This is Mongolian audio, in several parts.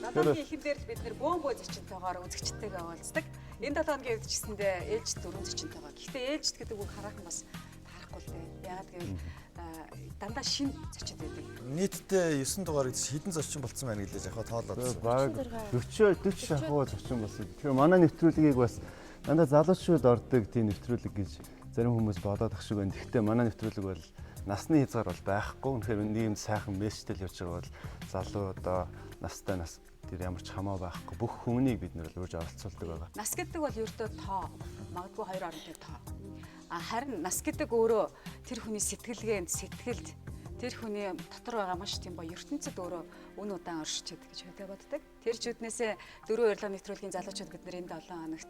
7 хоногийн эхэн дээр л бид нэр бөөн бөө зочинтойгоор үзэгчтэйгээ уулздаг. Энэ 7 хоногийн үед ч гэсэндээ ээлжид дөрвөн зочинтойгоо. Гэхдээ ээлжид гэдэг үг хараахан бас таарахгүй л дээ. Яагаад гэвэл дандаа шинэ зочид байдаг. Нийтдээ 9 дугаар гэж хэдэн зочин болцсон байна гэлээ жахаа тоолоод. Баг 40 40 шахуу зочин болсон. Тэгэхээр манай нэвтрүүлгийг бас дандаа залуучууд ордог тийм нэвтрүүлэг гэж зарим хүмүүс бодоод ах шиг байна. Гэхдээ манай нэвтрүүлэг бол насны хязгаар бол байхгүй. Үнэхээр нийгэмд сайхан мессежтэй л явж байгаа бол залуу одоо настай нас тэр ямар ч хамаа байхгүй. Бүх хүмүүнийг бид нэр л урьж оролцуулдаг байгаа. Нас гэдэг бол ердөө тоо. Магадгүй хоёр оронтой тоо. А харин нас гэдэг өөрөө тэр хүний сэтгэлгээнд, сэтгэлд тэр хүний дотор байгаа маш тийм ба ертөнцид өөрөө үн удаан оршиж чаддаг гэж хөдөө боддог. Тэр ч үднээсээ дөрөв урилга нэвтрүүлгийн залуучууд бид нар энэ 7 хоногт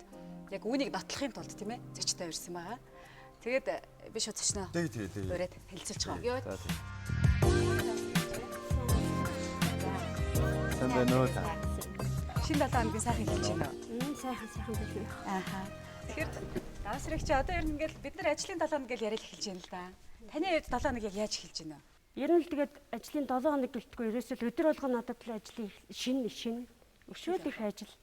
яг үүнийг нотлохын тулд тийм зочтой ирсэн байгаа. Тэгээд би шууд зочноо. Тэг тэг тэг. Ураад хэлцүүлж байгаа. За тийм. Сайн байна уу та? Шинэ 7 хоногийн сайхан хэлж байна уу? Сайхан сайхан хэлнэ. Ааха. Тэгэхээр давсрагч одоо ер нь ингээл бид нар ажлын 7 хоног гэж яриад эхэлж байна л да. Таны хувьд 7 хоног яг яаж эхэлж байна вэ? Ер нь л тэгээд ажлын 7 хоног гэлтгүй ерөөсөө л өдөр болгон надад л ажлын шин шин өшөөл их ажил.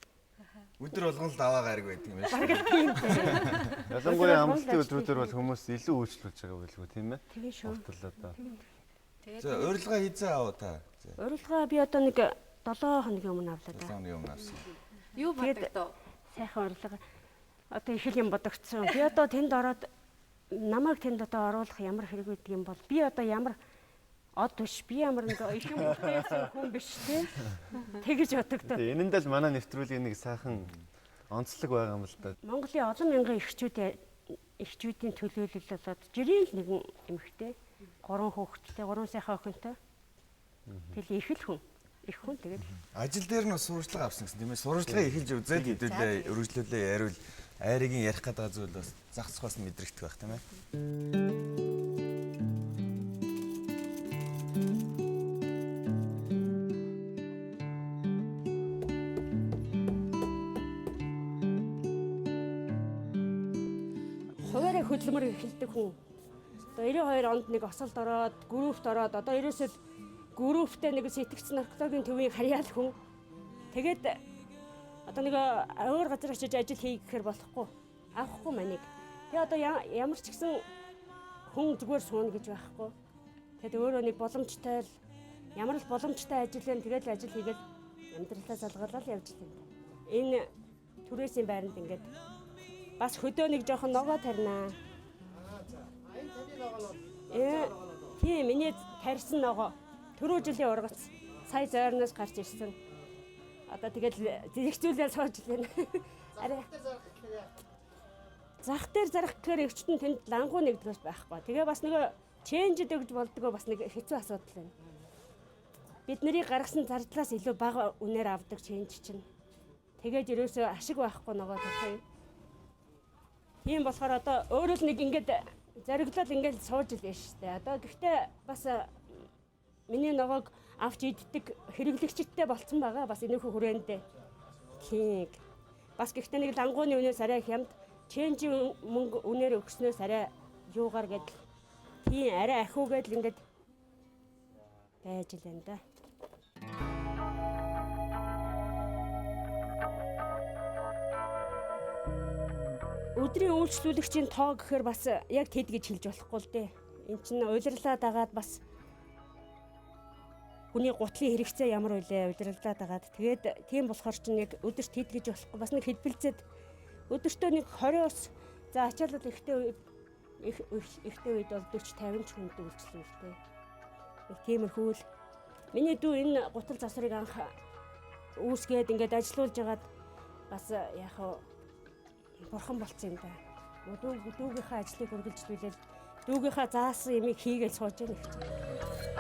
Өдөр болгон л даваа гараг байдаг юм байна. Бараг л тийм дээ. Ялангуяа амралтын өдрүүдээр бол хүмүүс илүү үйлчлүүлж байгаа байлгүй тийм ээ. Тийм шүү. Уртал одоо. Тэгээд За урилга хизээ аваа та. Урилга би одоо нэг 7 хоногийн өмнө авлаа 7 да. хоногийн өмнө авсан. Юу бодогдов? Сайхан урилга. Одоо их л юм бодогдсон. Би одоо тэнд ороод намайг тэнд одоо оруулах ямар хэрэг байдаг юм бол би одоо ямар од биш би ямар нэг их юм бүтээсэн хүн биш те. Тэгэж бодогдоод. Тэгээ энэндээ л манай нэвтрүүлгийн нэг сайхан онцлог байгаа юм л да. Монголын олон мянган эрчүүдийн төлөөлөл болоод жирийн л нэгэн эмэгтэй гурван хүүхэдтэй, гурван сайхан охинтой. Тэгэл их л хүн. Их хүн тэгэл. Ажил дээр нь бас сурчлага авсан гэсэн тийм ээ. Сурчлагыг эхэлж үзээд хэдүүлээ өргөжлүүлээ яриул айрыг ярих гэдэг зүйл бас зах зохиос нь мэдрэгдэх байх тийм ээ. Хуваараа хөдөлмөр эхэлдэг хүн. Одоо 92 онд нэг осолд ороод, группт ороод одоо ерөөсөө групптэй нэг сэтгц наркологийн төвийн харьяал хүн. Тэгээд одоо нэг өөр газар очиж ажил хий гэхээр болохгүй. Авахгүй манийг. Тэгээ одоо ямар ч гэсэн хүн зүгээр сууна гэж байхгүй. Тэгэд өөрөө нэг боломжтой л ямар л боломжтой ажил юм тэгэл ажил хийгээл амьдралаа залгалал явж л юм. Энэ түрээсийн байранд ингээд бас хөдөө нэг жоохон ногоо тарина. Тийм, миний тарьсан ногоо. Түрүү жилийн ургац сая зойрноос гарч ирсэн. Одоо тэгэл зэрэгцүүлээ сууж лээ. Арай. Зах дээр зарах гэхээр эгчтэн тэнд лангуу нэгдгээс байхгүй. Тэгээ бас нөгөө ченжд өгж болдгоо бас нэг хэцүү асуудал байна. Бид нарыг гаргасан зардлаас илүү бага үнээр авдаг ченж чинь. Тэгээд ерөөсөө ашиг байхгүй ногоо тарих юм. Тийм болохоор одоо өөрөө л нэг ингээд зориглол ингээд сууж л яаш штэ. Одоо гэхдээ бас миний ногоог авч иддэг хэрэглэгчдтэй болцсон байгаа. Бас энэхүү хүрээндээ. Тийм. Бас гэхдээ нэг лангууны үнээс арай хямд, ченжийн мөнгө үнээр өгснөөс арай юугаар гэдэл. Тийм арай ахиугээд л ингээд байж л энэ да. Өдрийн үйлчлүүлэгчийн тоо гэхээр бас яг тэд гэж хэлж болохгүй л дээ. Эн чинь улирлаа дагаад бас хүний гутлын хэрэгцээ ямар үлээ улирлаа дагаад тэгээд тийм болохоор чинь яг өдөрт хэд гэж болохгүй бас нэг хэлбэлзээд өдөртөө нэг 20-оос за ачаалал ихтэй ихтэй үед бол 40 50 ч хүнд үйлчлүүлдэг. Нэг тиймэрхүү л миний дүү энэ гутал засварыг анх үүсгээд ингээд ажилуулж хагаад бас яг бурхан болцсон юм да. Дүүгийнхээ ажлыг үргэлжлүүлээл дүүгийнхээ заасан юмыг хийгээл сууж яах гэж.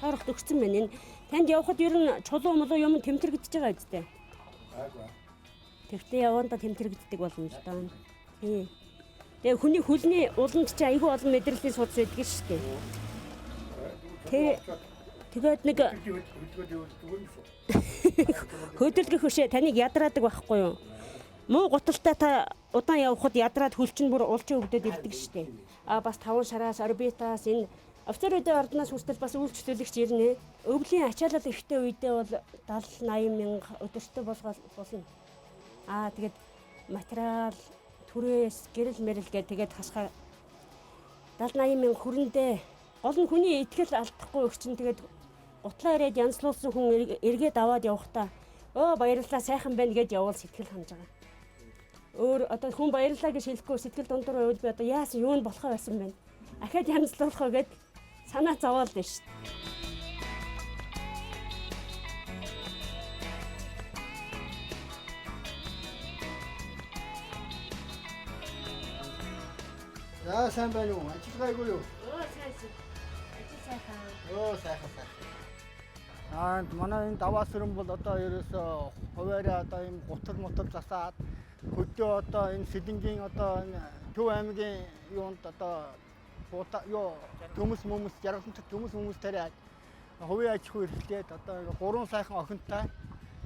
Цоорохт өгсөн байна. Энэ танд явхад ер нь чулуу мулуу юм тэмтэрэгдэж байгаа үстэй. Тэгтээ явандаа тэмтэрэгддэг болно л доо. Тийм. Тэгээ хүний хөлний уланд чи айгүй олон мэдрэлийн судас байдаг шүү дээ. Тэр тэгээд нэг хөдөлгөх хөшөө таныг ядраадаг байхгүй юу? Муу гуталтай та удаан явхад ядраад хөл чинь бүр улчин өвдөд ирдэг штеп. А бас 5 шараас орбитаас энэ офицеруудын ордноос хүртэл бас үйлчлүүлэгч ирнэ. Өвлийн ачаалал ихтэй үедээ бол 70 80 мянга өдөртөө болгол болно. Аа тэгээд материал, түрээс, гэрэл мэрэл гээд тэгээд хасгаар 70 80 мянга хүрэндээ гол нь хүний итгэл алдахгүй их чинь тэгээд гутлаа ирээд янзлуулсан хүн эргээд аваад явахдаа өө баярлалаа сайхан байна гэд явуул сэтгэл ханаж байгаа. Өөр одоо хүн баярлалаа гэж хэлэхгүй сэтгэл дундуур байвал би одоо яасан юу нь болохоо байсан бэ? Ахаад янзлуулах уу гэд санаа зовоол байна шүү дээ. За сайн байна уу? Ажил гайгүй юу? Өө сайн сайн. Ажил сайхан. Өө сайхан сайхан. Аа манай энэ даваа сүрэн бол одоо ерөөсөө хуваараа одоо ийм гутал мутал засаад хөдөө одоо энэ Сэлэнгийн одоо энэ Төв аймгийн юунд одоо юу төмөс мөмөс жаргалант төмөс мөмөс тариад хувийн аж ахуй эрхлээд одоо гурван сайхан охинтой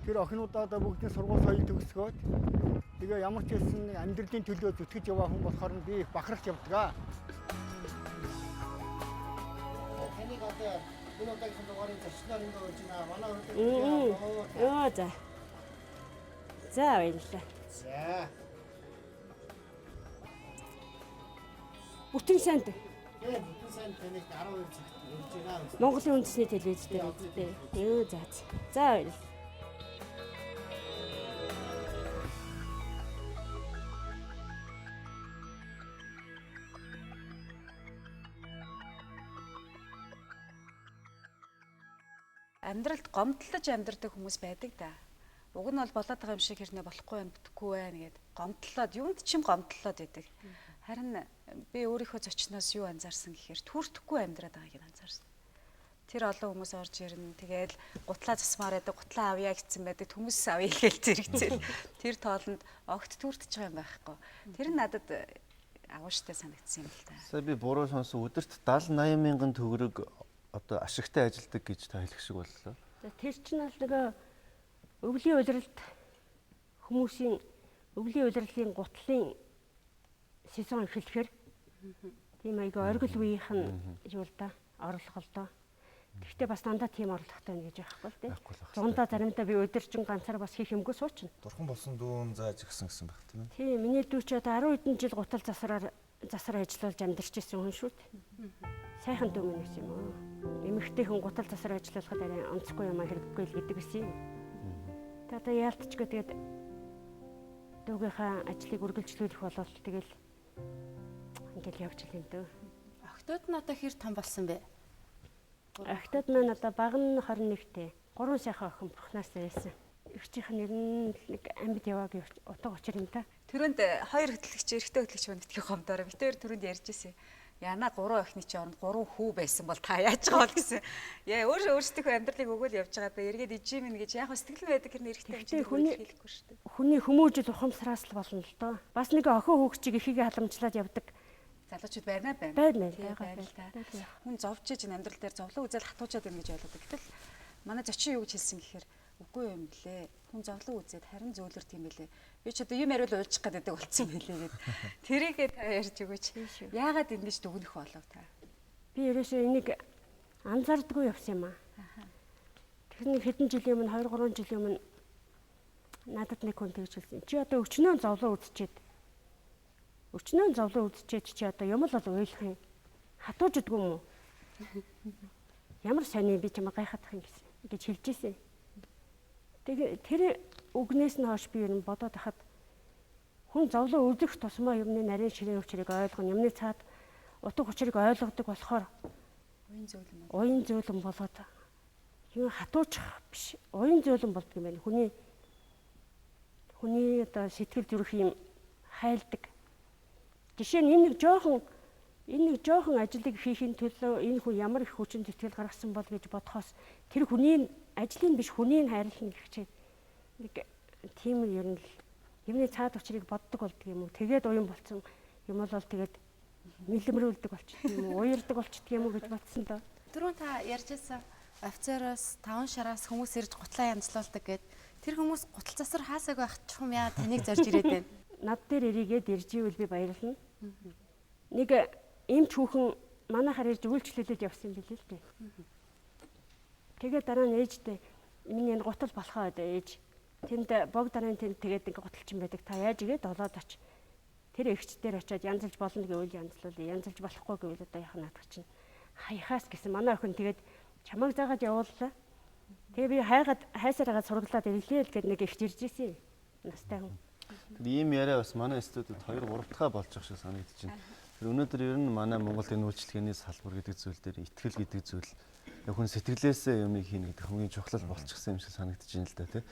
тэр охинуудаа одоо бүгдийн сургууль соёл төгсгөөд тэгээ ямар ч хэлсэн амьдралын төлөө зүтгэж яваа хүн болохоор би их бахархаж явдаг. Таныг одоо энэ удаагийн дугаарын зочноор ингэ урьж байна. Манай урьд. Оо за. За баярлалаа. За. Бүтэн сайнд. Тэгээ бүтэн сайнд таныг 12 цагт урьж байна. Монголын үндэсний телевиз дээр үзтээ. Йоо за. За баярлалаа. Амьдралд гомдлож амьдардаг хүмүүс байдаг да. Уг нь бол болоод байгаа юм шиг хэрнээ болохгүй байх, бүтэхгүй байх гэд гомдлоод юунд ч юм гомдлоод байдаг. Харин би өөрийнхөө зочноос юу анзаарсан гэхээр түртэхгүй амьдраад байгааг нь анзаарсан. Тэр олон хүмүүс орж ирнэ. Тэгээл гутлаа засмаар байдаг, гутлаа авъя гэсэн байдаг, төмөс авъя гэж зэрэгцээл. Тэр тоолонд огт түртэж байгаа юм байхгүй. Тэр нь надад агууштай санагдсан юм л та. Сая би буруу сонсон өдөрт 70 80 мянган төгрөг одоо ашигтай ажилдаг гэж та хэлэх шиг боллоо. За тэр чинь л нөгөө өвлийн улиралд хүмүүсийн өвлийн улирлын гутлын сезон эхлэхээр тийм айгүй оргил үеийнх нь юу л да орлого л доо. Гэхдээ бас дандаа тийм орлоготой байна гэж байхгүй л дээ. Зундаа заримдаа би өдөржин ганцаар бас хийх юмгүй суучна. Дурхан болсон дүүн зааж гисэн гэсэн байх тийм ээ. Тийм миний дүү чи одоо 10 хэдэн жил гутал засар ажиллуулж амьдарч ирсэн хүн шүү дээ. Сайхан дүү минь гэсэн юм уу. Эмэгтэй хүн гутал засар ажиллуулахад арай онцгүй юм хэрэггүй л гэдэг байсан юм. Тэ одоо яалтчгүй тэгээд дүүгийнхаа ажлыг үргэлжлүүлэх болол тэгэл ингээл явж л юм дөө. Охтууд нь одоо хэр том болсон бэ? Охтууд маань одоо баг нь 21-тэй. 3 сайхан охин бурхнаас ирсэн. Эгчийнх нь ер нь нэг амьд яваагийн утга учир юм та. Түрүүнд хоёр хөтлөгч, эрэгтэй хөтлөгч маань итгэх хомдороо. Би тэр түрүүнд ярьж ирсэн. Яна 3 охины чи оронд 3 хүү байсан бол та яаж байгаа бол гэсэн. Яа өөрсдийнхөө амьдралыг өгөөл явж байгаа даа. Эргээд ижим минь гэж яг сэтгэл нь байдаг хэрнээ эрэгтэй юм чинь хэлэхгүй шүү дээ. Хүний хүмүүжил ухамсараас л болно л доо. Бас нэг охин хүүхчийг ихийг халамжлаад явдаг залуучууд байна байна. Байна л та. Хүн зовж иж амьдрал дээр зовлон үзэл хатуучаад байна гэж ойлгодог. Гэтэл манай зочин юу гэж хэлсэн гэхээр үгүй юм блэ. Хүн зовлон үзээд харин зөөлөрт юм бэлээ. Би ч одоо юм яриул уйлчих гэдэг болцсон бэлээ гэд. Тэрийгээ та ярьж өгөөч. Яагаад ингэж дүгнэх болов та? Би ерөөсөө энийг анзаардаггүй явсан юм аа. Тэр нэг хэдэн жилийн өмнө 2 3 жилийн өмнө надад нэг хүн тэгж хэлсэн. Чи одоо өчнөө зовлон үзчихэд өчнөө зовлон үзчихэд чи одоо юм л бол уйлах юм. Хатууж идэггүй юм уу? Ямар сони би чамайг гайхах юм гэсэн гэж хэлж ирсэн. Тэгээ тэр үгнээс нь хойш би ер нь бодоод хахад хүн зовлон үзэх тусмаа юмны нарийн ширээ учрыг ойлгоно, юмны цаад утга учирыг ойлгодог болохоор уян зөөлөн болоод юм хатуучих биш, уян зөөлөн болдго юм байна. Хүний одоо сэтгэл зүрх юм хайлдаг. Жишээ нь энэ нэг жоохон ажлыг хийхин төлөө энэ хүн ямар их хүчин зүтгэл гаргасан бол гэж бодохоос тэр хүний ажлын биш хүний хайрлна гэх чинь нэг тийм ер нь л юмны цаад учрыг боддог болдго юм уу. Тэгээд уян болцсон юм бол тэгээд нэлэмрүүлдэг болчихдог юм уу, уярдаг болчихдог юм уу гэж бодсон доо. Түрүүн та ярьж байсан офицероос 5 шараас хүмүүс ирж гутлаа янзлуулдаг гэд. Тэр хүмүүс гутал засвар хаасаагүй байх чухам яа таныг зорж ирээд байна. Над дээр эрийгээд ирж ивэл би баярлна. Нэг эмч хүүхэн манайхаар ирж үйлчлүүлээд явсан юм билээ л дээ. Тэгээд дараа нь ээжтэй миний энэ гутал болохоо одоо ээж тэнд бог дарын тэнд тэгээд ингээ гуталчин байдаг. Та яаж игээд олоод оч. Тэр эгч дээр очиод янзалж болно гэвэл янзлуул, янзалж болохгүй гэвэл одоо яах наадах чинь хаяхаас гэсэн манай охин тэгээд чамайг заагаад явууллаа. Тэгээ би хайгаад хайсаар хагаад сургалаад ирлээ л гэд нэг эгч ирж исэн. Настай хүн. Тэр ийм яриа бас манай студид 2 3 дахь болж байгаа шиг санагдаж байна. Тэр өнөөдөр ер нь манай Монголд энэ үйлчилгээний салбар гэдэг зүйл дээр итгэл гэдэг зүйл яг хүн сэтгэлээсээ юмыг хийнэ гэдэг хамгийн чухал болчихсон юм шиг санагдаж байна л да тий.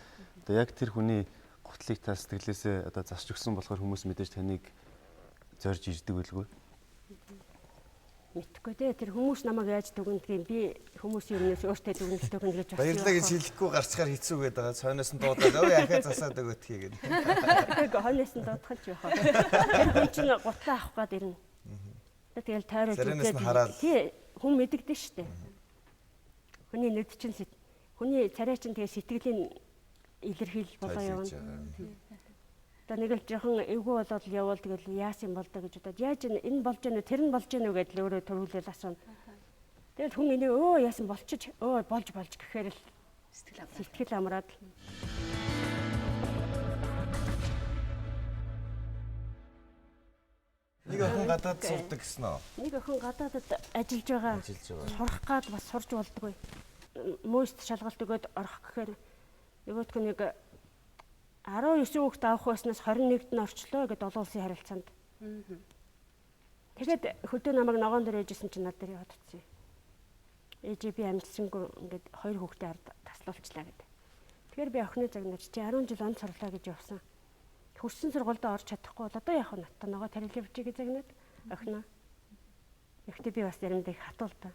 Одоо яг тэр хүний гутлыг та сэтгэлээсээ одоо засч өгсөн болохоор хүмүүс мэдээж таныг зорж ирдэг байлгүй. Мэдхгүй дээ. Тэр хүмүүс намайг яаж дүгнэдгийг би хүмүүсийн өмнөөс өөртөө дүгнэлт өгнө гэж бодсон. Баярлалаа гэж хэлэхгүй гарчхаар хэцүү гэдэг байгаа. Цойноос нь дуудаад өө яхаа засаад өгөөдхий гэдэг. Тэг хойноос нь дуудах ч яах вэ? Тэр хүн чинь гутлаа авах гээд ирнэ. Тэгэл тойроод Царайнаас нь хараад. Тий, хүн мэдэгдэн штэ. Хүний нүд чинь хүний царай чинь тэгээ сэтгэлийн илэрхийлэл болоо явна. Одоо нэг л жоохон эвгүй болоод л явуул тэгэл яасан юм бол доо гэж бодоод яаж энэ болж гэнэ тэр нь болж гэнэ үү гэдэл өөрөө төрүүлэл асууна. Тэгэл хүн энийг өө яасан болчих өө болж болж гэхээр л Сэтгэл амраа. сэтгэл амраад л Нэг охин гадаад сурдаг гэсэн үү? Нэг охин гадаадад ажиллаж байгаа. Ажиллаж байгаа. Сурах гад бас сурж болдгоо. Мөст шалгалт өгөөд орох гэхээр нөгөөх нь нэг 19 хүүхэд авах байснаас 21-д нь орчлоо гэд олон улсын харилцаанд. Тэгээд хөдөө намайг ногоон дээр ээжсэн чинь над дээр яваад утсан. Ээжээ би амжилсангүй ингээд хоёр хүүхдээ ард таслуулчлаа гэдэг. Тэгэхээр би охины загнаж чи 10 жил он сурлаа гэж явсан. Хөрсөн сургуульд орж чадахгүй бол одоо яах вэ? Надтай ногоо тарил явчих гэж загнаад охиноо. Гэхдээ би бас заримдаа их хатуу л та.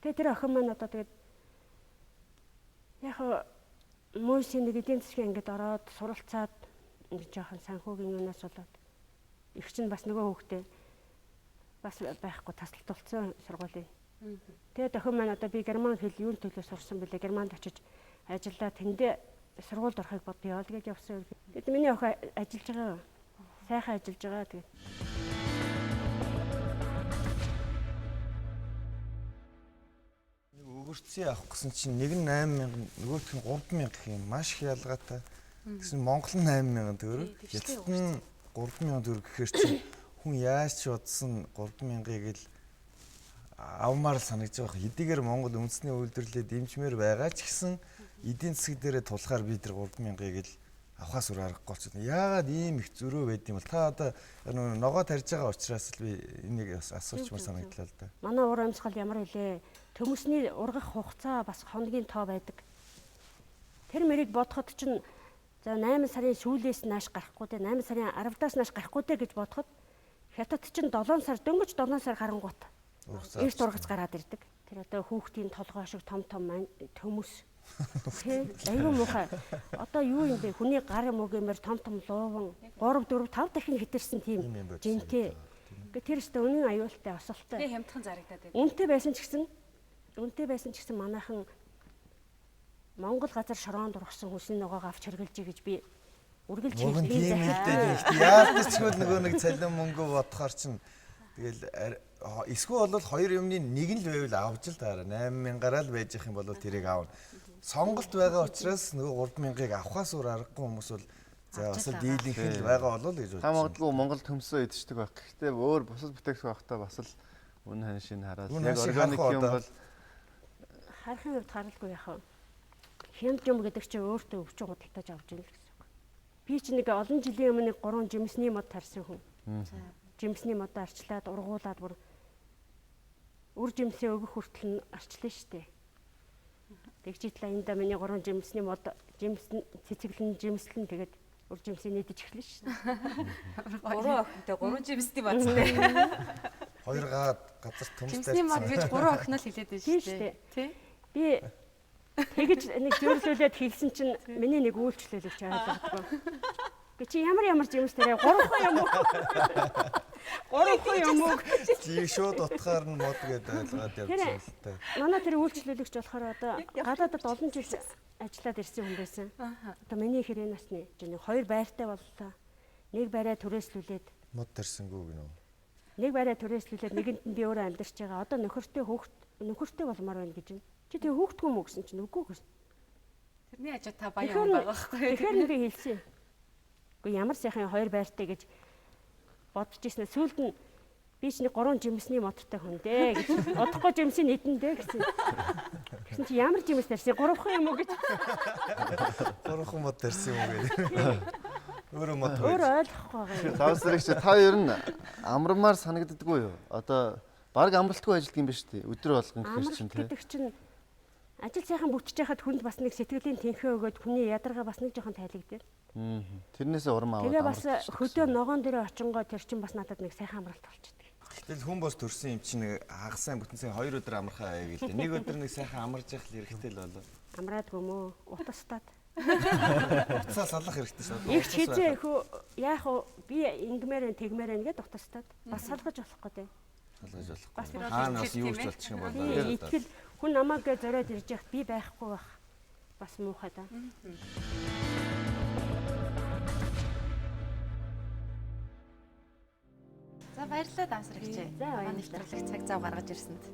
Тэгээ тэр охин маань одоо тэгээд яг мөсийн нэг эдийн засгийн ангид ороод суралцаад нэг жоохон санхүүгийн юунаас болоод их чинь бас нөгөө хүүхдээ бас байхгүй тасалтулсан сургуулийн. Тэгээд охин маань одоо би герман хэл юун төлөө сурсан бэлээ германд очиж ажиллаа тэндээ сургуульд орохыг бодъё л гэж явсан. Тэгэд миний охин ажиллаж байгаа. Сайхан ажиллаж байгаа тэгээд. Нэг өгөрцөө авах гэсэн чинь нэг нь 8000, нөгөөх нь 3000 гэх юм маш их ялгаатай. Тэгсэн Монгол нь 8000 төгрөг, Хятад нь 3000 төгрөг гэхээр чинь хүн яаж ч бодсон 3000-ыг л авмаар л санагдаж байгаа. Хэдийгээр Монгол үндэсний үйлдвэрлэлээ дэмжмээр байгаа ч гэсэн эдийн засаг дээрээ тулахаар бид тэр 3000-ыг л авахаас өөр аргагүй болчихсон. Яагаад ийм их зөрөө байд юм бол та одоо нөгөө ногоо тарьж байгаа учраас л би энийг бас асуучмаар санагдлаа л да. Манай уур амьсгал ямар илээ? Төмөсний ургах хугацаа бас хоногийн тоо байдаг. Тэр мэрийг бодоход чинь за 8 сарын сүүлээс нааш гарахгүй дээ, 8 сарын 10-даас нааш гарахгүй дээ гэж бодоход хятад чинь 7 сар дөнгөж 7 сар гарангуут Ургацаа эрт ургац гараад ирдэг. Тэр одоо хүүхдийн толгой шиг том том төмөс. Тэ айгүй муухай. Одоо юу юм бэ? Хүний гар мөгөмөр том том лууван 3 4 5 дахин хэтэрсэн тийм Ийм юм бодис жинтэй. Ингээ тэр өстө үнэн аюултай осолтой. Тэгээ хямдхан зарагдаад байдаг. Үнэтэй байсан ч гэсэн үнэтэй байсан ч гэсэн манайхан Монгол газар шороонд ургасан хүсний ногоог авч хэрглэж гэж би үргэлж Мөнгө нь хэлдэг тийм захиа. л дээ. Гэхдээ яалтчгүй нөгөө нэг цалин мөнгө бодохоор чинь тэгэл эсвэл бол хоёр юмны нэг нь л байвал авч л таараа 8000-аараа л байж их юм бол тэрийг авна. Сонголт байгаа учраас нөгөө 3000-ыг авахаас өөр аргагүй хүмүүс бол за бас л дийлэнх нь л байгаа болов л гэж Та бодсон. магадгүй Монгол төмсөө идчихдэг байх. Гэхдээ өөр бусад бүтээгдэхүүн авахтаа бас л үн ханшийг хараад Үн яг ханшийг органик харах уу юм одоо? бол Харахын хувьд харалгүй яах вэ? Хямд юм гэдэг чинь өөртөө өвчин худалдаж авч ийн л гэсэн үг. Би чи нэг олон жилийн өмнө нэг 3 жимсний мод тарсан хүн. Жимсний модоо арчлаад ургуулад бүр үр жимсээ өгөх хүртэл нь арчлаа штэ. Тэгж итлээ энэ да миний 3 жимсний мод жимс нь цэцэглэн жимслэн тэгээд үр жимсээ нийтэж эхлэн штэ. Гурван охинтой гурван жимсний модтой. Хоёр гаад газар төмс Жимсний мод гэж гурван охин л хэлээд байна Тийм шүү дээ. штэ. Тий? Би тэгэж нэг зөөрлүүлээд хэлсэн чинь миний нэг үйлчлүүлэгч ойлгодгоо. Гэ чи ямар ямар жимс тэрэ гурван юм уу? Гурван юм уу? Чи шууд утгаар нь мод гэдээ ойлгоод явж байгаа л та. Манай тэр үйлчлүүлэгч болохоор одоо гадаадад олон жил ажиллаад ирсэн хүн байсан. Одоо миний хэрэг насны жин хоёр байртай боллоо. Нэг байраа түрээслүүлээд мод тарсангүй гинөө. Нэг байраа түрээслүүлээд нэгэнд нь би өөрөө амьдарч байгаа. Одоо нөхөртэй хөөхт нөхөртэй болмоор байна гэж байна. Чи тэг хөөхтгүй мүү гэсэн чинь үгүй гэсэн. Тэрний хажуу та баян хүн байгаа байхгүй юу? Тэгэхээр би хэлсэн. Үгүй ямар сайхан хоёр байртай гэж бодож ирсэн. Сүүлд нь би ч нэг 3 жимсний модтой хүн дээ гэж. Удахгүй жимсийн нэгэн дээ гэсэн. Тэгсэн чи ямар жимс тарьсан? 3хан юм уу гэж. 3хан мод тарьсан юм уу гэдэг. Өөрөө мод байж. Өөрөө ойлгохгүй байгаа юм. Давсрыг чи та ер нь амармаар санагддаггүй юу? Одоо баг амралтгүй ажилтг юм биш үү? Өдөр болгон гэхэр чинь тий. Гэдэг чинь ажил сайхан бүтэж байхад хүнд бас нэг сэтгэлийн тэнхээ өгөөд хүний ядаргаа бас нэг жоохон тайлэгдэр. Тэрнээсээ урам аваад. Тэгээ бас хөдөө ногоон дээрээ очингоо тэр чинь бас надад нэг сайхан амралт болчихдог. Гэтэл хүн бос төрсэн юм чинь нэг хагас сайн бүтэн сайн 2 өдөр амархаа аяг л дээ. Нэг өдөр нэг сайхан амарж явах хэрэгтэй л болоо. Амраадгүй мөө утастаад. Утсаа салах хэрэгтэй шүү. Их хизээ хөө яах вэ? Би ингэмээр тэгмээр ингээд утастаад бас салгаж болохгүй дээ. Салгаж болохгүй. Хаана бас юу ч болчих юм болоо. Итгэл хүн намайг зориод ирж яхад би байхгүй байх. Бас муухай да. За баярлалаа давсрагч. За баярлалаа. Нэвтрүүлэг цаг зав гаргаж ирсэнд.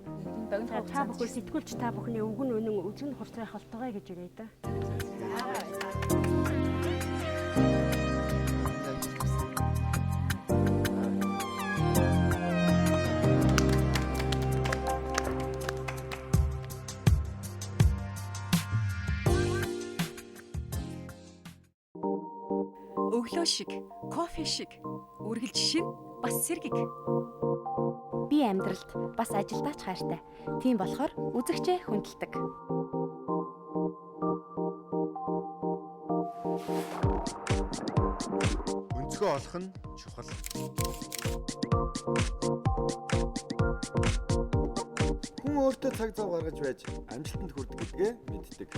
Богино та бүхэн сэтгүүлч та бүхний өвгөн үнэн үзэн хурцрах болтугай гэж үрээ да. Өглөө шиг, кофе шиг, үргэлж шин бас сэргэг. Би амьдралд бас ажилдаа ч хайртай. Тийм болохоор үзэгчээ хүндэлдэг. Өнцгөө олох нь чухал. Хүн өөртөө цаг зав гаргаж байж амжилтанд хүрдэг гэдгээ мэддэг.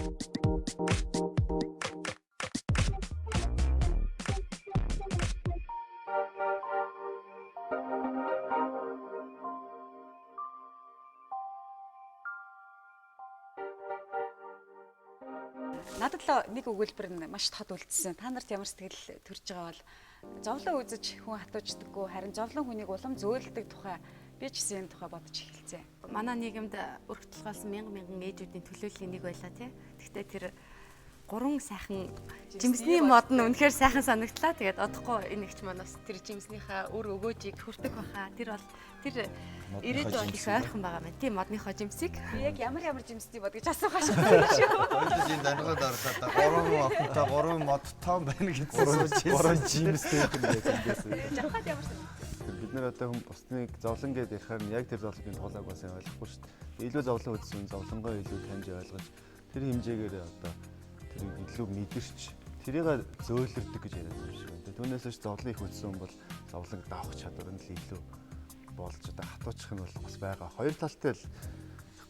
Надад л нэг өгүүлбэр нь маш тод үлдсэн. Та нарт ямар сэтгэл төрж байгаа бол зовлон үзэж хүн хатууждаггүй, харин зовлон хүнийг улам зөөлдөг тухай би ч гэсэн энэ тухай бодож эхэлсэн. Манай нийгэмд өрх толгойлсон мянган мянган ээжүүдийн төлөөллийн нэг байлаа тий. Гэхдээ тэр гурван сайхан жимсний мод нь үнэхээр сайхан санагдлаа. Тэгээд одохгүй энэ ихч маань бас тэр жимснийхаа үр өгөөжийг хүртэх баха. Тэр бол тэр ирээдүйн бол их ойрхон байгаа маань. Тийм модныхоо жимсийг. Би яг ямар ямар жимсний мод гэж асуух ашигтай шүү. Хоёулаа энэ дангад орлоо да. 3 охинтой 3 модтой байна гэж сууж. 3 жимстэй юм байсан. Жавхад ямар санагдсан. Бид нар одоо хүн бусдыг зовлон гэдээ ярихаар нь яг тэр зовлонгийн тулааг бас ойлгохгүй шүү дээ. Илүү зовлон үзсэн зовлонгоо илүү таньж ойлгож тэр хэмжээгээр одоо тэрийг илүү мэдэрч тэрийг зөөлрдөг гэж яриад байгаа юм шиг байна. Түүнээс ч зовлон их үзсэн хүн бол зовлон давах чадвар нь л илүү болж одоо хатуучих нь бол бас байгаа. Хоёр талтай л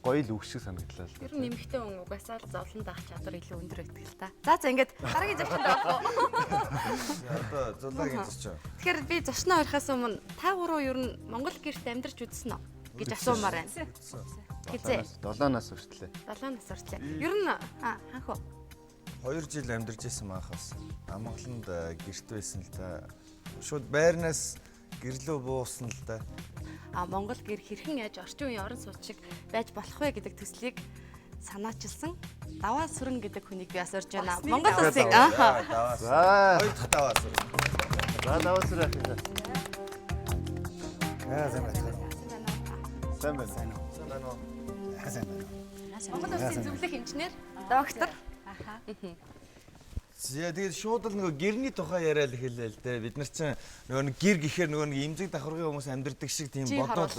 гоё л үг шиг санагдлаа л. Ер нь нэмэгтэй хүн угаасаа л зовлон даах чадвар илүү өндөр байдаг л та. За за ингээд дараагийн зочинд орох уу? Одоо зулаагийн зочин. Тэгэхээр би зочноо орохоос өмнө та гурав ер нь Монгол гэрт амьдарч үзсэн үү гэж асуумаар байна. Хизээ. 7 нас хүртлээ. 7 нас хүртлээ. Ер нь ханх уу? 2 жил амьдарч исэн маах бас. Амгаланд гэрт байсан л та. Шууд байрнаас гэрлөө буусан л да. А Монгол гэр хэрхэн яаж орчин үеийн орон сууц шиг байж болох вэ гэдэг төслийг санаачилсан Даваа Сүрэн гэдэг хүнийг би бас урьж байна. Монгол улсын аа. Хоёр дахь Даваа Сүрэн. За Даваа Сүрэн ах юм. Аа сайн байна. Сайн байна. Сайн байна уу? Сайн байна. Монгол улсын зөвлөх инженер, доктор. Аха. За тэгээд шууд л нөгөө гэрний тухай яриад эхэллээ л дээ. Бид нар чинь нөгөө нэг гэр гэхээр нөгөө нэг эмзэг давхаргын хүмүүс амьдардаг шиг тийм бодоод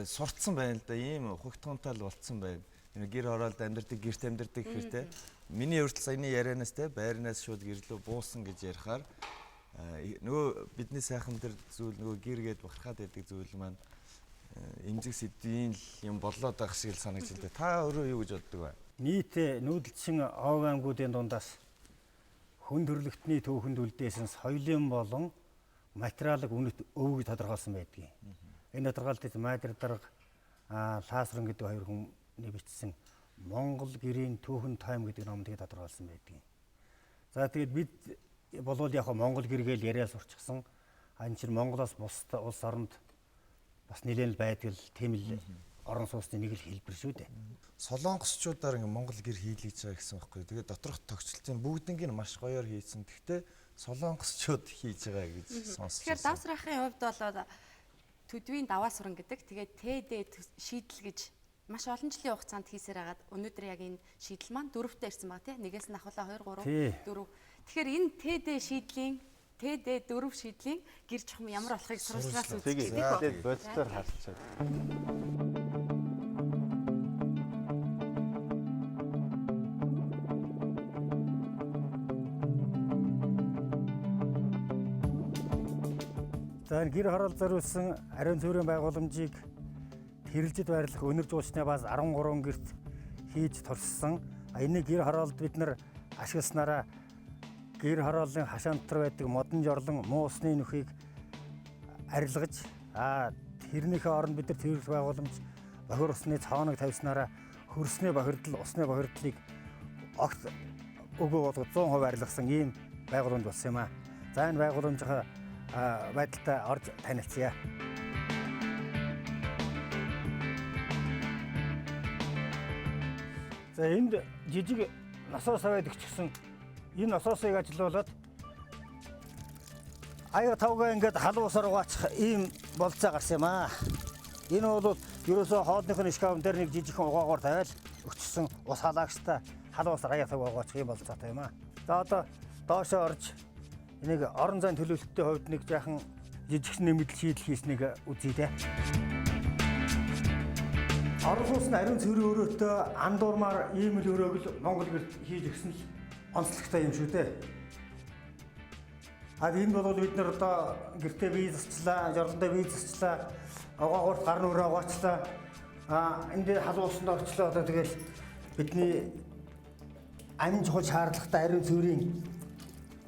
сурцсан байна л да. Ийм хугтгонтой л болцсон байна. Гэр хороолд амьдардаг, гэрт амьдардаг гэхээр те. Миний өөртөл саяны ярианаас те байрнаас шууд гэрлөө буусан гэж ярихаар нөгөө бидний сайхан тэр зүйл нөгөө гэр гээд бахархаад байдаг зүйл маань эмзэг сэдвийн л юм боллоод байх шиг л санагдаж байна. Та өөрөө юу гэж боддог вэ? Нийт нүүдэлчин овг аймагуудын дундаас хүн төрөлхтний түүхэнд үлдээсэн соёлын болон материалыг үнэт өвөг тодорхойлсон байдгийг. Энэ тодорхойлолтод Майдар дарга Лаасран гэдэг хоёр хүний бичсэн Монгол гэрийн түүхэн тойм гэдэг номыг тодорхойлсон байдгийг. За тэгээд бид болвол яг Монгол гэргээл яриа сурчсан. Энэ чинь Монголоос бусад улс оронд бас нэлээд байдаг л тийм л орон сууцны нэг л хэлбэр шүү дээ. Солонгосчуудаар ингээ Монгол гэр хийлгэж байгаа гэсэн байхгүй. Тэгээд доторх тогтчлтын бүгднийг нь маш гоёор хийсэн. Гэхдээ солонгосчууд хийж байгаа гэж сонсч Тэгэхээр давсрахын хувьд бол төдвийн даваа суран гэдэг. Тэгээд ТД шийдэл гэж маш олон жилийн хугацаанд хийсээр хагаад өнөөдөр яг энэ шийдэл маань дөрөвтэй ирсэн байгаа тий. Нэгээс нь ахуулаа 2 3 4. Тэгэхээр энэ ТД шийдлийн ТД 4 шийдлийн гэр чухам ямар болохыг сурвалжлаас үзчих тийм үү. Бодитоор харчаад. За энэ гэр хороол зориулсан ариун цэврийн байгууламжийг тэрэлжид байрлах өнөр жуулчны бааз 13 гэрт хийж туршсан. Энийг гэр хороолд бид нар ашигласнараа гэр хорооллын хашаан дотор байдаг модон жорлон муу усны нүхийг арилгаж, тэрнийхээ оронд бид нар цэвэрлэх байгууламж бохир усны цооног тавьснараа хөрсний бохирдол, усны бохирдлыг огт өгөө болгож 100% арилгасан ийм байгууламж болсон юм аа. За энэ байгууламжийнхаа байдалтай орж танилцъя. За энд жижиг насос аваад өгчихсэн. Энэ насосыг ажилуулад аяа тавгаа ингээд халуун усаар угаачих ийм болцоо гарсан юм аа. Энэ бол ерөөсөө хоолных нь шкаф дээр нэг жижигхэн угаагоор тавиал өгчихсэн ус халаагчтай халуун усаар аяа тавгаа угаачих ийм болцоотой юм аа. За одоо доошоо орж энийг орон зайн төлөвлөлтийн хувьд нэг жаахан жижигхэн нэмэлт шийдэл хийснийг үзье дээ. Орон сууц нь ариун цэврийн өрөөтэй андуурмаар ийм л өрөөг л Монгол гэрт хийж өгсөн л онцлогтой юм шүү дээ. Энэ бол бид нар одоо гэртээ бие засчлаа, жорлондоо бие засчлаа, угаагуурт гар нүрээ угаачлаа. Энд халуун усанд орчлоо. Одоо тэгэл бидний амин чухал шаардлагатай ариун цэврийн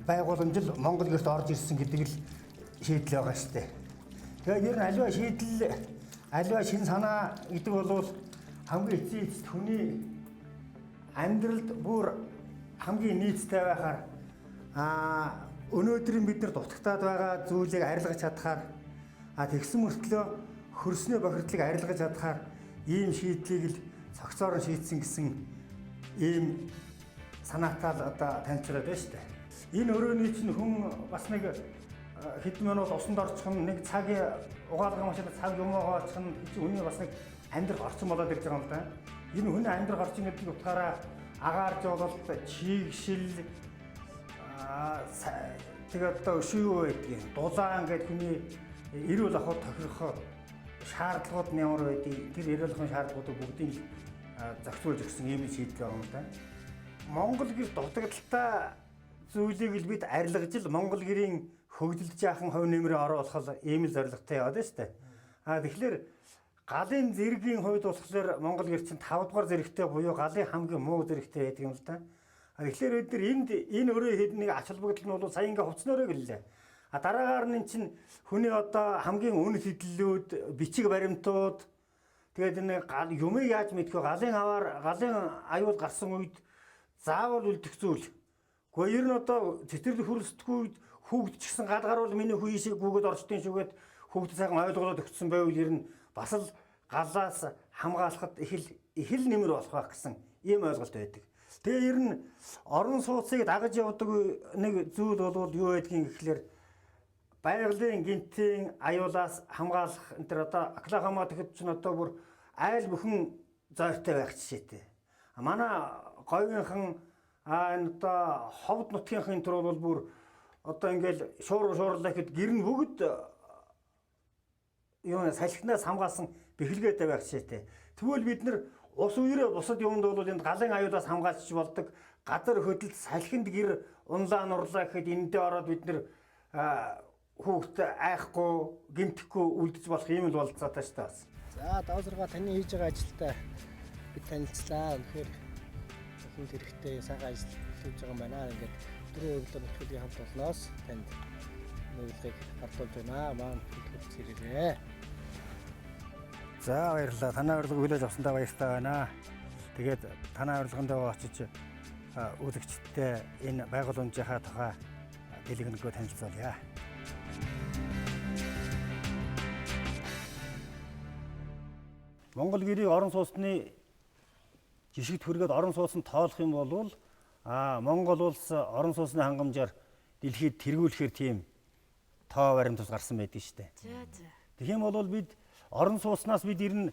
байгууламж л Монгол гэрт орж ирсэн гэдэг л шийдэл байгаа шүү дээ. Тэгээд ер нь аливаа шийдэл, аливаа шинэ санаа гэдэг бол хамгийн эцсийн эцэст хүний амьдралд бүр хамгийн нийцтэй байхаар өнөөдрийн бид нар дутагтаад байгаа зүйлийг арилгаж чадхаар тэгсэн мөртлөө хөрсний бохирдлыг арилгаж чадхаар ийм шийдлийг л цогцоор нь шийдсэн гэсэн ийм санаатай л одоо танилцуулаад байна шүү дээ. Энэ өрөөний чинь хүн бас нэг хэдэн минут усанд орчих нь нэг цаг угаалгын машин цаг юм угаачих нь хүний бас нэг амьдрах орчин болоод ирж байгаа юм л да. Энэ хүний амьдрах орчин гэдэг утгаараа агаар жололт, чийгшил, тэгээд одоо өшөө юу байдгийг, дулаан гэдэг хүний эрүүл ахуй тохирох шаардлагууд нь ямар байдгийг, тэр эрүүл ахуйн шаардлагуудыг бүгдийг зохицуулж өгсөн ийм шийдэл байгаа юм л да. Монгол гэр дутагдaltaй зүйлийг л бид арилгаж л Монгол гэрийн хөгжилд жаахан хувь нэмрээ оруулах ийм л зорилготой яваад байна шүү дээ. Тэгэхээр галын зэргийн хувьд болохоор Монгол гэр чинь 5 дугаар зэрэгтэй буюу галын хамгийн муу зэрэгтэй байдаг юм л да. Тэгэхээр бид нар энд энэ өрөө хэд нэг ач холбогдол нь бол сая ингээ хувцснөрөө гэлээ. Дараагаар нь чинь хүний одоо хамгийн үн хэдлүүд, бичиг баримтууд тэгээд энэ юмыг яаж мэдэх вэ? Галын аваар, галын аюул гарсан үед заавал үлдэх зүйл. Гэхдээ ер нь одоо цэцэрлэг хөрөлсдөггүй үед хүүхд ч гэсэн гал гарвал миний хүү ийшээ гүгээд орчдын шүгээд хүүхд сайхан ойлгоод өгсөн байвал ер нь бас л галаас хамгаалахад их л нэмэр болох байх гэсэн ийм ойлголт байдаг. Тэгээ ер нь орон сууцыг дагаж явдаг нэг зүйл бол юу байдгийг гэхлээр байгалийн гинтийн аюулаас хамгаалах энэ төр одоо Оклахома тэгэхэд чинь одоо бүр айл бүхэн зойртой байх жишээтэй. Манай говийнхын энэ одоо ховд нутгийнхын энэ төр бол бүр одоо ингээл шуурлаа гэхэд гэр нь бүгд юу салхинаас хамгаалсан бэхлэгээтэй байх жишээтэй. Тэгвэл бид нар ус үерээ бусад юмд бол энд галын аюулаас хамгаалж болдог. Газар хөдөлт салхинд гэр унлаа нурлаа гэхэд эндээ ороод бид нар хүүхд айхгүй, гэмтэхгүй үлдэж болох юм л болцоотой шүү дээ бас. За 5-6 таны хийж байгаа ажилтай бид танилцлаа. Үнэхээр хүнд хэрэгтэй сайхан ажил хийж байгаа юм байна. Ингээд өдрийн өглөө нэвтрүүлгийн хамт олноос танд урилгыг гарлуулж байна. Маань төлөвлөж ирээрээ. За баярлалаа. Танай урилгыг хүлээж авсандаа баяртай байна. Тэгээд танай урилганд очиж үзэгчдээ энэ байгууламжийнхаа тухай дэлгэрэнгүй танилцуулъя. Монгол гэрийг орон сууцны жишгт хүргээд орон сууцнд тоолох юм бол Монгол улс орон сууцны хангамжаар дэлхийд тэргүүлэхээр тийм тоо баримт ус гарсан байдаг шүү дээ. За. Тэгэх юм бол бид орон сууцнаас бид ер нь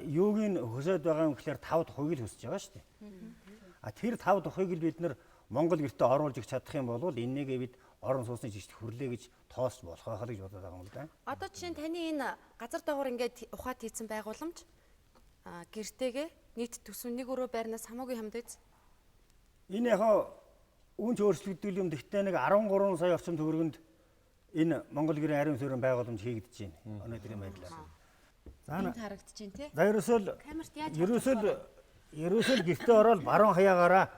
юуг нь хөсөөд байгаа юм гэхээр 5 дахь л хөсөж байгаа шүү дээ. А тэр 5 дахьыг л бид нар Монгол гэртээ оруулж өгч чадах юм бол энийгээ бид орон сууцны жишгт хүрлээ гэж тоосч болох байх л гэж бодоод байгаа юм л да. Одоо жишээ нь таны энэ газар доогуур ингээд ухаат хийцэн байгууламж гэртэйгээ нийт төсөв нэг өрөө байрнаас хамаагүй хамт биз? Энэ яг үүнч өөрчлөгдөл юм. Гэхдээ нэг 13 сая орчим төгрөгөнд энэ Монгол гэрийн ариун суурин байгууламж хийгдэж байна. Өнөөдрийн байдлаар. За энд харагдаж байна тий. За ерөөсөө гэртээ ороод баруун хаяагаараа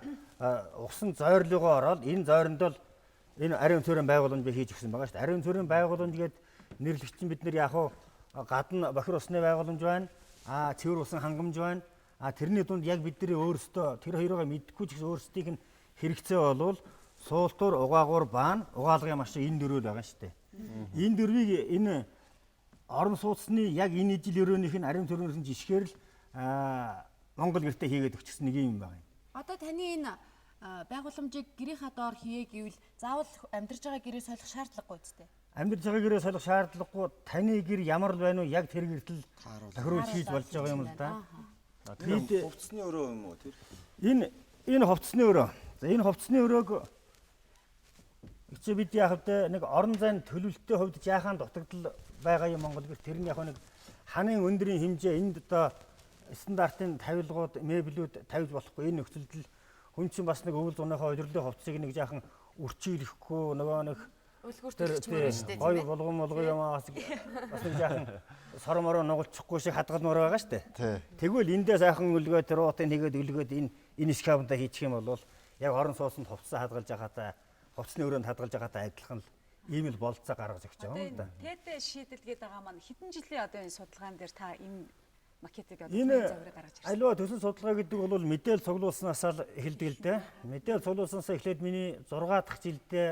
усан зойрлогоо ороод энэ зойронд л энэ ариун суурин байгууламж би хийж өгсөн байгаа шүү дээ. Ариун суурин байгууламж гээд нэрлэх чинь бид нар яг гадна бохир усны байгууламж байна. Цэвэр усан хангамж байна. Тэрний дунд яг бидний өөрсдөө тэр хоёроо мэдэхгүй ч гэсэн өөрсдийнх нь хэрэгцээ болвол суултуур, угаагуур, баан, угаалгын машин энэ дөрөв л байгаа шүү дээ. Энэ дөрвийг энэ орон сууцны яг энэ ижил өрөөнийх нь ариун төрөөнийх нь жишгээр л Монгол гэртээ хийгээд өгчихсэн нэг юм байна. Одоо таны энэ байгууламжийг гэрийнхаа доор хийе гэвэл заавал амьдарч байгаа гэрээ солих шаардлагагүй үстэй. Амьдарч байгаа гэрээ солих шаардлагагүй, таны гэр ямар л байна уу яг тэр гэртэл тохируулж хийж болж байгаа юм л да. Тэр хувцсны өрөө юм уу тэр? Энэ хувцсны өрөө. За энэ хувцсны өрөөг чи бид яг вэ нэг орон зайн төлөвлөлтийн хувьд жаахан дутагдал байгаа юм Монгол гэр. Тэр нь яг нэг ханын өндрийн хэмжээ энд одоо стандартын тавилгууд, меблүүд тавьж болохгүй энэ нөхцөлд л хүн чинь бас нэг өвөл зуныхаа удирлын хувцсыг нэг жаахан үрчийлэхгүй нөгөө нэг үлгүүр төлчихмөр шүү дээ. Гой булган мулган юм аа бас нэг жаахан сор мороо нугалчихгүй шиг хадгалмаар байгаа шүү дээ. Тэгвэл эндээ сайхан өлгөө тэр уутын хийгээд өлгөөд энэ шкафнда хийчих юм бол яг орон сууцнд хувцсаа хадгалж байгаатаа хувцсны өрөөнд хадгалж байгаатай адилхан л ийм л болцоо гаргаж өгч байгаа юм да. Тэд шийдэл гээд байгаа маань хэдэн жилийн одоо энэ судалгаан дээр та энэ макетыг одоо загварыг гаргаж ирсэн. Аливаа төсөл судалгаа гэдэг бол мэдээл цуглуулснаас л эхэлдэг л дээ. Мэдээл цуглуулснаас эхлээд миний 6 дахь жилдээ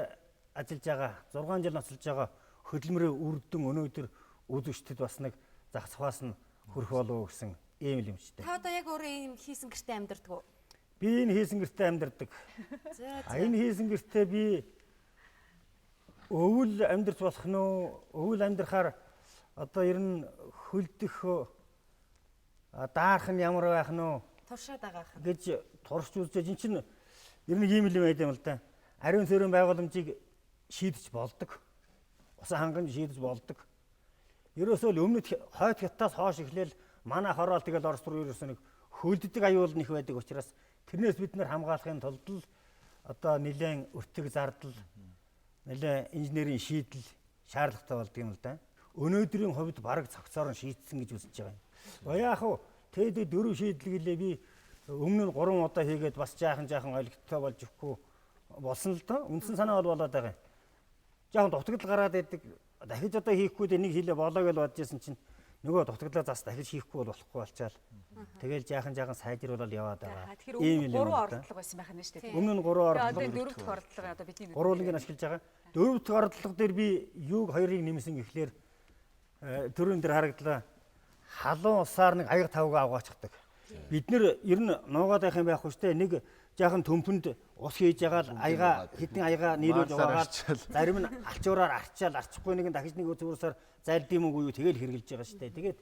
ажиллаж байгаа, 6 жил ноцолж байгаа хөдөлмөрийн үр дүн өнөөдөр үзэгчдэд бас нэг зах зохиос нь хүрэх болов гэсэн ийм л юм ч дээ. Та одоо яг өөрөө ийм хийсэн гэртээ амьдардаг уу? Би энэ хийсэн гэртээ амьдардаг. Энэ хийсэн гэртээ би өвөл амьдарч болох нь уу? Өвөл амьдрахаар одоо ер нь хөлдөх даарах нь ямар байх нь уу? Туршаад байгаа хаа гэж туршиж үзэж эн чинь ер нь ийм л юм байд юм л да. Ариун суурин байгууламжийг шийдэж болдог. Усан хангамж шийдэж болдог. Ерөөсөө л өмнөд хойд хятадаас хойш эхлээл манай хороол тэгэл Орос руу ерөөсөө нэг хөлддөг аюул нэх байдаг учраас тэрнээс бид нар хамгаалахын тулд л одоо нэлээд өртөг зардал, нэлээд инженерийн шийдэл шаардлагатай болдог юм л да. Өнөөдрийн хувьд бараг цогцоор нь шийдсэн гэж үзэж байгаа юм. Яг хав тэд дөрөв шийдэл гэлээ би өмнө нь 3 удаа хийгээд бас жаахан ойлгохтой болж өгөхгүй болсон л доо. Үндсэн санаа бол болоод байгаа юм. Жаахан дутагдал гараад идэг. Дахиж одоо хийхгүй дээ нэг хийлээ болоо гэж бодож исэн чинь нөгөө дутагдлаа зас дахиж хийхгүй бол болохгүй болчаал. Тэгэл жаахан сайжруулаад яваад байгаа. Тэгэхээр өмнө нь 3 ордлого байсан байх нь шүү дээ. Өмнө нь 3 ордлого. Одоо 4 дахь ордлого одоо бидний гурваныг нь ашиглаж байгаа. 4 дахь ордлого дээр би юуг хоёрыг нэмсэн гэхлээр түрүүн дээр харагдлаа. Халуун усаар нэг аяга тавгаа авгаачдаг. Бид нэр ер нь нуугаад байх юм байхгүй шүү дээ. Нэг жаахан төмпөнд ус хийж байгаа л аяга хитэн аяга нийлүүлж угаагаад зарим нь алчуураар арчаал арчихгүй нэг нь дахиж нэг зүрсээр зайлд юм уу юу тэгэл хэрглэж байгаа шүү дээ. Тэгээд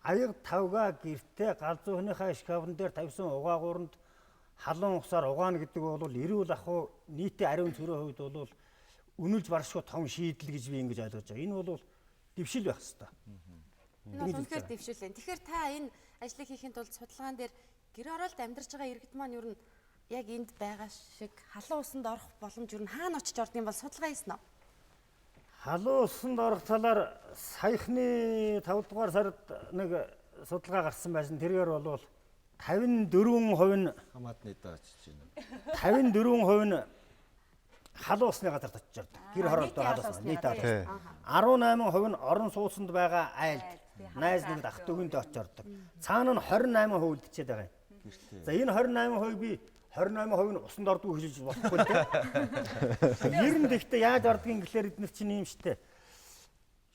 аяга тавгаа гэртээ галзуухныхаа шкафн дээр тавьсан угаагууранд халуун усаар угаана гэдэг бол эрүүл ахуй нийтийн ариун цөрөө хувьд бол үнэлж баршгүй том шийдэл гэж би ингэж ойлгож байгаа. Энэ бол дэвшил байх хэвээр. Энэ бол үнэхээр дэвшил байна. Тэгэхээр та энэ ажлыг хийхин тулд судалгаан дээр гэр оролт амьдарч байгаа иргэд маань ер нь яг энд байгаа шиг халуун усанд орох боломж ер нь хаана очиж ордог юм бол судалгаа хийсэн үү? Халуун усанд орох талаар саяхны 5 дугаар сард нэг судалгаа гарсан байсан. Тэргээр бол 54% нь хамаатны даа очиж байна. 54% нь Халуун усны газарт очиж ордог. Гэр хороолтой халуун усны нийт 18% нь орон сууцнд байгаа айлд найз нэгд ах дүүгэнд очиж ордог. Цаана нь 28% үлдчихэд байгаа юм. За энэ 28% би 28% нь усанд ордгүй гэж болохгүй л дээ. Ер нь тэгтээ яаж ордгийг гэхлээр эднэр чинь юм штэ.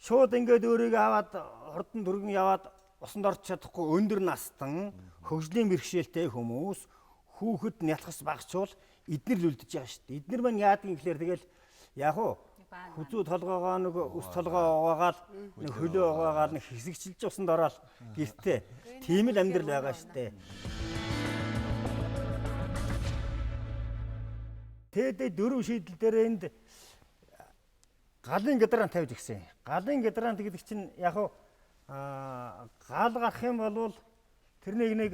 Шууд ингээд өөрийгөө аваад хурдан түргэн яваад усанд орч чадахгүй өндөр настан хөгжлийн бэрхшээлтэй хүмүүс хүүхэд нялхас багчуул эднэр л үлдэж байгаа штэ. Эднэр маань яадаг юм гэхлээр тэгэл яг уу хүзүү толгоогоо нэг ус толгоо угаагаал нэг хөлөө угаагаал нэг хэсэгчилж усанд ороод гэртээ тийм л амьдрал байгаа штэ. Тэдээ дөрөв шийдэл дээр энд галын гидрант тавьж гисэн. Галын гидрант гэдэг чинь яг уу гал гарах юм бол тэрнийг нэг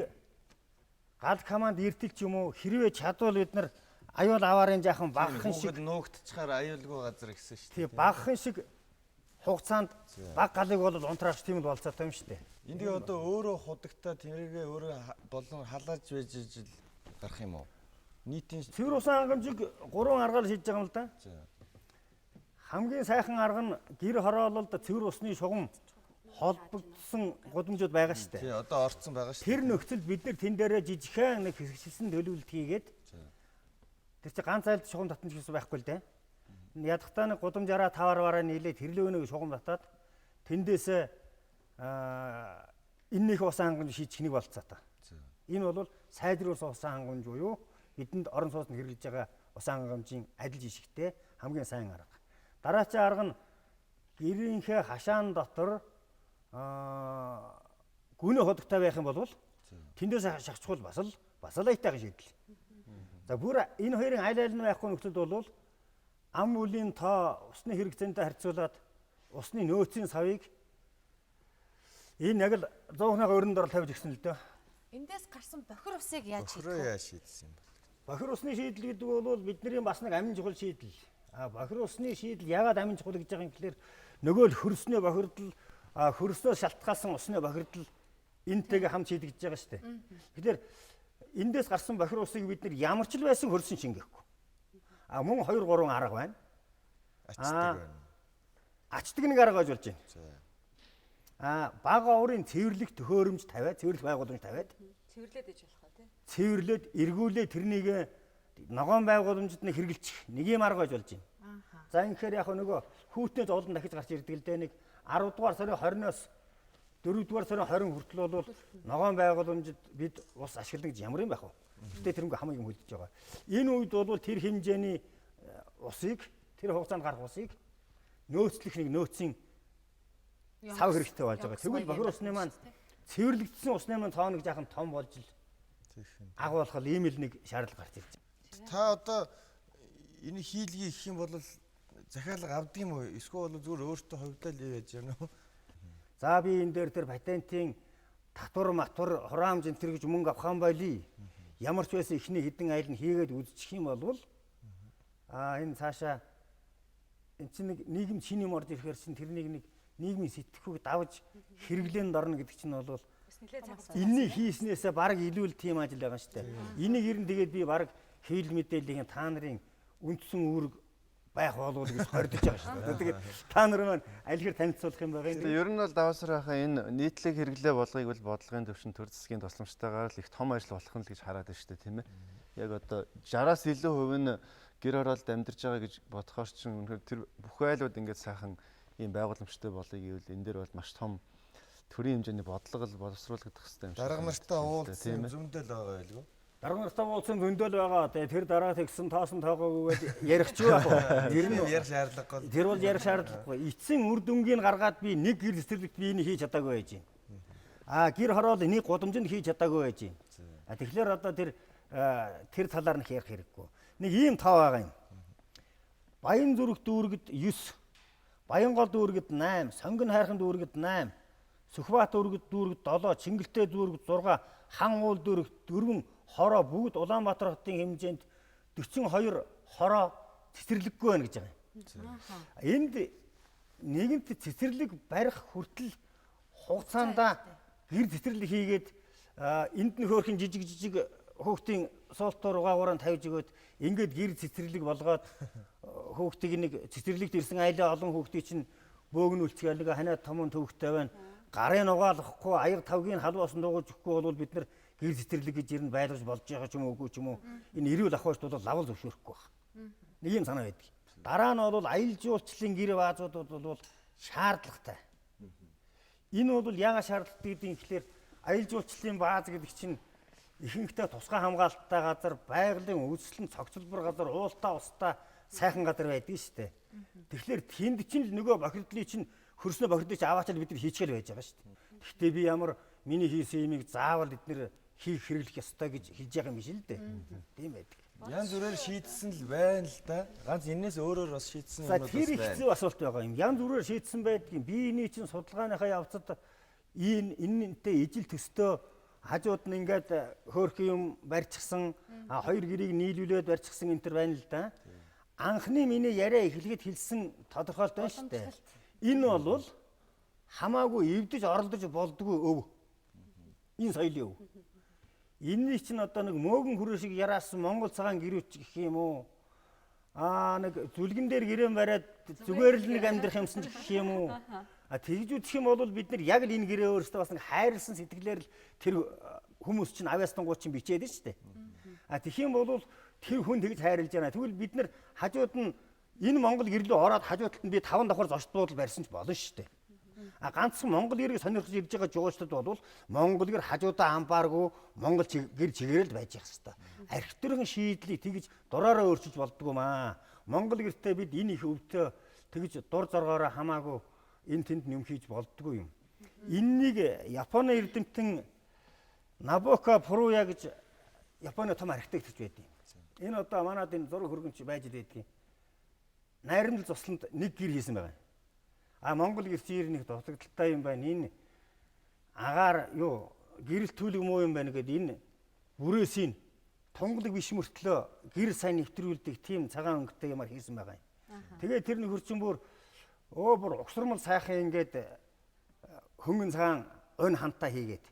гал команд эртэл ч юм уу хэрвээ чадвал бид нар аюул аваарын жаахан багахан шиг нуугдчихаар аюулгүй газар гэсэн шүү дээ. Тий, багахан шиг хугацаанд баг галыг бол унтраах тийм л болцоотой юм шүү дээ. Энд тэгээ одоо өөрөө худагтаа тэрийгээ өөрөө болон халааж байж ижил гарах юм уу? Нийтийн цэвэр усан хангамжийг гурван аргаар шийдэж байгаа юм л да. Хамгийн сайхан арга нь гэр хороололд цэвэр усны шугам холбогдсон гудамжууд байгаа шүү дээ. Тий, одоо орцсон байгаа шүү дээ. Тэр нөхцөлд бид нэр тэн дээрээ жижигхэн нэг хэсэгчилсэн төлөвлөлт хийгээд тэр чинь ганц айлд шугам татна гэсэн байхгүй л дээ. Ядахтаа нэг гудамжаараа таваар вараа нийлээд тэрлөө нэг шугам татаад тэндээсээ эннийх усан хангамж шийдэх нэг болцоотой. Энэ бол сайжруулсан усан хангамж буюу бидэнд орон сууцнд хэрэглэж байгаа усан хангамжийн адил жишгтэй хамгийн сайн арга. Дараачийн арга нь гэрийнхээ хашаан дотор гүнээ ходогтой байх юм бол тэндээс шахчихвал бас л аятайхан шийдэл. За бүр энэ хоёрын аль аль нь байхгүй нөхцөлд бол ам үлийн тоо усны хэрэгцээнтэй харьцуулаад усны нөөцийн савыг энэ яг л 100-ны өрөнд орол тавьж гисэн л дөө. Эндээс гарсан бохир усыг яаж шийдэх вэ? Яаж шийдсэн юм бэ? Бохир усны шийдэл гэдэг бол бидний бас нэг амин чухал шийдэл. А бохир усны шийдэл яагаад амин чухал гэж байгаа юм гэхлээр нөгөө л хөрснөө бохирдол хөрснөөс шалтгаалсан усны бохирдол энтэйгээ хамт шийдэгдэж байгаа шүү дээ. Тэгэхээр эндээс гарсан бохир усыг бид нар ямар ч л байсан хөрсөн шингээхгүй. А мөн 2 3 арга байна. Ачдаг байна. Ачдаг нэг арга байж болж байна. А бага оврын цэвэрлэх төхөөрөмж тавиад, цэвэрлэх байгууламж тавиад цэвэрлээд иж болох тий. Цэвэрлээд эргүүлээ тэрнийг ногоон байгууламжид нь хэрэглэчих нэг юм арга байж болж байна. За ингэхээр яг нөгөө хүүтнээс олон дахиж гарч ирдэг л дээ нэг 10 дугаар сарын 20-оос 4 дугаар сарын 20 хүртэл бол ногоон байгууламжид бид ус ашиглана гэж ямар юм байх вэ? Гэтэ тэрнгүй хамаг юм хөлдөж байгаа. Энэ үед бол тэр хэмжээний усыг тэр хугацаанд гарах усыг нөөцлөх нэг нөөцийн сав хэрэгтэй болж байгаа. Тэгвэл бохир усны маань цэвэрлэгдсэн усны маань тоо нэг жаахан том болж л агуулах ийм л нэг шаардлага гарч ирж байна. Та одоо энэ хийлгийг гэх юм бол захиалга авдаг юм уу? Эсвэл бол зүгээр өөртөө хувьдаа л яаж яана уу? За би энэ дээр тэр патентын татвар матвар хураамж энэ төр гэж мөнгө авах юм байли. Ямар ч байсан эхний хэдэн айл нь хийгээд үзчих юм бол энэ цаашаа эн чинь нэг нийгэм шинэ юм орж ирэхээр чинь тэрнийг нэг нийгмийн сэтгхүүг давж хэрэглээнд орно гэдэг чинь бол энэний хийснээсээ баг илүү л тийм ажил байгаа шүү дээ. Энийг ер нь тэгээд би баг хэвлэл мэдээллийн та нарын үндсэн үүрэг байх болов гэж хордож байгаа шүү дээ. Тэгээд та нар маань аль хэр танилцуулах юм байгаа юм. Ер нь бол даваасархаа энэ нийтлэг хэрэглээ болгоёг бол бодлогын төвшин төр засгийн тусламжтайгаар л их том ажил болох нь л гэж хараад байна шүү дээ, тийм ээ. Яг одоо 60-аас илүү хувь нь гэр хороолд амьдарч байгаа гэж бодохоор чинь үнэхээр тэр бүх айлууд ингээд сайхан ийм байгууламжтай болъё гэвэл энэ дээр бол маш том төрийн хэмжээний бодлого л боловсруулагдах хэрэгтэй юм шиг. Дарга нартай уулзсан зөндөл байгаа байлгүй. Дарга нартай уулзсан зөндөл байгаа. Тэгээ тэр дараа тэгсэн тоосон тоогоогүйгээд ярих ч юу яах вэ? Тэр нь ярих шаардлагагүй. Тэр бол ярих шаардлагагүй. Эцсийн үр дүнгийг гаргаад би нэг гэр цэцэрлэгт би энийг хийж чадаагүй байж байна. А гэр хороол энийг гудамжинд хийж чадаагүй байж байна. А тэгэхээр одоо тэр талаар нь ярих хэрэггүй. Нэг ийм тоо байгаа юм. Баян зүрх дүүргэд 9, Баянгол дүүргэд 8, Сонгон хайрхан дүүргэд 8, Сүхбаат дүүргэд 7, Чингэлтэй дүүргэд 6, Хан уул дүүргэд 4 хороо бүгд Улаанбаатар хотын хэмжээнд 42 хороо цэцэрлэггүй байна гэж байгаа юм. Энд нэгэнт цэцэрлэг барих хүртэл хугацаанд гэр цэцэрлэг хийгээд энд нь хөөрхөн жижиг жижиг хүүхдийн суултуур угаагаараа тавьж өгөөд ингээд гэр цэцэрлэг болгоод Хүүхдийг нэг цэцэрлэгт ирсэн айлаа олон хүүхдийг чинь бөөгнүүлцгээл нэг ханиад томон төвхтэй байна. Гарын угаалгахгүй, аяг тавгийн халуун осон дуугаж өгөхгүй бол бид нар гэр цэцэрлэг гэж ер нь байлгаж болж байгаа ч юм уу үгүй ч юм уу. Энэ эрүүл ах хуучд бол лавл зөвшөөрөхгүй байна. Нэг юм санаа байдаг. Дараа нь бол аялал жуулчлалын гэр баазууд бол шаардлагатай. Энэ бол яагаад шаардлагатай гэдэг юм гэхлээр аялал жуулчлалын бааз гэдэг чинь ихэнхдээ тусгай хамгаалттай газар, байгалийн үзэсгэлэн цогцлбор газар, уултаа устай сайхан газар байдаг шүү дээ. Тэгэхээр тэнд чинь л нөгөө бохирдлыг чинь хөрснөө бохирдлыг чинь аваачаал бид нар хийчихэл байж байгаа шүү дээ. Гэхдээ би ямар миний хийсэн юмыг заавал эднэр хийх хэрэглэх ёстой гэж хэлж байгаа юм биш л дээ. Тийм байдаг. Янз бүрээр шийдсэн л байна л да. Ганц энэс өөрөөр бас шийдсэн За юмнууд бас тэр их байна. хэцүү асуулт байгаа юм. Янз бүрээр шийдсэн байдгийг би эний чинь судалгааныхаа явцад энэ энэнтэй ижил төстөө хажууд нь ингээд хөөрхөн юм барьчихсан, хоёр гэрийг нийлүүлээд барьчихсан энэ төр байна л да. Анхны миний яриа эхлэхэд хэлсэн тодорхойлт байна шүү дээ. Энэ бол хамаагүй эвдэж оролдож болдгоо өв. Энэ соёлын өв. Энэний чинь одоо нэг мөөгөн хүрээ шиг яраасан Монгол цагаан гэрүүч гэх юм уу? Аа нэг зүлгэн дээр гэрээн бариад зүгээр л нэг амьдрах юмсан ч гэх юм уу? А тэгж үзэх юм бол бид нар яг л энэ гэрээ өөрөөсөө бас нэг хайрлсан сэтгэлээр л тэр хүмүүс чинь авьяастангууд чинь бичээд нь шүү дээ. А тэгэх юм бол тэр хүн тэгж хайрлаж байна. Тэгвэл бид нар хажууд нь энэ Монгол гэрлөө ороод хажуу талд нь би 5 давхар зочд буудал барьсан ч болно шүү дээ. А ганцхан Монгол гэрийг сонирхож ирж байгаа жуулчдад бол Монгол гэр хажуудаа амбааргүй Монгол гэр чигээрэл байж явах хэвээр. Архитектурын шийдлийг тэгж дураараа өөрчилж болдгоо маа. Монгол гэртээ бид энэ их өвдөө тэгж дур зоргоороо хамаагүй энэ тэнд нэм хийж болдгоо юм. Эннийг Японы эрдэмтэн Набока Фуруя гэж Японы том архитектор байдаг юм. Энэ одоо манад энэ зураг хөргөнч байж байдаг юм. Найрамдал цусланд нэг гэр хийсэн байгаа. А Монгол гэрчээр нэг дутагдaltaй юм байна. Энэ агаар юу гэрэл төлөг муу юм байна гэд энэ бүрээсийн тунгалаг биш мөртлөө гэр сайн нэвтрүүлдэг тийм цагаан өнгөтэй юмар хийсэн байгаа юм. Тэгээ тэр нөхөр чинь бүр өө бүр угсармал сайхан ингээд хөнгөн цагаан өн хантаа хийгээд.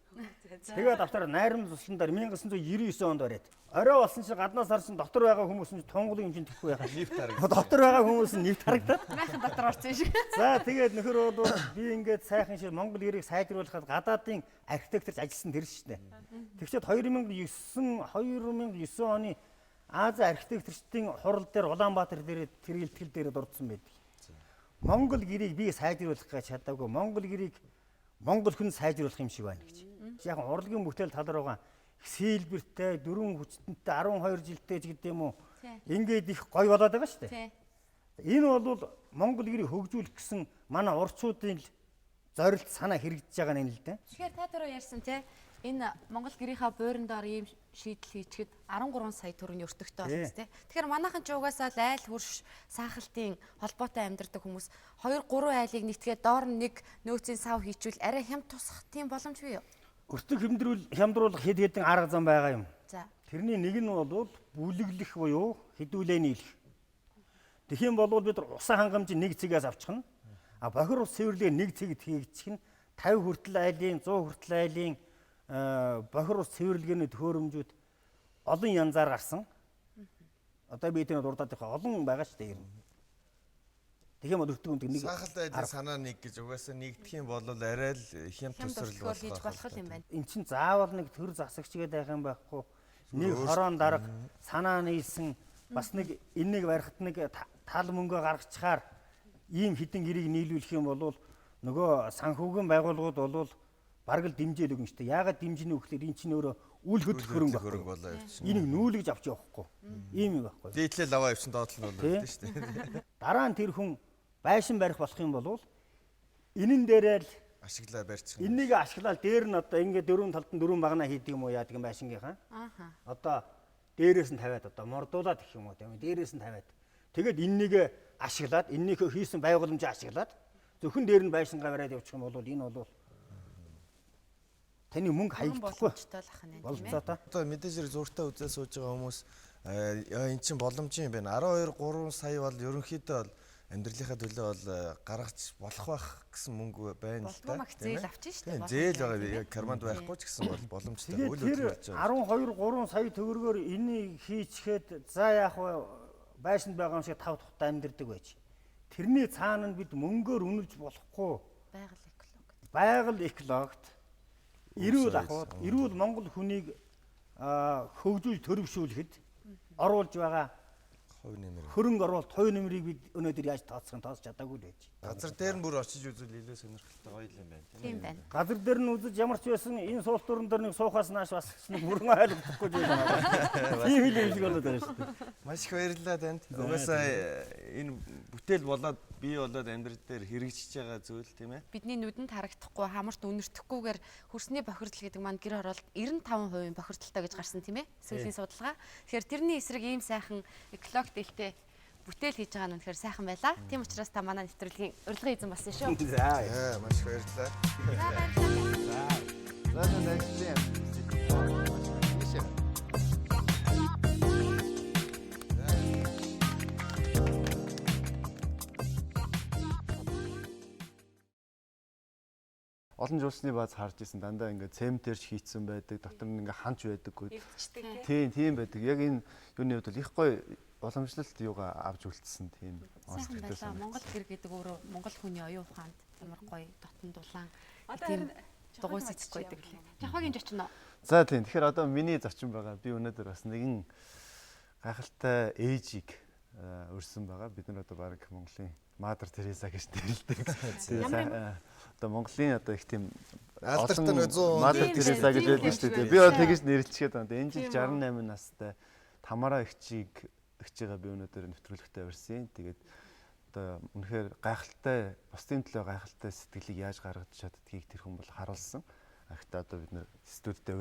Тэгээд автаар найрамдал туслан дээр 1999 онд бариад. Орой болсон чинь гаднаас харсан дотор байгаа хүмүүс нь тунгалаг юм чинь тэхгүй яхаа. Нэвт харагдав. Дотор байгаа хүмүүс нь нэвт харагдаад. Майхан дотор орсон юм шиг. За тэгээд нөхөр бол би ингээд сайхан шиг Монгол гэрийг сайжруулахад гадаадын архитекторч ажилласан тэр шүү дээ. Тэгчээд 2009 оны Ази архитекторчдын хурал дээр Улаанбаатар дээр тэр илтгэл дээр дурдсан байдаг. Монгол гэрийг би сайжруулах гэж чадаагүй. Монгол гэрийг Монгол хүн сайжруулах юм шиг байна гэж. Яг урлагийн бүтээл тал руугаа сэлбэртэй, дөрвөн хүчтэнтэй 12 жилтэй ч гэдэг юм уу. Ингээд их гоё болоод байгаа шүү дээ. Энэ бол Монгол гэрийг хөгжүүлэх гэсэн манай урчуудын л зорилт санаа хэрэгжиж байгаа юм л да. Тэгэхээр та түрүү ярьсан тий энэ Монгол гэрийнхаа буурин доор ийм шийдэл хийчихэд 13 сая төгрөгийн өртөгтэй болсон тий. Тэгэхээр манайхан ч угаасаа л айл хөрш саахалтын холбоотой амьдардаг хүмүүс 2 3 айлыг нэгтгээд доор нь нэг нөөцийн сав хийчвэл арай хямд тусах тийм боломж бий юу? Өртөг хямдруулах хэд хэдэн арга зам байгаа юм. За. Тэрний нэг нь бол бүлэглэх буюу хэдүүлээ нийлэх. Тэгэх юм бол бид усан хангамж нэг цэгээс авчихна. А бохир ус цэвэрлэгээ нэг цэгт хийгдчих нь 50 хүртэл айлын 100 хүртэл айлын бохир ус цэвэрлэгээний төхөөрөмжүүд олон янзаар гарсан. Одоо би тэр дурдаад байгаа олон байгаа шүү дээ ер нь. Тэгэх юм бол өртөг өндөг нэг Сахалт айлын санаа нэг гэж угаасаа нэгдэх юм бол арай л хямд төсрөл болох хийж болох юм байна. Эн чинь заавал нэг төр засагч гэдэг байх юм байхгүй. Нэг хорон дарга санаа нийлсэн бас нэг энэнийг барихад нэг тал мөнгө гаргачихаар ийм хідэн гэрийг нийлүүлэх юм бол нөгөө санхүүгийн байгууллагууд бол бараг л дэмжээл өгнө шүү дээ. Яагаад дэмжинэ вэ гэхээр эн чинь өөрөө үл хөдлөх хөрөнгө хөрөнгө болоо явчихна. Энийг нүүлгэж авч явахгүй. Ийм юм байхгүй. Дээдлээ лаваа явчихсан доотлол нь болоо шүү дээ. Дараа нь тэр хүн байшин барих болох юм бол энэн дээрээ л ашиглаа барьчих. Энийг ашиглаад дээр нь одоо ингээд дөрвөн талд нь дөрвөн багнаа хийдэг юм уу яадаг юм байшингийнхаа. Ааха. Одоо дээрээс нь тавиад одоо мордуулаад гэх юм уу тийм дээрээс нь тавиад. Тэгээд энэнийг ашиглаад энэнийхөө хийсэн байгууламжаа ашиглаад зөвхөн дээр нь байшингаа бариад явчих юм бол энэ бол таны мөнгө хаягдахгүй. Болцоо та. Одоо мэдээж хэрэг зургатаа үзээ сууж байгаа хүмүүс эн чинь боломжийн юм байна. 12 3 сая бол ерөнхийдөө бол амьдралынхаа төлөө бол гаргаж болох байх гэсэн мөнгө байна л да. Зээл авчих шүү дээ. Зээл байгаа. Яг карманд байхгүй ч гэсэн бол боломжтой. Үйл хөдлөл болж байгаа. 12 3 сая төгрөгөөр энийг хийчихэд за яах вэ? Байшинд байгаа юм шиг тав тухтай амьдардаг байж. Тэрний цаана нь бид мөнгөөр үнэлж болохгүй. Байгаль экологт. Байгаль экологт эрүүл ахуйд, эрүүл Монгол хүнийг хөгжүүл төрөвшүүлэхэд оруулж байгаа хувь нэмэр. Хөрөнгө оруулалт хувь нэмрийг бид өнөөдөр яаж тооцох нь тооцож чадаагүй л байж. Газар дээр нь бүр очиж үзвэл илүү сонирхолтой гоё юм байна тийм байна. Газар дээр нь үзэж ямар ч байсан энэ суулт дөрөн дээр нэг суухаас нааш бас нэг бүрэн ойлгохгүй юм байна. Тийм л юм шиг болоод байгаа шүү дээ. Маш их баярлалаа танд. Угаасаа энэ бүтээл болоод бий болоод амьдрал дээр хэрэгжиж байгаа зүйл тийм ээ. Бидний нүдэнд харагдахгүй хамарт үнэртэхгүйгээр хөрсний бохирдол гэдэг маань гэр хороолт 95% бохирдолтой гэж гарсан тийм ээ. Сүүлийн судалгаа. Тэгэхээр тэрний эсрэг ийм сайхан экологи дэлтэй бүтээл хийж байгаа нь үнэхээр сайхан байлаа. Тийм учраас та манай нэвтрүүлгийн урилгын эзэн болсон шүү. За маш их баярлалаа. За баярлалаа. За за ажиллая. Олон жуулчны бааз харж исэн дандаа ингээд цементээр ч хийцэн байдаг, дотор нь ингээд ханч байдаггүй. Тийм, тийм байдаг. Яг энэ юуны хувьд бол их гоё уламжлалт юугаа авч үлдсэн тийм онцлогтой байлаа. Монгол гэр гэдэг өөрөө Монгол хүний оюун ухаанд ямар гоё дотн дулаан тийм дугуй сэцэхгүй байдаг лээ. Жавхагийн зочин уу? За тийм. Тэгэхээр одоо миний зочин байгаа. Би өнөөдөр бас нэгэн гайхалтай ээжийг өрсөн байгаа. Бид нар одоо баг Монголын Мадер Тереза гэж нэрлэдэг. Одоо Монголын одоо их тийм алдартай 100 Мадер Тереза гэж байдаг шүү дээ. Би одоо тэгж нэрлэчихэд байна. Энэ жил 68 настай Тамара эгчийг эгчийгээ би өнөөдөр нэвтрүүлэгтээ урьсан. Тэгээд одоо үнэхээр гайхалтай, бусдын төлөө гайхалтай сэтгэлийг яаж гаргаж чаддгийг тэр хүн бол харуулсан. Гэхдээ одоо бид нэр студидээ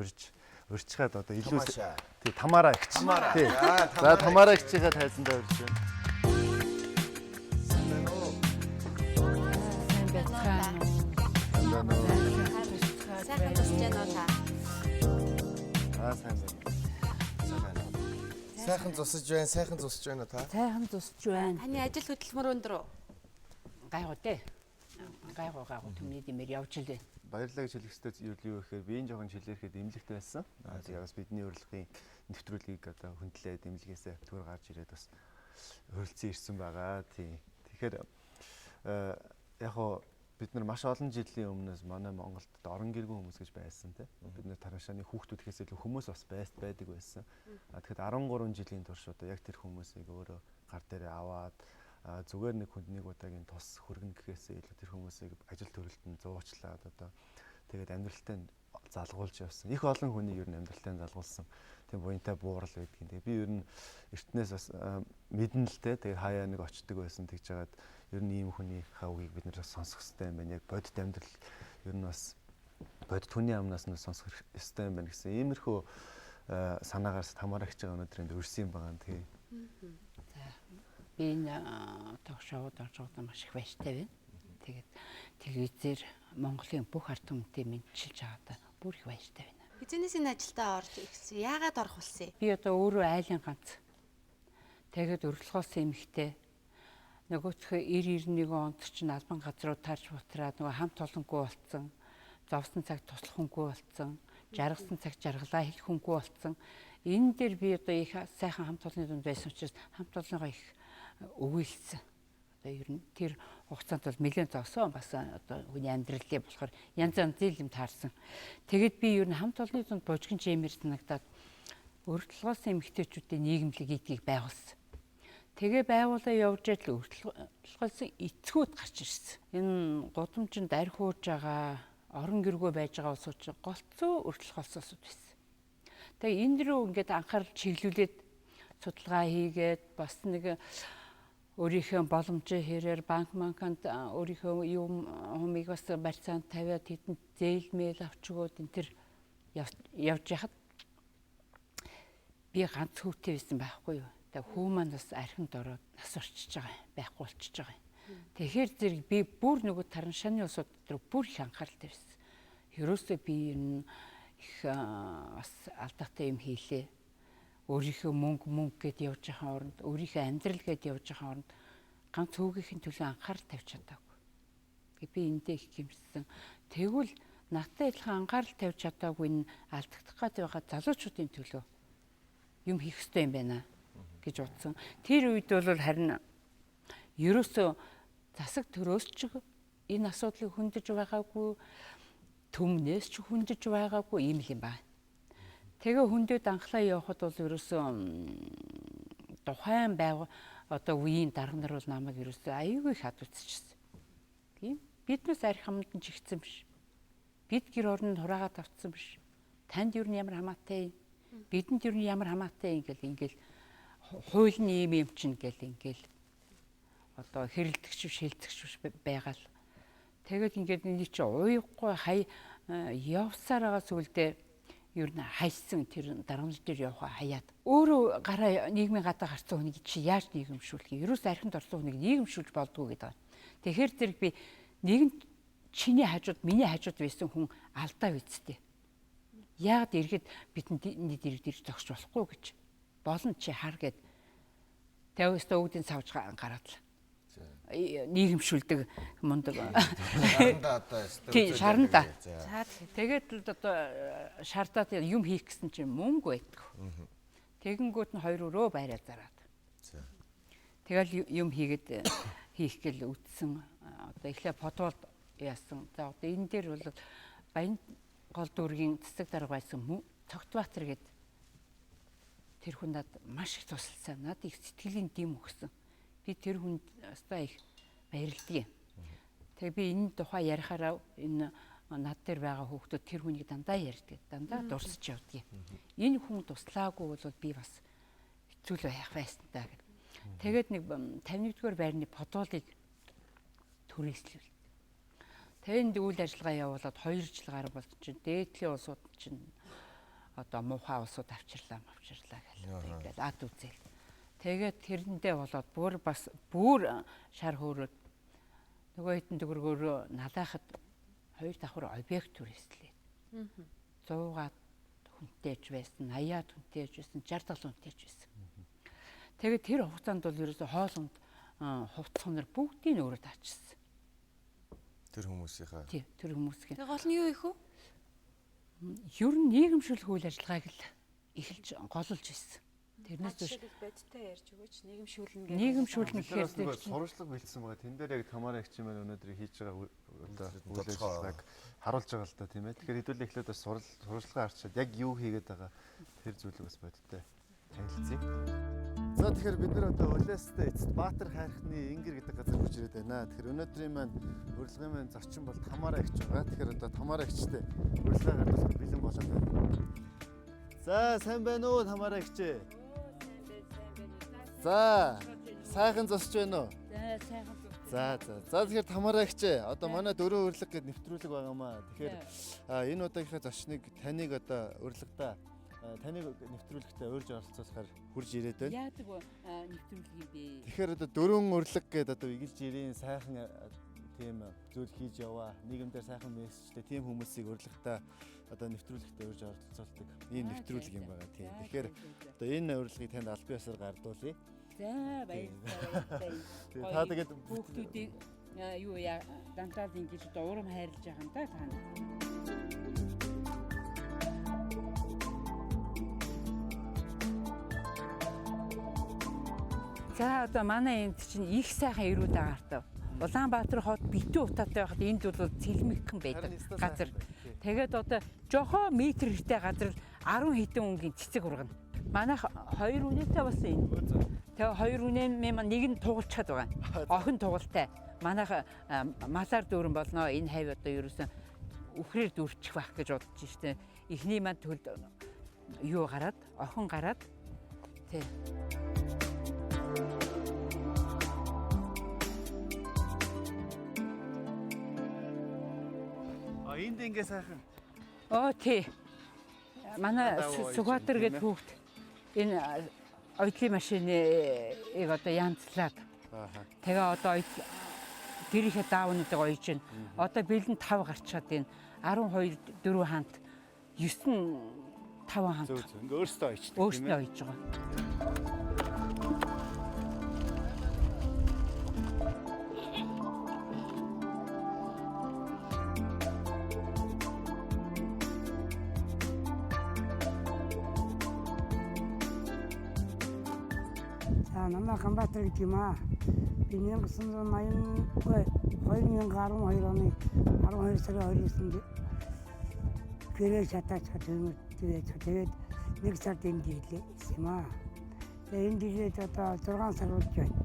урьчхаад одоо илүү тий Тамара эгч. Тий. За Тамара эгчийгээ тайзандаа урьж байна. Сайн байна уу? Сайн байцгаана уу? Сайн байна уу? Сайхан тусч байна уу та? Аа сайн байна. Сайн байна уу? Сайхан зусаж байна, сайхан зусаж байна та. Сайхан зусч байна. Таны ажил хөдөлмөр өндөр үү? Гайгүй те. Гайгүй гайгүй түмний дэмээр явж л байна. Баярлалаа гэж хэлэх ёстой зүйл юу гэхээр би энэ жоохон чилээрэхэд эмнэлэгт байсан. Тэгээ бас бидний урилгын нэвтрүүлгийг одоо хөндлээд эмнэлгээсээ түр гарч ирээд бас хөрөлцөн ирсэн байгаа. Тийм. Тэгэхээр яг хоо бид нар маш олон жилийн өмнөөс манай Монголд орон гэргүй хүмүүс гэж байсан тийм. Бид нар тараншааны хүүхдүүд гэхээс илүү хүмүүс бас байдаг байсан. Тэгэхээр 13 жилийн турш одоо яг тэр хүмүүсийг өөрөө гар дээрээ аваад зүгээр нэг хүнд нэг удаагийн тус хүргэн гэхээсээ илүү тэр хүмүүсийг ажил төрөлтөнд зуучлаад одоо тэгээд амьдралтай залгуулж явсан. Их олон хүнийг ер нь амьдралтай залгуулсан тийм буянтай буурал байдгийн. Тэгээд би ер нь эртнээс бас мэднэ л те. Тэгээд хаяа нэг очдөг байсан тэгж жагаад ер нь ийм хүний хавгийг бид нар сонсох хэрэгтэй юм байна. Яг бодит амьдрал ер нь бас бодит хүний амнаас нь сонсох ёстой юм байна гэсэн иймэрхүү санаагаас Тамара эгч байгаа өнөөдөр энд өрсөн юм байгаа. Тэгээ. За би энэ ток шоуд орж байгаадаа маш их баяртай байна. Тэгээд телевизээр Монголын бүх ард түмнтэй мэдчилж байгаадаа бүр их баяртай байна. Эзэнээс энэ ажилдаа орж ирсэн. Яагаад орох болсон юм? Би одоо өөрөө айлын ганц. Тэгээд өрөлдөхөөс эмэгтэй. Нөгөөхөө 90 91 онд чинь албан газруу тарж бутраад нөгөө хамт олонгүй болцсон. Зовсон цаг туслах хүнгүй болцсон. Жаргасан цаг жаргалаа хэлэх хүнгүй болцсон. Энэ дээр би одоо их сайхан хамт олонны дунд байсан учраас хамт олонныгоо их өгөөлсөн. Одоо ер нь тэр хугацаанд бол нэлээд зовсон бас одоо хүний амьдралыг болохоор янз янзын юм таарсан. Тэгэд би ер нь хамт олонны дунд божигн чимээр санагдаад өрөлдөлгөөс эмэгтэйчүүдийн нийгэмлэг эдгийг байгуулсан. Тэгээ байгуулаа явж идэл өрөлдөлгөөсөн эцгүүд гарч ирсэн. Энэ гудамжинд архиурж байгаа, орон гэргүй байж байгаа улсууд чинь голцоо өрөлдөлгөөс улсууд байсан. Тэгээ энэ рүү ингээд анхаарал чиглүүлээд судалгаа хийгээд бас нэг өөрийнхөө боломжийн хэрээр банк манканд өөрийнхөө юм хумыг бас барьцаанд тавиад тэдэнд зээл мэйл авч өгөөд энэ төр явж яхад би ганц хүүтэй байсан байхгүй юу. Тэгээ хүү маань бас архинд ороод нас орчиж байгаа юм, байхгүй болчихж байгаа юм. Тэгэхээр зэрэг би бүр нөгөө тараншааны улсууд дээр бүр их анхаарал тавьсан. Ерөөсөө би энэ их бас алдаатай юм хийлээ. Өөрийнхөө мөнгө гэд явж байгаа оронд, өөрийнхөө амьдрал гэд явж байгаа оронд ганц хүүгийнхэн төлөө анхаарал тавьж чадаагүй. Тэгээ би эндээ их гэмшсэн. Тэгвэл надтай адилхан анхаарал тавьж чадаагүй энэ алдагдах гээд байгаа залуучуудын төлөө юм хийх ёстой юм байна. гэж бодсон. Тэр үед бол харин ерөөсөө засаг төрөөс ч энэ асуудлыг хөндөж байгаагүй, түмнээс ч хөндөж байгаагүй юм л юм байна. Тэгээ хөндөд анхлаа явхад бол ерөөсөө тухайн байг одоо үеийн дарга нар бол намайг ерөөсөө аюулгүй их хадвцчихсан. Тийм. Биднээс арх хамт нь чигцэн биш. Бид гэр орнонд хураагаад авцсан биш. Танд юу нь ямар хамаатай юм? Бидэнд юу нь ямар хамаатай юм гэл ингээл хууль нь ийм юм чинь гэл ингээл одоо хэрэлдэгч биш, шилдэгч биш байгаа л. Тэгээд ингээд энэ чи уяхгүй хай явсаар байгаа сүлдээ ер нь хайсан тэр дарамт дээр явах хаяад өөрөө гараа нийгмийн гадаа гарсан хүнийг чи яаж нийгэмшүүлэх юм? Ерөөс архинд орсон хүнийг нийгэмшүүлж болдгоо гэдэг. Тэгэхээр зэрэг би нэгэн чиний хажууд миний хажууд байсан хүн алдаа үсттэй. Яагаад иргэд бидэнд энэ дэр зогсож болохгүй гэж болно чи хар гэд 50-аас өвдийн савж гараад л нийгэмшүүлдэг мундаг. Шарандаа одоо тий шарандаа. Тэгээд л одоо шаардаад юм хийх гэсэн чинь мөнгө байдаг. Тэгэнгүүт нь хоёр өрөө байраа зараад. Тэгэл юм хийгээд хийх гэл үтсэн. Одоо эхлээ подволд яасан. За одоо энэ дээр бол Баян гол дүүргийн цэцэг дарга байсан Цогтбаатар гээд тэр хүн над маш их тусалсан. Надад их сэтгэлийн дэм өгсөн. Би тэр хүнд өстой их баярлдаг. Тэгээ би энэ тухай ярихаараа энэ над дээр байгаа хүүхдүүд тэр хүнийг дандаа ярьдаг. Дандаа дурсаж явдаг. Энэ хүн туслаагүй бол би бас хэцүү л байх байсан даа гэв. Тэгээд нэг 51-р байрны подволыг түрээслэв. Тэнд үйл ажиллагаа явуулаад 2 жил гаруй болсон чинь дээдлийн улсууд чинь одоо муухай улсууд авчирлаа гэл ингээл ад үзэл. Тэгээд тэрэндээ болоод бүр бас бүр шар хөөрөөд нөгөө хитэн төгрөгөөрөө налаахад хоёр давхар объект түрээслээ. 100-аад хүнтэйж байсан, 80-аад хүнтэйж байсан, 60 70 хүнтэйж байсан. Тэгээд тэр хугацаанд бол ерөөсөө хоолунд хувцас хунар бүгдийг нь өөрөө таачсан. Тэр хүмүүсийнхаа. Тий, тэр хүмүүсийн. Тэгээ гол нь юу их вэ? Ер нь нийгэмшүүлэх үйл ажиллагааг л эхэлж гололж ирсэн. Тэрнээс биш бодиттой ярьж өгөөч нийгэмшүүлнэ гэдэг. Нийгэмшүүлнэ гэхээр сурвалжлага бэлдсэн байгаа. Тэн дээр яг Тамара эгч маань өнөөдөр хийж байгаа одоо үйл ажиллагааг харуулж байгаа л да тийм ээ. Тэгэхээр хэдүүлээ эхлээд бас сурвалжлага харчаад яг юу хийгээд байгаа тэр зүйлийг бас бодиттой танилцъя. За тэгэхээр бид нар одоо Улиастай эцэст Баатар хайрхны Ингэр гэдэг газар хүрч ирээд байна. Тэгэхээр өнөөдрийн маань урилгын маань зочин бол Тамара эгч байгаа. Тэгэхээр одоо Тамара эгчтэй урилгаа гардуулах бэлэн болоод байна. За сайн байна уу Тамара эгч ээ? За сайхан зосч байна уу? За сайхан зосч. За за. За тэгэхээр Тамара эгч ээ одоо манай дөрөв урилга гэдэг нэвтрүүлэг байгаамаа. Тэгэхээр энэ удаагийнхаа зочныг таныг одоо урилгадаа таныг нэвтрүүлэгтээ урьж оролцуулахаар хурж ирээд байна. Яадаг нэвтрүүлэг юм бэ? Тэгэхээр одоо дөрвөн урилга гэдэг одоо эгэлж ирийн сайхан тийм зүйл хийж яваа. Нийгэмдэр сайхан мессежтэй тийм хүмүүсийг урилгатаа одоо нэвтрүүлэгтээ урьж оролцуулдаг ийм нэвтрүүлэг юм байгаа тийм. Тэгэхээр одоо энэ урилгыг танд аль биесээр гардуулъя. За баярлалаа. Тэгээ та тэгээд хүүхдүүдийг юу яа дандаа л ингэж одоо урам хайрлаж байгаа юм да та нар. За одоо манай энд чинь их сайхан эрүүл агаартай. Улаанбаатар хот битүү утаатай байхад энд бол цэлмэгхэн байдаг газар. Тэгээд одоо жохоо метр хэртэй газар л 10 хэдэн өнгийн цэцэг ургана. Манайх хоёр үнэтэй болсон энэ. Тэгээ хоёр үнэ маань нэг нь тугалчхад байгаа. Охин тугалтай. Манайх малаар дүүрэн болно. Энэ хавь одоо ерөөсөн үхрээр дүүрчих байх гэж бодож штэ. Эхний маань төлд юу гараад охин гараад тий. А энд ингээ сайхан. Оо тий. Манай Сүхбаатар гэдэг хүүхд энэ оюутлын машиныг одоо янзлаад. Тэгээ одоо гэрийнхээ даавнуудыг оёж байна. Одоо бэлэн 5 гарчаад энэ 12 4 хаант 9 5 хаант. Зөв зөв. Ингээ өөрсдөө оёчдаг тийм ээ. Өөрсдөө оёж байгаа. За, намайг Ганбаатар гэдэг юм аа. Би 1980 2012 оны 12 сарын 29-нд гэрээ шатаач тэгээд тэгээд нэг сард энд ирлээ юм аа. Тэгээд энд ирээд одоо 6 сар болж байна.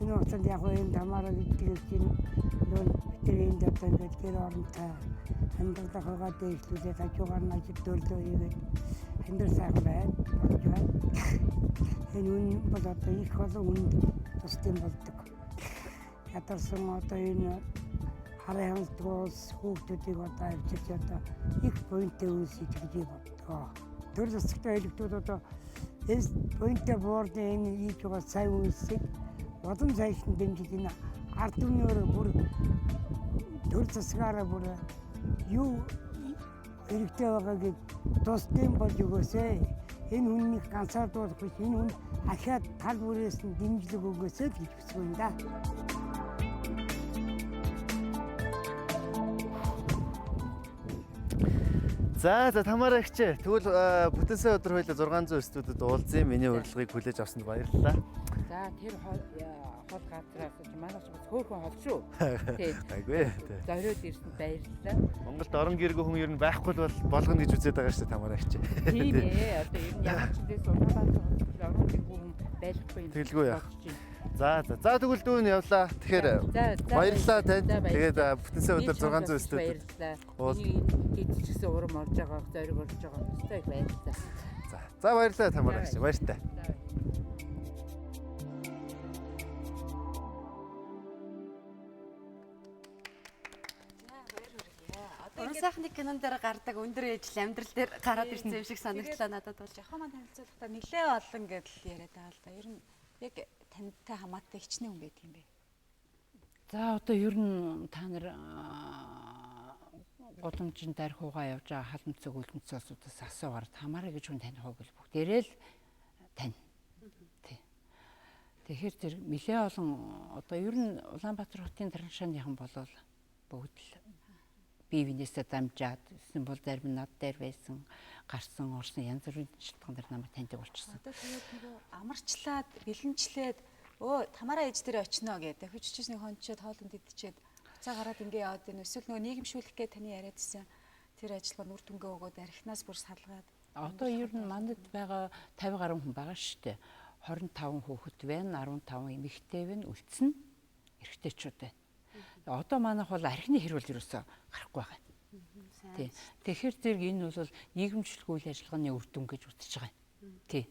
Энэ хугацаанд яг энэ Тамара гэдэг чинь юу бид энд одоо ингээд гэр оронтой амьдралаа хойгоо дээшлүүлээд хажуугаар нь ажил төрлөө хийгээд амьдрал сайхан байна болж байна. Энэ үн бол одоо их олон хүнд тусдсан болдог. Ядарсан одоо энэ харын хяналтгуус хүүхдүүдийг одоо авчирч одоо их буянтай үүсэж гэж боддгоо. Төр засагтай хэлэгдүүд одоо энэ буянтай буурны энэ хийж байгаа сайн үйлсийг улам сайшин дэмжиж энэ ард түмнээр бүр төр засгаараа бүр юу хэрэгтэй байгааг тусдсан болж өгөөсэй. Энэ хүнийг ганцаардуулах биш, энэ хүн ахиад тал бүрээс нь дэмжлэг өгөөсэй л гэж хүсэж байна да. За за Тамара эгчээ. Тэгвэл бүтэн сайн өдөр хоёлаа 600 студид уулзъя. Миний урилгыг хүлээж авсанд баярлалаа. За, тэр хол газраас манайх ч бас хөөхөн хол шүү. Тий. Гайгүй. Зориод ирсэнд баярлалаа. Монголд орон гэргүй хүн ер нь байхгүй л бол болгоно гэж үзээд байгаа шүү дээ Тамара эгчээ. Тийм ээ. Одоо ер нь ямар ч зэс Улаанбаатар хотод орон гэргүй хүн байхгүй юм. Тэгэлгүй яах. За за. За тэгвэл дүүн явлаа. Тэгэхээр баярлалаа танд. Тэгээд бүтэн сайн өдөр 600 студид баярлалаа. Миний хэд ч гэсэн урам орж байгаа, зориг орж байгаа. Өстой их баярлалаа. За. За баярлалаа Тамара эгчээ. Баяртай. Уран сайхны кинон дээр гардаг өндөр ээжл амьдрал дээр гараад ирсэн юм шиг санагдлаа надад бол. Жохоо маань танилцуулахдаа нэлээ олон гэдэл яриад байгаа л да. Ер нь яг тантай хамаатай хичнээн хүн байдаг юм бэ? За, одоо ер нь та нар гудамжинд дархуугаа явж байгаа халамцэг үлдэнцээ улсуудаас асуугаар Тамара гэж хүн таних уу гэл бүгдээрээ л тань. Тий. Тэгэхээр тэр нэлээ олон одоо ер нь Улаанбаатар хотын тараншааныхан болол бүгд л бие биенээсээ дамжаад эсвэл бол зарим нь над дээр байсан, гарсан, орсон янз бүрийн шалтгаан дээр намайг таньдаг болчихсон. Одоо тэгээд нөгөө амарчлаад, бэлэнчлээд өө Тамара ээж дээр очино гэдэг. Хүччихс нэг хончоод хоолнд идчихэд хуцаа гараад ингээ яваад байна. Эсвэл нөгөө нийгэмшүүлэх гээд таны яриадсэн тэр ажиллагаа нүр дүнгээ өгөөд архинаас бүр салгаад. Одоо ер нь манад байгаа 50 гаруй хүн байгаа шүү дээ. 25 хүүхэд байна, 15 эмэгтэй байна, үлдсэн эрэгтэйчүүд байна. Одоо манайх бол архины хэрүүл ерөөсөө гарахгүй байгаа. Тий. Тэгэхээр зэрэг энэ бол нийгэмшүүлэх үйл ажиллагааны үр дүн гэж үзэж байгаа юм. Тий.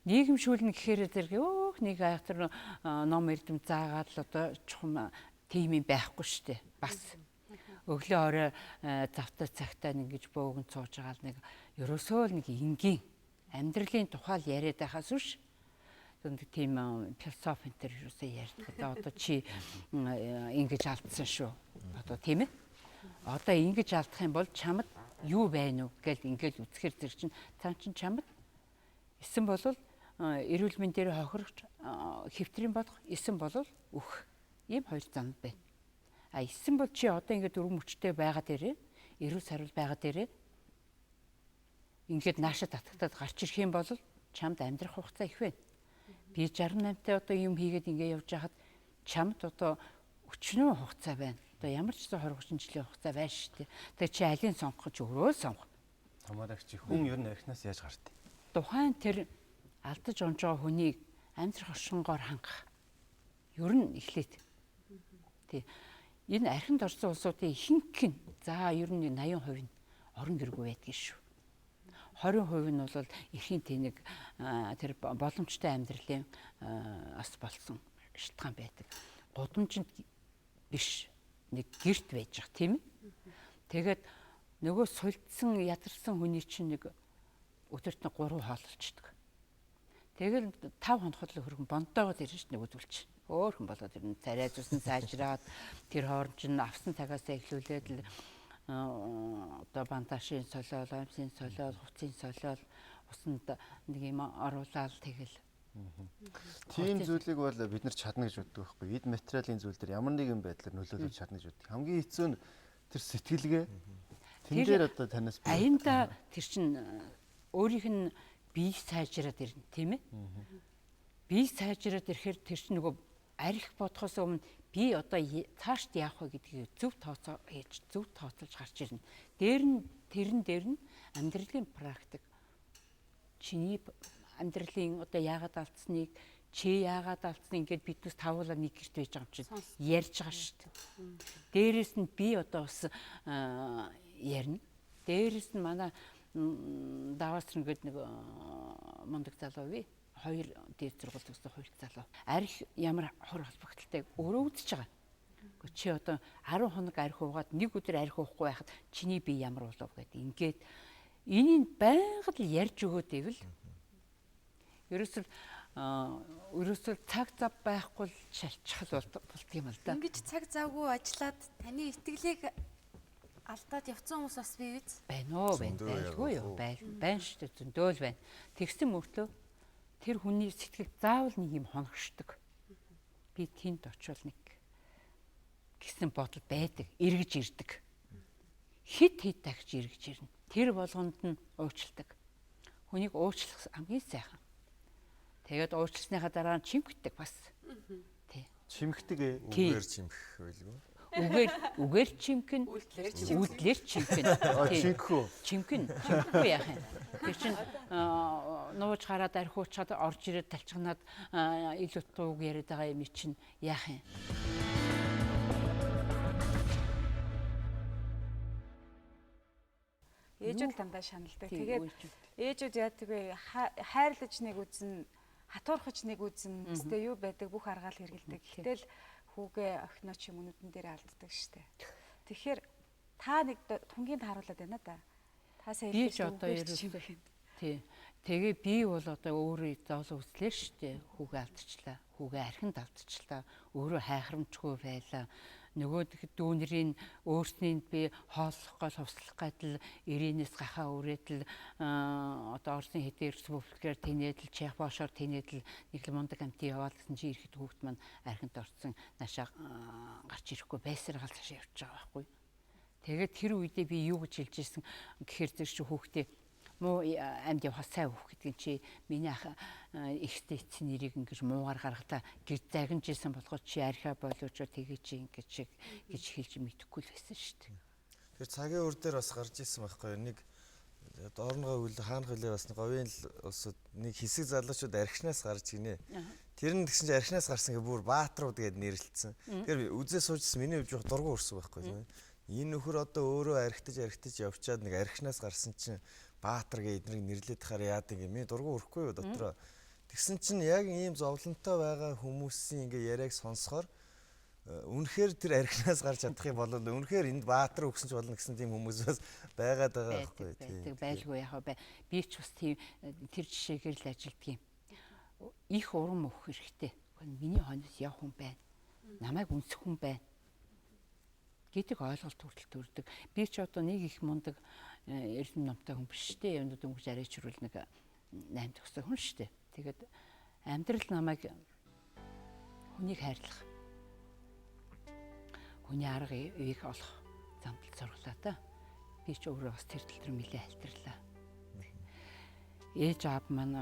Нийгэмшүүлнэ гэхээр зэрэг өөх нэг айхтар ном эрдэм заагаад л одоо чухам тийм юм байхгүй шүү дээ. Бас өглөө орой завтай цагтаа нэг ингэж бөөгөн цууж байгаа л нэг ерөөсөө л нэг энгийн амьдралын тухай л яриад байхаас биш тийм философи энэ төр ерөөсөө ярьдаг. Одоо чи ингэж алдсан шүү. Одоо тийм ээ. Одоо ингэж алдах юм бол чамд юу байна уу гэл ингээл үзэхэр зэрэг чинь цаан чинь чамд эсэн бол эрүүл мэндээр хохирогч хэвтрийн болох эсэн бол өөх. Ийм хоёр зам байна. А эсэн бол чи одоо ингээд өргөн мөчтэй байгаа дээрээ эрүүл саруул байгаа дээрээ ингээд нааша татагтаад гарч ирэх юм бол чамд амьдрах хугацаа их байна. Би 68-тай одоо юм хийгээд ингээ явж байхад чамд одоо өчнөө хугацаа байна. Одоо ямар ч 20 30 жилийн хугацаа байна шүү дээ. Тэгээ чи алийг сонгох гэж өөрөө сонгох. Тамарагч хүн ер нь архинаас яаж гардыг? Тухайн тэр алдаж онж байгаа хүнийг амьдрах оршингоор хангах. Ер нь эхлээд. Тий. Энэ архинд орсон улсуудын ихэнх нь за ер нь 80% нь орон гэргүй байдгийг шүү. 20% нь бол эрхийн тэнэг тэр боломжтой амьдралын ас болсон шалтгаан байдаг. Гудамжинд биш нэг гэрт байж байгаа тийм ээ. Тэгээд нөгөө сулдсан ядарсан хүний чинь нэг өдөрт нь 3 хоололчдөг. Тэгэл 5 хоноход л хөргөн бонтоогоод ирнэ ш нэг үзүүлч. Өөр хүн болоод ирнэ. Царай зүсэн сайжраад тэр хооронд чинь авсан цагаасаа эхлүүлээд л одоо бандажийн солиол, оймсын солиол, хувцсын солиол усанд нэг юм оруулаад тэгэл. Тийм зүйлийг бол бид нар чадна гэж боддог байхгүй. Эд материалын зүйл дээр ямар нэгэн байдлаар нөлөөлөж чадна гэж боддог. Хамгийн хэцүү нь тэр сэтгэлгээ. Тэн дээр одоо танаас аяндаа тэр чинь өөрийнх нь бие сайжраад ирнэ, тийм ээ. Би сайжраад ирэхээр тэр чинь нөгөө арх бодохоос өмнө би одоо цаашд яах вэ гэдгийг зөв тооцоо хийж, зөв тооцоолж гарч ирнэ. Дээр нь тэрэн дээр нь амьдралын практик. Чиний амьдралын одоо яагаад алдсныг, чи яагаад алдсныг ингээд биднээс тавуулаа нэг гэрт байж байгаа юм чинь ярьж байгаа шүү дээ. Дээрээс нь би одоо бас ярина. Дээрээс нь манай даваас ингээд нэг мундаг залуу бий. 2 дээд сургууль төгссөн хуульч залуу. Арх ямар хор холбогдолтойг өөрөө үзэж байгаа. Гэхдээ чи одоо 10 хоног арх уугаад нэг өдөр арх уухгүй байхад чиний бие ямар болов гэдэг. Ингээд энийг байнга л ярьж өгөөд ивэл ерөөсөө цаг зав байхгүй л шалчихал болдго юм л да. Ингэж цаг завгүй ажиллаад таны итгэлийг алдаад явцсан хүмүүс бас бий биз? Байна уу, байна. Байлгүй юу? Байна шүү дээ, зөндөөл байна. Тэгсэн мөртлөө тэр хүний сэтгэл заавал нэг юм хоногшдог. Би тэнд очивол нэг гэсэн бодол байдаг, эргэж ирдэг. Хит хит тагч эргэж ирнэ. Тэр болгонд нь уучладаг. Хүнийг уучлах хамгийн сайхан. Тэгээд уучлсныхаа дараа нь чимхдэг бас. Тий. Чимхдэг ээ. Үгээр чимхэх байлгүй. Үгээр чимкэн, үйлдэлээр чимкэн. Чимкэх үү? Чимкэн, чимхэхгүй яах юм. Тэр чинь нууж гараад архиуучаад орж ирээд талчганаад ил утга үг яриад байгаа юм чинь яах юм. Ээжүүд дандаа шаналдаг. Тэгээд ээжүүд яадаг вэ? Хайрлаж нэг үзэн, хатуурхаж нэг үзэн, өстэй юу байдаг бүх аргаал хэрэгэлдэг. Гэтэл хүүгээ охиноо ч юм нүдэн дээр алддаг штэ. Тэгэхээр та нэг тунгийн тааруулаад байна да. Та сая хэлсэн одоо ерөөсөө. Тий. Тэгээ би бол одоо өөрөө зоолоо үзлээ штэ. Хүүгээ алдчихлаа. Хүүгээ архинд алдчихлаа. Өөрөө хайхрамжгүй байлаа. Нөгөө дүүнэрийн өөрсний би хооллох гол хувслах гадал ирэнээс гахаа үрээтэл одоо Оросын хэдийн республикээр тэнэдэл Чех бошоор тэнэдэл нэг л мундаг амти яваал гэсэн чи ирэхэд хүүхд маань архинд орцсон наашаа гарч ирэхгүй байсаргаал цаашаа явж байгаа байхгүй. Тэгээд тэр үедээ би юу гэж хэлж ирсэн гэхээр зэрэг чи хүүхдээ муу амьд явахаас сайн өөх гэдгийг чи миний ах ихтэй эцсийн нэрийг ингэж муугар гаргалаа гэж загнаж исэн болохоор чи архиа болоочоо тэгээ чи ингэж гэж хэлж мэдэхгүй л байсан шүү дээ. Тэр цагийн үр дээр бас гарч исэн байхгүй нэг доорногоо үл хаанах үлээ бас говийн л улсууд нэг хэсэг залуучууд архинаас гарч гинэ. Тэр нь тэгсэн чи архинаас гарсан гэ бүр баатрууд гэд нэрлэлсэн. Тэгэхээр үзээ суужсэн миний хувьд жоох дургу өрсөн байхгүй. Энэ нөхөр одоо өөрөө архитаж явчаад нэг архинаас гарсан чинь Баатар гэ эднийг нэрлээд тахаар яадаг юм. Миний дургу өрөхгүй юу дотроо. Тэгсэн чинь яг ийм зовлонтой байгаа хүмүүсийн ингээ яриаг сонсохоор үнэхээр тэр архинаас гарч чадах юм бол үнэхээр энд Баатар өгсөн ч болно гэсэн тийм хүмүүс бас байгаад байгаа байхгүй тийм. Байлгүй яхаа бай. Би ч бас тийм тэр жишээгээр л ажилтдаг юм. Их урам өгөх хэрэгтэй. Миний хойноос явах хүн байна. Намайг үнсэх хүн байна гэдэг ойлголт хүртэл төрдөг. Би ч одоо нэг их мундаг эрдэм номтой хүн биш шүү дээ. Юунд дөнгөж арай чирүүл нэг 8 төгссөн хүн шүү дээ. Тэгээд амьдрал намайг хүнийг хайрлах, хүний арга ивийг олох замд л сургалаа та. Би ч өөрөө бас тэр тал дээр нэлээ альтарлаа. Ээж аав маань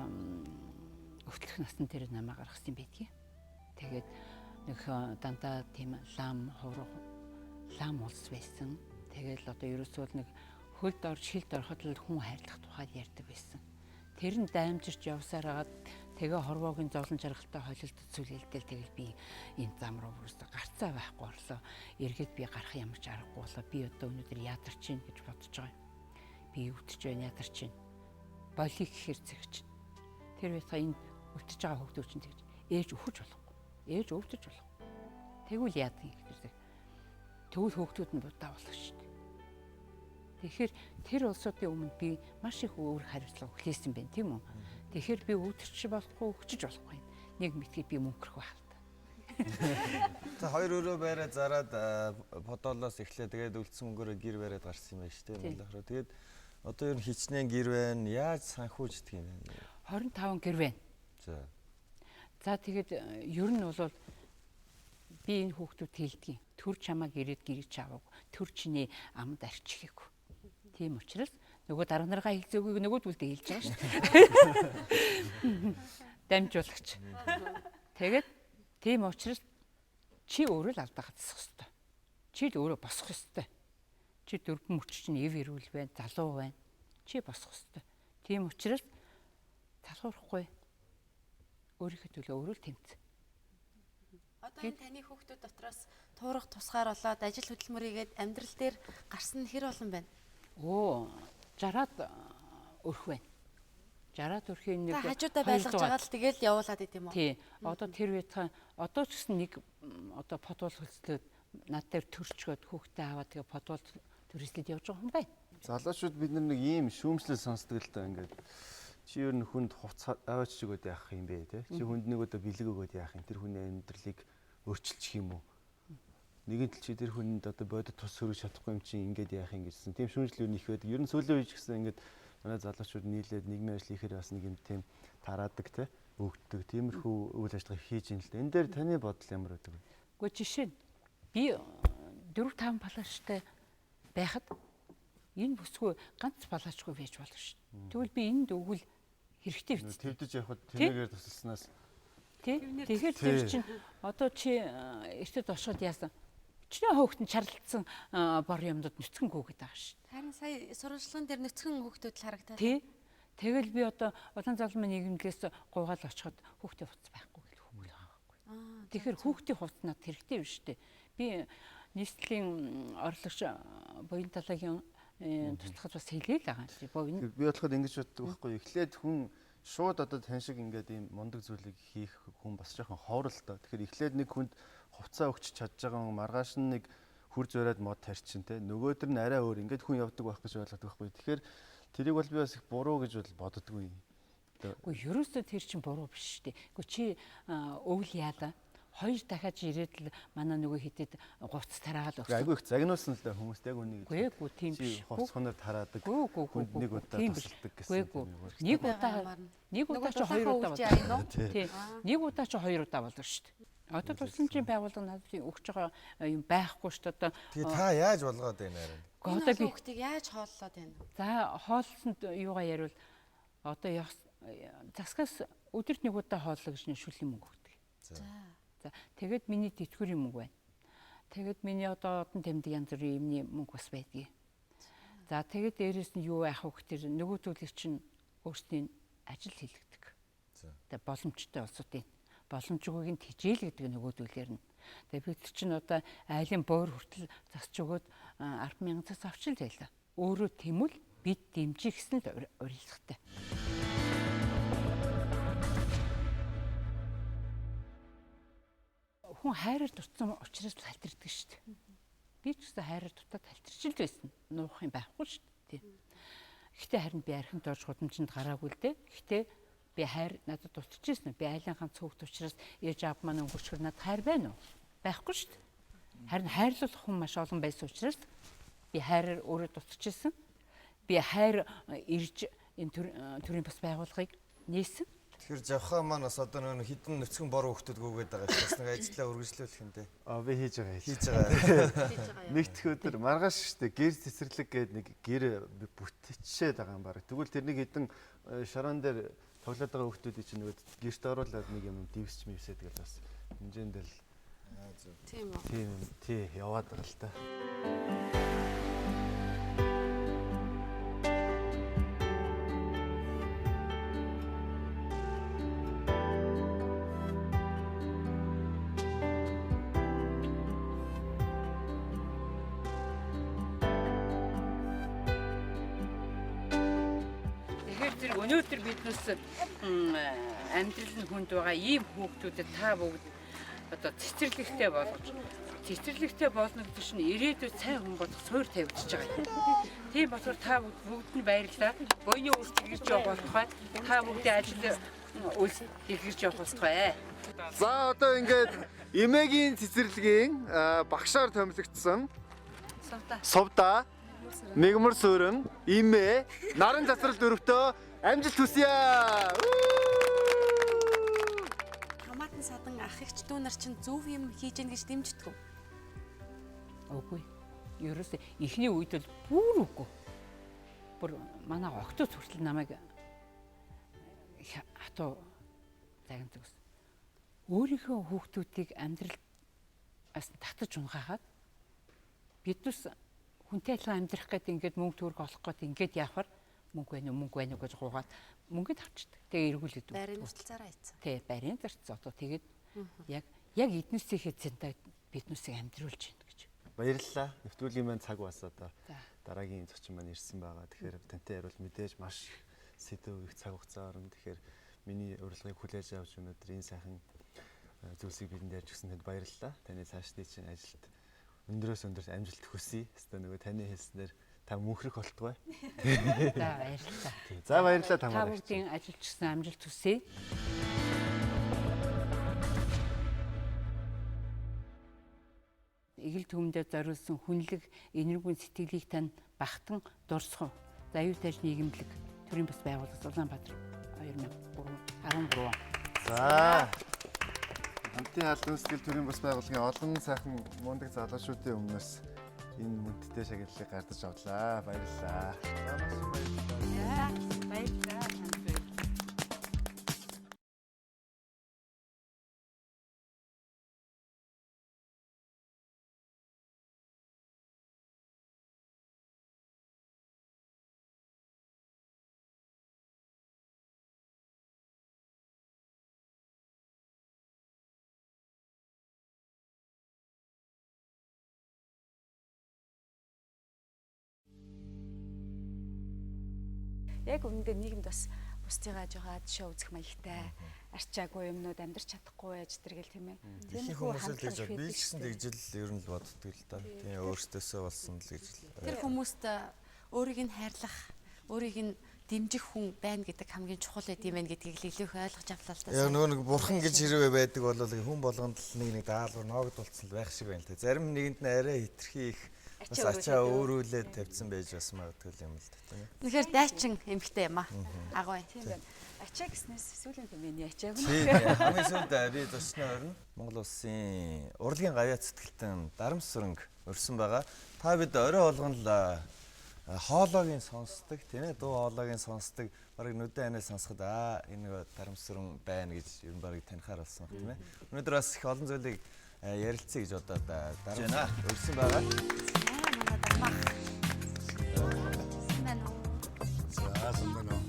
өвтлөх насн дээр намайг гаргасан байдгийг. Тэгээд нэг дандаа тийм лам хуруу лам улс байсан. Тэгэл одоо ерөөсөө л нэг хөлд орж хилд ороход л хүн хайрлах тухайд ярьдаг байсан. Тэр нь даймжирч явсаар хагаад тэгээ хорвоогийн зовлон жаргалтай холилдод сүлээлдэл тэгэл би энэ зам руу бүрсэ гарцаа байхгүй орлоо. Эргээд би гарах ямар ч аргагүй болоо. Би одоо өнөөдөр ядарч гин гэж бодож байгаа юм. Би өвдөж байна, ядарч гин. Болиг гэхэр зэгч. Тэр байтугай энэ өвдөж байгаа хүүхдүүд чинь тэгж ээж өхөж болохгүй. Ээж өвдөж болохгүй. Тэгвэл яадаг юм гэхэр тэгвэл хүүхдүүд нь будаа болох шүү дээ. Тэгэхээр тэр улсуудын өмнө би маш их өөр хариуцлага хүлээсэн байна, тийм үү? Тэгэхээр би өвдөрч болохгүй, өгчөж болохгүй. Нэг мэдгийг би мөнгөрөх байх л та. За хоёр өрөө байраа зараад Подолоос эхлээ тэгээд үлдсэн мөнгөөрөө гэр бариад гарсан юм байна шүү дээ. Монгол руу. Тэгээд одоо ер нь хичнээн гэр байна. Яаж санхүүждэг юм бэ? 25 гэр байна. За. За тэгээд ер нь бол би энэ хүүхдүүд хэлдэг. Төр чамааг ирээд гэрээ чаваагүй. Төр чиний амд арчихээгүй. Тийм учраас нөгөө дарга наргаа хэлцээгүйг нөгөөдүүлдэ хэлж байгаа шүү дээ. Дамжуулагч. Тэгээд тийм учраас чи өөрөө л алдаа гацсах ёстой. Чи л өөрөө босох ёстой. Чи дөрвөн мөч чинь эв эрүүл байна, залуу байна. Чи босох ёстой. Тийм учраас залхуурахгүй. Өөрийнхөө төлөө өөрөө л тэмц. Одоо энэ таны хүүхдүүд дотроос туурах тусгаар болоод ажил хөдөлмөр хийгээд амьдрал дээр гарсан нь хэр олон байна? Өө 60-аад өрх байна. 60-аад өрхийн нэг Та хажуудаа байлгаж байгаа л тэгэл явуулаад идэм үү? Тий. Одоо тэр үед одоо ч гэсэн нэг одоо подвол хөлслөөд над дээр төрчгөөд хүүхдээ аваад тэгээ подвол төрөслөд явж байгаа юм байна. Залуучууд бид нар нэг ийм шүүмжлэл сонсдог л та ингээд чи ер нь хүнд хувц аваач өгөөд яах юм бэ те? Чи хүнд нэг удаа бэлэг өгөөд яах юм? Тэр хүний амьдралыг өөрчилчих юм уу? Нэгэн тал чи тэр хүнд одоо бодит тус хөрөж чадахгүй юм чи ингээд яах юм гэсэн. Тийм шүүмжлэл ер нь их байдаг. Ер нь сүүлийн үед ч гэсэн ингээд манай залуучууд нийлээд нийгмийн ажил хийхээр бас нэг юм тийм тараадаг те өгдөг. Тиймэрхүү үйл ажиллагаа хийж ин л да. Энэ дээр таны бодол ямар байдаг вэ? Гэхдээ жишээ нь би 4 5 палааштай байхад энэ бүсгүй ганц палаачгүй байж болно шүү дээ. Тэгвэл би энд өгвөл хэрэгтэй биз. Твдэж явхад тэмээгээр тусалснаас Тий. Тэгэхээр тэр чинь одоо чи эртэд оршоод яасан? Чиний хөөхт нь чарлалцсан бор юмдад нүцгэн гүгээд байгаа шүү. Харин сая сурвалжлагын дээр нүцгэн хүүхдүүд л харагдаад. Тий. Тэгэл би одоо улаан залмын нийгэмлээс гуйгаал очиход хүүхдээ хувцас байхгүй гэл хүүхэл байгаа байхгүй. Тэгэхээр хүүхдийн хувцас надад хэрэгтэй биш үү? Би нийслэлийн орлогч буян талаагийн туслахад бас хэлээл байгаа юм. Би болохоор ингэж боддог байхгүй. Эхлээд хүн шууд одоо тань шиг ингээд ийм мундаг зүйлийг хийх хүн бас жоохон ховор л доо. Тэгэхээр эхлээд нэг хүнд хувцаа өгч чадж байгаа хүн маргааш нь нэг хүр зураад мод тарьчин те. Нөгөөдөр нь арай өөр ингээд хүн явдаг байх гэж ойлгодог байхгүй. Тэгэхээр тэрийг бол би бас их буруу гэж бол боддоггүй. Үгүй ерөөсөө тэр чинь буруу биш шүү дээ. Үгүй чи өвөл яалаа. Хоёр дахиад ирээд л манай нөгөө хитэд гуц тараагаал өгсөн. Айгүй их загнуулсан л да хүмүүст яг үнийг. Үгүй тийм биш. Хувцас хоноор тараадаг. Хүнд нэг удаа тусалдаг гэсэн. Нэг удаа нэг удаа чи хоёр удаа болдог. Тий. Нэг удаа чи хоёр удаа болдог шүү дээ. Одоо тусламжийн байгууллага надад өгч байгаа юм байхгүй шүү дээ. Одоо Тэгээ та яаж болгоод байна арай? Одоо би хүүхдийг яаж хооллоод байна? За хооллосонд юугаа яриул одоо засгаас өдөрт нэг удаа хооллоо гэж шүлийн мөнгө өгдөг. За. За тэгээд миний тэтгэврийн мөнгө байна. Тэгээд миний одоо одон тэмдэг янз бүрийн юмны мөнгө бас байдгийг. За тэгээд дээрэс нь юу яах вэ гэхээр нөгөө зүйлийг чинь өөрсдийн ажил хийлгдэг. Тэгээд боломжтой улсуудын боломжгүйг нь тэжээл гэдэг нөгөө зүйлээр нь. Тэгээд бид чинь одоо айлын буур хүртэл засч өгөөд 10,000 цас авчил байлаа. Өөрөө тэмвэл бид дэмжих гэсэн л урилгатай. Хүн хайраар дутсан учраас л халтирдаг шүү дээ. Би ч гэсэн хайраар дутаад халтирч л байсан. Нуух юм байхгүй шүү дээ. Гэхдээ харин би архинд орж гудамжинд гараагүй л дээ. Гэхдээ би хайр надад дутж ирсэн. Би айлын ганц хүүхд учраас ээж аав маань өнгөрчхөр надад хайр байна уу? Байхгүй шүү дээ. Харин хайрлуулах хүн маш олон байсан учраас би хайраар өөрөө дутж ирсэн. Би хайр ирж энэ төрийн бас байгууллагыг нээсэн. Тэгэхээр Жавхаа маань бас одоо нөгөө хідэн нүцгэн бор хүүхдүүд гүгээд байгаа шүү. Бас нэг ажлаа үргэлжлүүлэх юм дээ. Аа би хийж байгаа. Хийж байгаа. Нэг дэх өдөр маргааш шүү дээ. Гэр цэцэрлэг гээд нэг гэр бүтчихээд байгаа юм баг. Тэгвэл тэр нэг хідэн шаран дээр тоглоод байгаа хүүхдүүдийг чинь нөгөө гэрт оруулаад нэг юм дивсч мивсээ тэгэл бас хэмжээнд л тийм үү. Тийм тий яваад байгаа л та. Тэгэхээр өнөөдөр биднээс амьдрал нь хүнд байгаа ийм хүүхдүүдэд та бүгд одоо цэцэрлэгтэй болгож цэцэрлэгтэй болно гэдэг чинь ирээдүйд сайн хүн болох суурь тавигдчихж байгаа юм. Тийм болохоор та бүгд нь баярлалаа. Буйны үрс дэлгэрч явах болтугай. Та бүгдийн ажил үйлс дэлгэрч явах болтугай. За одоо ингээд эмээгийн цэцэрлэгийн багшаар томилогдсон Сувда Мегмөр суурин, имээ, наран засрал дөрөвтөө амжилт хүсье. Хамаатан садан ах эгч дүү нар чинь зөв юм хийж гин гэж дэмждэг үү? Үгүй. Ерөөсөө эхний үед бол бүр үгүй. Бүр манай октод хүртэл намайг хатуу Сайхан зүгс. Өөрийнхөө хүүхдүүдийг амьдрал бас татаж унгаагаад биднес хүнтэй адилхан амьдрах гэдэг ингээд мөнгө төгрөг олох гээд ингээд явахаар мөнгө байна уу, мөнгө байна уу гэж гуугаад мөнгөд авчдаг. Тэгээ эргүүлээд өгдөг. Байрын зарцаараа ийцэн. Тий, байрын зарц одоо тэгээд яг яг эднүсийнхээ цэнтэй биднүсийг амьдруулж байна гэж. Баярлалаа. Нэвтрүүлгийн маань цаг бас одоо дараагийн зочин маань ирсэн байгаа. Тэгэхээр тантай яриул мэдээж маш их сэдэв, их цаг хугацаа орно. Тэгэхээр миний урилгыг хүлээж авч өнөөдөр энэ сайхан зүйлсийг бидэнд ярьж өгсөн танд баярлалаа. Таны цаашдын чинь ажилд өндрөөс өндөрт амжилт хүсье. Хэвээ нөгөө таны хэлснээр та мөнхрөх болтугай. За баярлалаа. За баярлалаа Та Тамара. бүгдийн ажилчсан амжилт хүсье. Эгэл төмөндөө зориулсан хүнлэг, энэргүүн сэтгэлийг тань багтан дурсах. За аюул тайж нийгэмлэг төрийн бас байгууллага Улаанбаатар 2013 он. За. Хамтын халуун сэтгэл төрийн бас байгууллагын олон сайхан мундаг залуучуудын өмнөөс энэ мөнттэй шагналыг гардаж авлаа. Баярлалаа. За маш их баярлалаа. Баярлалаа. Яг үнэндээ нийгэмд бас бусдыгаа жоохон ад шоу үзэх маягтай арчаагүй юмнууд амьдрч чадахгүй байж тэр гэл тийм ээ. Ихэнх хүмүүс л тэгж бод. Би ч гэсэн тэгж л ер нь л боддөг л да. Тийм өөртөөсөө болсон л гэж л. Тэр хүмүүст өөрийг нь хайрлах, өөрийг нь дэмжих хүн байна гэдэг хамгийн чухал байд юм байна гэдгийг л илүү их ойлгож авлаа л да. Яг нөгөө нэг бурхан гэж хэрвээ байдаг бол хүн болгонд л нэг нэг даалгавар ноогд болцсон л байх шиг байна л та. Зарим нэгэнд нь арай хитрхи их бас ачаа өөрүүлээд тавьсан байж бас магадгүй юм л да тийм ээ. Тэгэхээр дайчин эмхтэй юм аа. Агуу. Тийм байна. Ачаа гэснээс сүүлийн тэмээний ачааг нь. Тийм хамгийн сүүлд би зочноо орно. Монгол улсын урлагийн гавьяат сэтгэлтэн Дарамсүрэнг өрсөн байгаа. Та бид орой болгон л хоолойг сонсдог тийм ээ, дуу хоолойг сонсдог. Бараг нүдэн анаа сонсоход аа энэ нэг Дарамсүрэн байна гэж ер нь бараг танихаар болсон баг тийм ээ. Өнөөдөр бас их олон зүйлийг ярилцъя гэж бодоод Дарамсүрэн өрсөн байгаа. Манай дармах. Сайн байна уу? За сайн байна уу?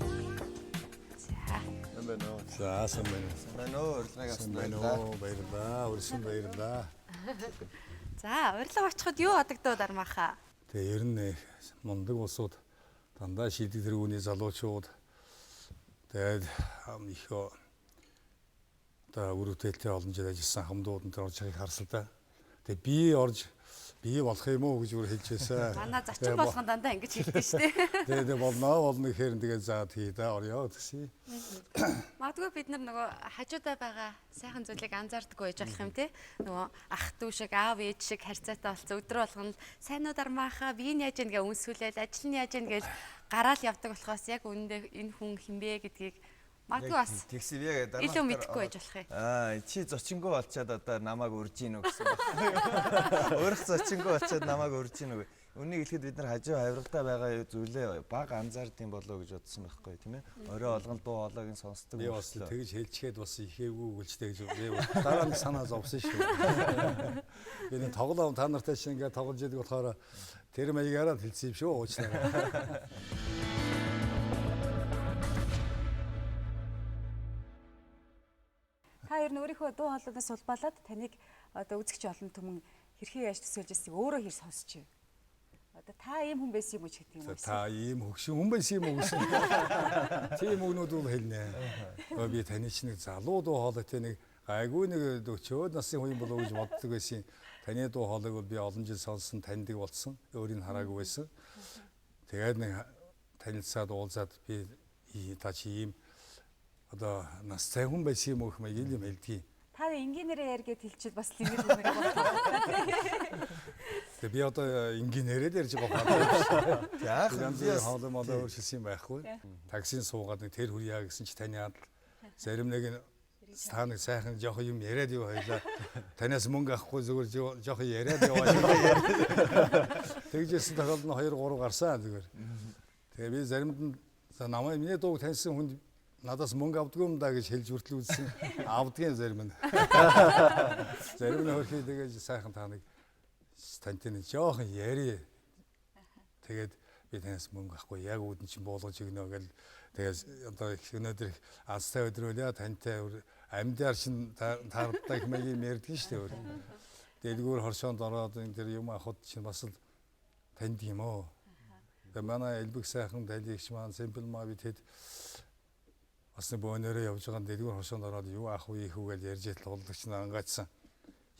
За. Сайн байна уу? За сайн байна уу? Сайн байна уу? Урилгыг авсан Сайн байна уу? Баярлалаа. Урьсан баярлалаа. За, урилга очиход юу одогдоо дармаахаа? Тэгээ ер нь мундаг улсууд дандаа шийдэг тэргүүний залуучууд тэгээд их одоо үр бүтээлтэй олон жил ажилласан хамдууд энэ орж байгааг харсан л да. Тэгээ би орж би болох юм уу гэж бүр хэлж байсан. Манай зочин болгон дандаа ингэж хэлдэг шүү дээ. Тэгээ болно болно гэхээр тэгээ за тий да орё гэсэн. Магадгүй бид нар нөгөө хажуудаа байгаа сайхан зүйлийг анзаардаггүй байж болох юм те. Нөгөө ах дүү шиг, аав ээж шиг харьцаатай болсон өдөр болгоно л сайн уу дармаахаа, би нь яаж ийн гэ үнсүүлээл, ажил нь яаж ийн гээл гараал явдаг болохоос яг үнэндээ энэ хүн хинбэ гэдгийг магадгүй бас тэгсэн би яг дармах илүү мэдэхгүй байж болох юм. Аа чи зочингоо болчоод одоо намайг урж гин үү гэсэн байна. Өөрөх зочингоо болчоод намайг урж гин үү. Үнийг хэлэхэд бид нар хажуу хавиргатай байгаа зүйлээ баг анзаардсан болоо гэж бодсон байхгүй тийм ээ. Орой болгон дуу хоолойг нь сонсдог. Би бас тэгж хэлчихэд бас ихээгүй гэлчтэй гэж би дараа нь санаа зовсон шүү. Би нэг тоглоом та нартай чинь ингээд тоглож идэг болохоор тэр маягаараа хэлсэн юм шүү уучлаарай. Та ер нь өөрийнхөө дуу хоолойноос улбалаад таныг одоо үзэгч олон түмэн хэрхэн яаж төсөөлж ирснийг өөрөө хэр сонсч вэ? Одоо та ийм хүн байсан юм уу ч гэдэг юм уу? Та ийм хөгшин хүн байсан юм уу гэсэн. Тийм үгнүүд бол хэлнэ. Би таны чинь нэг залуу дуу хоолойтой нэг гайгүй нэг 40 насны хүн болов гэж боддог байсан. Таны дуу хоолойг бол би олон жил сонссон, таньдаг болсон. Өөрийг нь хараагүй байсан. Тэгээд нэг танилцаад уулзаад би та чи ийм одоо нас цай хүн байсан юм уу гэх маяг юм хэлдгийг. Та энгийнээрээ яар гэд хэлчихэл бас л ингэ юм байна. Тэгээ би одоо энгийнээрээ л ярьж байгаа байна. Яг янз бүрийн хоолой молой өөрчилсөн юм байхгүй. Таксийн суугаад нэг тэр хүрье гэсэн чи таны адал зарим нэг нь та нэг сайхан жоохон юм яриад яв хоёлаа. Танаас мөнгө авахгүй зүгээр жоохон яриад яваа. Тэгжсэн тохиолдол нь 2 3 гарсан зүгээр. Тэгээ би заримд нь за намайг миний дууг таньсан хүнд Надаас мөнгө авдгүй юм да гэж хэлж хүртэл үзсэн. Авдгийн зарим нь. Зарим нь хөрхий тэгэж сайхан та нэг тантай нэг жоохон ярья. Тэгээд би танаас мөнгө авахгүй яг үүдэн чинь буулгаж өгнө гэл тэгээд одоо их өнөөдөр их азтай өдөр үлээ тантай амьдаар чинь таардаа их маяг юм ярьдаг шүү дээ. Дэлгүүр хоршоонд ороод энэ тэр юм авахд чинь бас л танд юм оо. Тэгээд манай элбэг сайхан талигч маань симпл маа би тэд бас нэг бөөнөрөө явж байгаа дэлгүүр хоршоонд ороод юу авах вэ ийх үү гэж ярьж идэл хуллагч нь ангаачсан.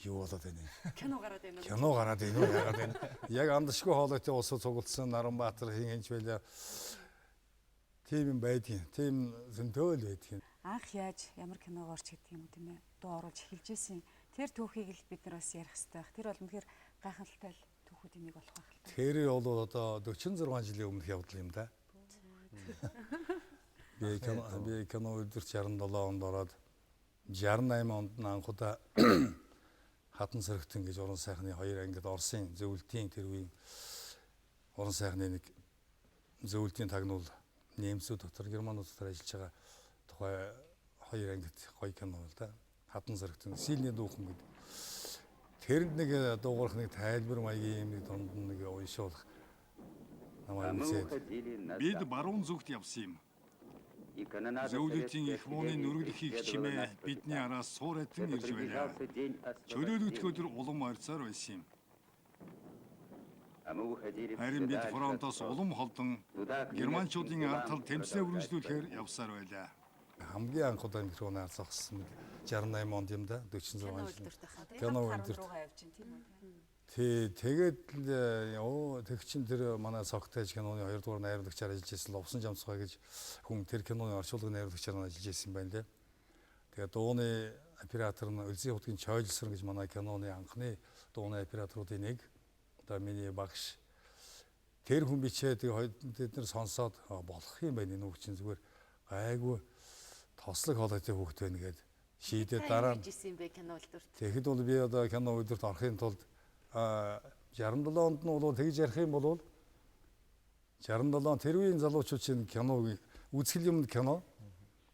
Юу болоод байна вэ? Кино гараад байна уу? Кино гараад байна уу? Яагаад байна? Яг андашгүй хоолойтой улсууд цуглдсан Наранбаатар хин хинч байлаа. Тийм юм байдгийн. Тийм зөндөөл байдгийн. Анх яаж ямар киног орч гэдэг юм уу тийм ээ. Дуу оруулж эхэлж исэн. Тэр түүхийг л бид нар бас ярих хэрэгтэй байх. Тэр бол үнэхээр гайхалтай л түүхүүдийн нэг болох байх л та. Тэр бол одоо 46 жилийн өмнөх явдал юм да. Би кино өдөрт 67 онд ороод 68 онд нь анхудаа Хатан сөрөгтөн гэж уран сайхны хоёр ангид Оросын зөвлөлтийн тэр үеийн уран сайхны нэг зөвлөлтийн тагнуул немсүүд дотор германууд дотор ажиллаж байгаа тухай хоёр ангид гоё кино л да. Хатан сөрөгтөн сильний дүүхэн гэдэг. Тэрэнд нэг дуугарах нэг тайлбар маягийн юм нэг дунд нэг уншуулах намайг үзээд. Бид баруун зүгт явсан юм. Зөвлөлтийн их мууны нүргэлхийг чимээ бидний араас суур хатан ирж байлаа. Чөлөөлөгдөх өдөр улам ойрцоор байсан юм. Харин бид фронтоос улам холдон германчуудын ард тал тэмцлээ үргэлжлүүлэхээр явсаар байлаа. Хамгийн анх удаа микрофоноор зогссон 68 онд юм да 46 жил. Кино өдөрт. Тий, тэгээд л тэг чин тэр манай цогтой киноны 2 дугаар найруулагчаар ажиллаж байсан Лувсан Жамцгай гэж хүн тэр киноны орчуулгын найруулагчаар ажиллаж байсан юм байна лээ. Тэгээд дууны оператор нь Өлзий хутгийн Чойлсор гэж манай киноны анхны дууны операторуудын нэг. Одоо миний багш. Тэр хүн бичээ тэгээд тэд нар сонсоод болох юм байна энэ үг чинь зүгээр гайгүй тослог хоолойтой хүүхэд байна гээд шийдээд дараа нь хийсэн юм бэ кино өдөрт. Тэгэхэд бол би одоо кино өдөрт орохын тулд 67 онд нь бол тэгж ярих юм бол 67 тэр үеийн залуучууд чинь киног үзгэл юмд кино.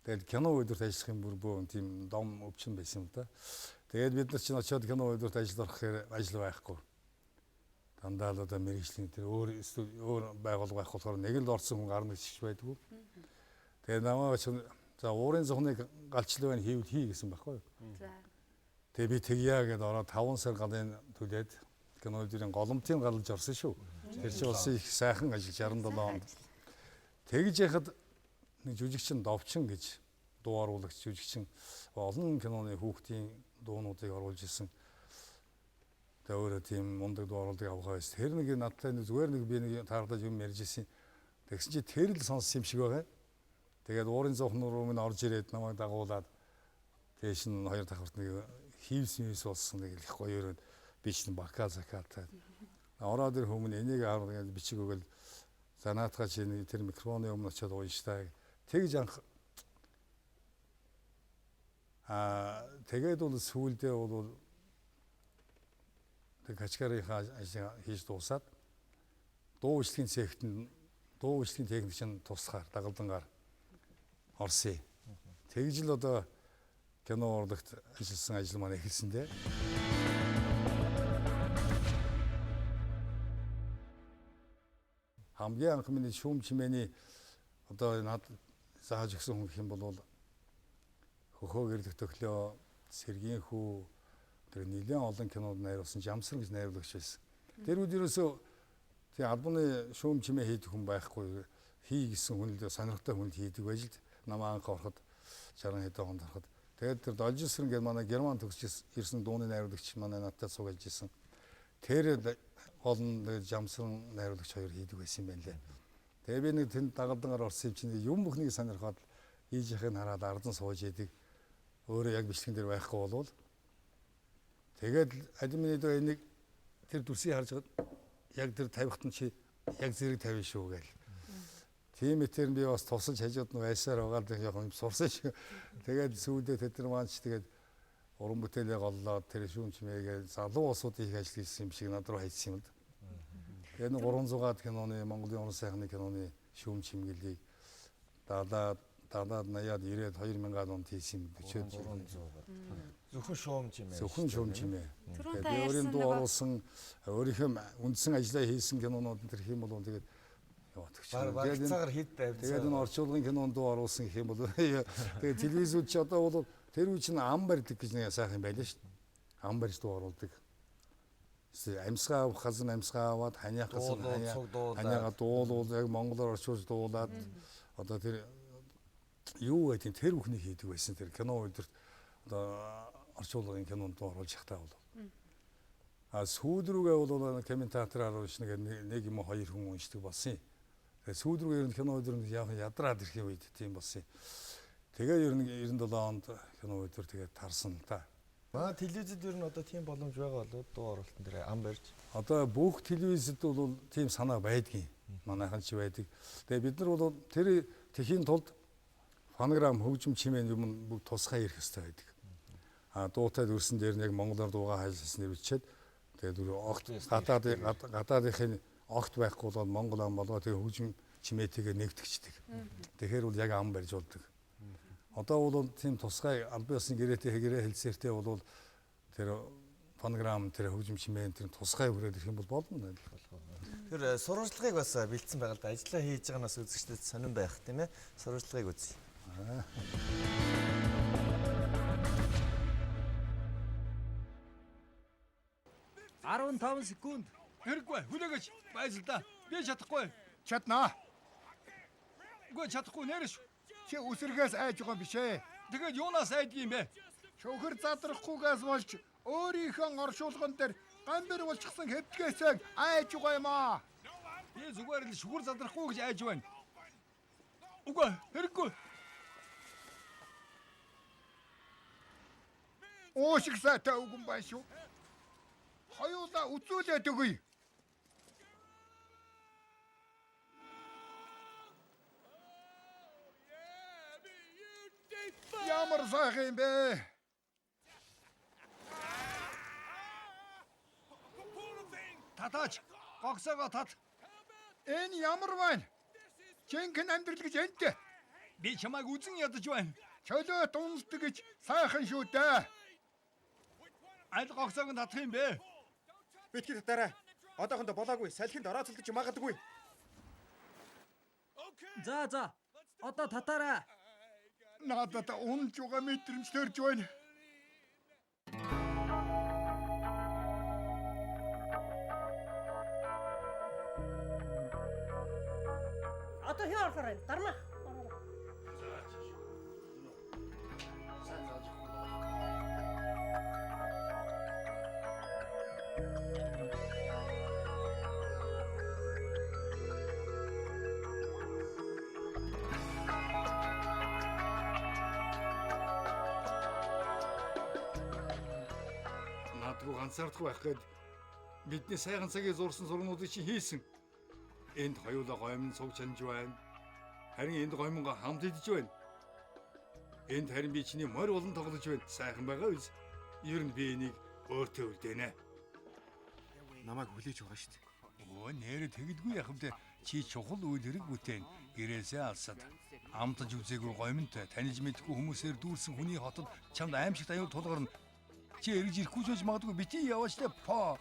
Тэгээд кино өдөрт ажиллах юм бүр бөө тийм дом өвчин байсан юм да. Тэгээд бид нар чинь очиод кино өдөрт ажил орохоор ажил байхгүй. Дандаа л одоо мэрэгжлийн тэр өөр өөр байгууллага байх болохоор нэг л орсон хүн гарна гэж байдгүй. Тэгээд намайг чинь за уурын зугныг галчлаа байна хийвэл хий гэсэн байхгүй юу. За. Тэгээ би тэгье гэдээ ороод 5 сар галын түлээд кино өдрийн голомтын галж орсон шүү. Тэр чинь бас их сайхан ажил 67 онд. Тэгж яхад нэг жүжигчин Довчин гэж дуу оруулагч жүжигчин олон киноны хүүхдийн дуунуудыг оруулж исэн. Тэгээ өөрөө тийм мундаг дуу оруулдаг авгаа байсан. Тэр нэг надтай нэг зүгээр нэг би нэг таардаж юм ярьж исэн. Тэгсэн чи тэр л сонссон юм шиг байгаа. Тэгээд уурын зовхноор руу минь орж ирээд намайг дагуулад дээш нь хоёр давхарт нэг хийвс мивс болсон нэг их гоё өрөөд би чинь бака закатай. Ороод ир хүмүүн энийг аваад бичиг өгөөл за наатгаа чи тэр микрофоны өмнө очиод унштай. Тэгж анх тэгээд бол сүүлдээ бол тэг Качкарынхаа ажлыг хийж дуусаад дуу бичлэгийн цехт нь дуу бичлэгийн техник чинь тусгаар дагалдангаар орсон. Тэгж л одоо кино урлагт ажилласан ажил маань эхэлсэн дээ. Хамгийн анх миний шүүм чимээний одоо над зааж өгсөн хүн гэх юм бол Хөхөө гэрлэх төглөө, Сэргийн хүү тэр нэлээд олон кинод найруулсан Жамсар гэж найруулагч байсан. Тэр үед ерөөсөө тий албаны шүүм чимээ хийдэг хүн байхгүй хий гэсэн хүн л сонирхолтой хүн л хийдэг байж л намаа анх ороход 60 хэдэн онд ороход тэгээд тэр Должинсрэн гэдэг манай герман төгсөж ирсэн дууны найруулагч манай надтай цуг ажиллаж исэн. Тэр гол нь Жамсран найруулагч хоёр хийдэг байсан юм байна лээ. Тэгээ би нэг тэнд дагалдангаар орсон юм чинь юм бүхнийг сонирхоод хийж яхыг хараад ардан сууж идэг. Өөрөө яг бичлэгэн дээр байхгүй болвол тэгээд админы дөө энийг тэр дүрсийг харж байгаад яг тэр тавихт нь чи яг зэрэг тавина шүү гээл. Тийм мэтэр би бас тусалж хажууд нь байсаар байгаа л яг юм сурсан шиг. Тэгээд сүүлдээ тэд нар маань ч тэгээд уран бүтээлээ голлоод тэр шүүм чимээгээ залуу улсуудын их ажил хийсэн юм шиг над руу хайцсан юм л. Тэгээд 300-аад киноны Монголын уран сайхны киноны шүүм чимгэлийг 70-аад 70-аад 80-аад 90-аад 2000-аад онд хийсэн 40-од 300. Зөвхөн шуум чимээ. Зөвхөн шуум чимээ. Түрүүн та Би өөрийн ярьсан дуу нөгөө- оруулсан, өөрийнхөө үндсэн ажлаа хийсэн кинонууд энэ төр хэм бол тэгээд яваад өгч. Баг- багцаагаар хэд авцаа. Тэгээд энэ орчуулгын кинонд дуу оруулсан гэх юм бол тэгээд телевизүүд чи одоо бол тэр үе чинь ам барьдаг гэж нэг сайхан юм байлаа шүү дээ. Ам барьж дуу оруулдаг. Амьсгаа авах газар амьсгаа аваад ханиах газар Дуулууд, ханиа цуг дуулаад. ханиагаа дуулуул яг монголоор орчуулж дуулаад одоо тэр юу гэдэг тэр бүхнийг хийдэг байсан тэр кино өдөрт одоо орчуулгын кинонд дуу оруулж явахтаа бол а сүүл рүүгээ бол комментатораар уншна гэх нэг юм уу хоёр хүн уншдаг болсон юм. Тэгээ сүүл рүүгээ ер нь кино өдөр нь яахан ядраад ирэх үед тийм болсон юм. Тэгээ ер нь 97 онд кино өдөр тэгээ тарсан л та. Манай телевизэд ер нь одоо тийм боломж байгаа болов дуу оруулалтын дээр ам барьж. Одоо бүх телевизэд бол тийм санаа байдгийн. Манайхан ч байдаг. Тэгээ бид нар бол тэр тэхийн тулд фонограм хөгжим чимээ юм нь бүгд тусгай ирэх хэрэгтэй байдаг. А дуутай дүрсэн дээр нь яг монголоор дуугаа хайрласан нэр бичээд тэгээд огт гадаадын гадаадынхын огт байхгүй болоод монгол ам болоо тэгээ хөгжим чимээтэйгээ нэгтгэждэг. Тэгэхээр бол яг ам барьж болдог. Одоо бол тийм тусгай албан ёсны гэрээтэй гэрээ хэлсээртэй бол тэр фонограм тэр хөгжим чимээ тэр тусгай хүрээд ирэх юм бол болно. Тэр сурвалжлагыг бас бэлдсэн байгаа л да. Ажлаа хийж байгаа нас үзэгчдэд сонирн байх тийм ээ. Сурвалжлагыг үзье. Арван секунд. Хэрэггүй, хүлээгэж байж л да. Би чадахгүй. Чаднаа. Үгүй чадахгүй нэрш. Чи үсэрхээс айж байгаа юм биш ээ. Тэгээд юунаас айдаг юм бэ? Шүхэр задрахгүйгээс болж өөрийнхөө оршуулган дээр гамбир болчихсон хэвдгээсээ айж байгаа юм аа. Би зүгээр л шүхэр задрахгүй гэж айж байна. Үгүй, хэрэггүй. Уушиг сайтай үгэн байна шүү. Хоёулаа үзүүлээд өгье. Ямар сайхан юм бэ? Татаач, гогсоогоо тат. Энэ ямар байна? Жинхэнэ амьдрал гэж энтэй. Би чамайг үзен ядаж байна. Чөлөөт уналт гэж сайхан шүү дээ. Аль гогсоог нь татах юм бэ? Битгий татаарай. Одоохондоо болоогүй. Салхинд орооцолдож магадгүй. За за. Одоо татаарай. Надад унж байгаа мэдрэмж төрж байна. Одоо хэн орохоор байна? Дармаа. Наадгүй ганцаардах байх гээд бидний сайхан цагийг зурсан зургнуудыг чи хийсэн. Энд хоёулаа гомн цуг чанж байна. Харин энд гомнго хамт идэж байна. Энд харин би чиний морь болон тоглож байна. Сайхан байгаа биз? Ер нь би энийг өөртөө үлдээнэ. Намайг хүлээж байгаа шүү дээ. Өө нэрэ тэгдэггүй яхав дээ. Чи чухал үйл хэрэг бүтээн. Гэрээсээ алсад. Амтаж үзээгүй гомнтой таньж мэдгүй хүмүүсээр дүүрсэн хүний хотод чамд аимшигт аюул тулгарна. Чи эргэж ирэхгүй ч байж магадгүй бити яваач та по.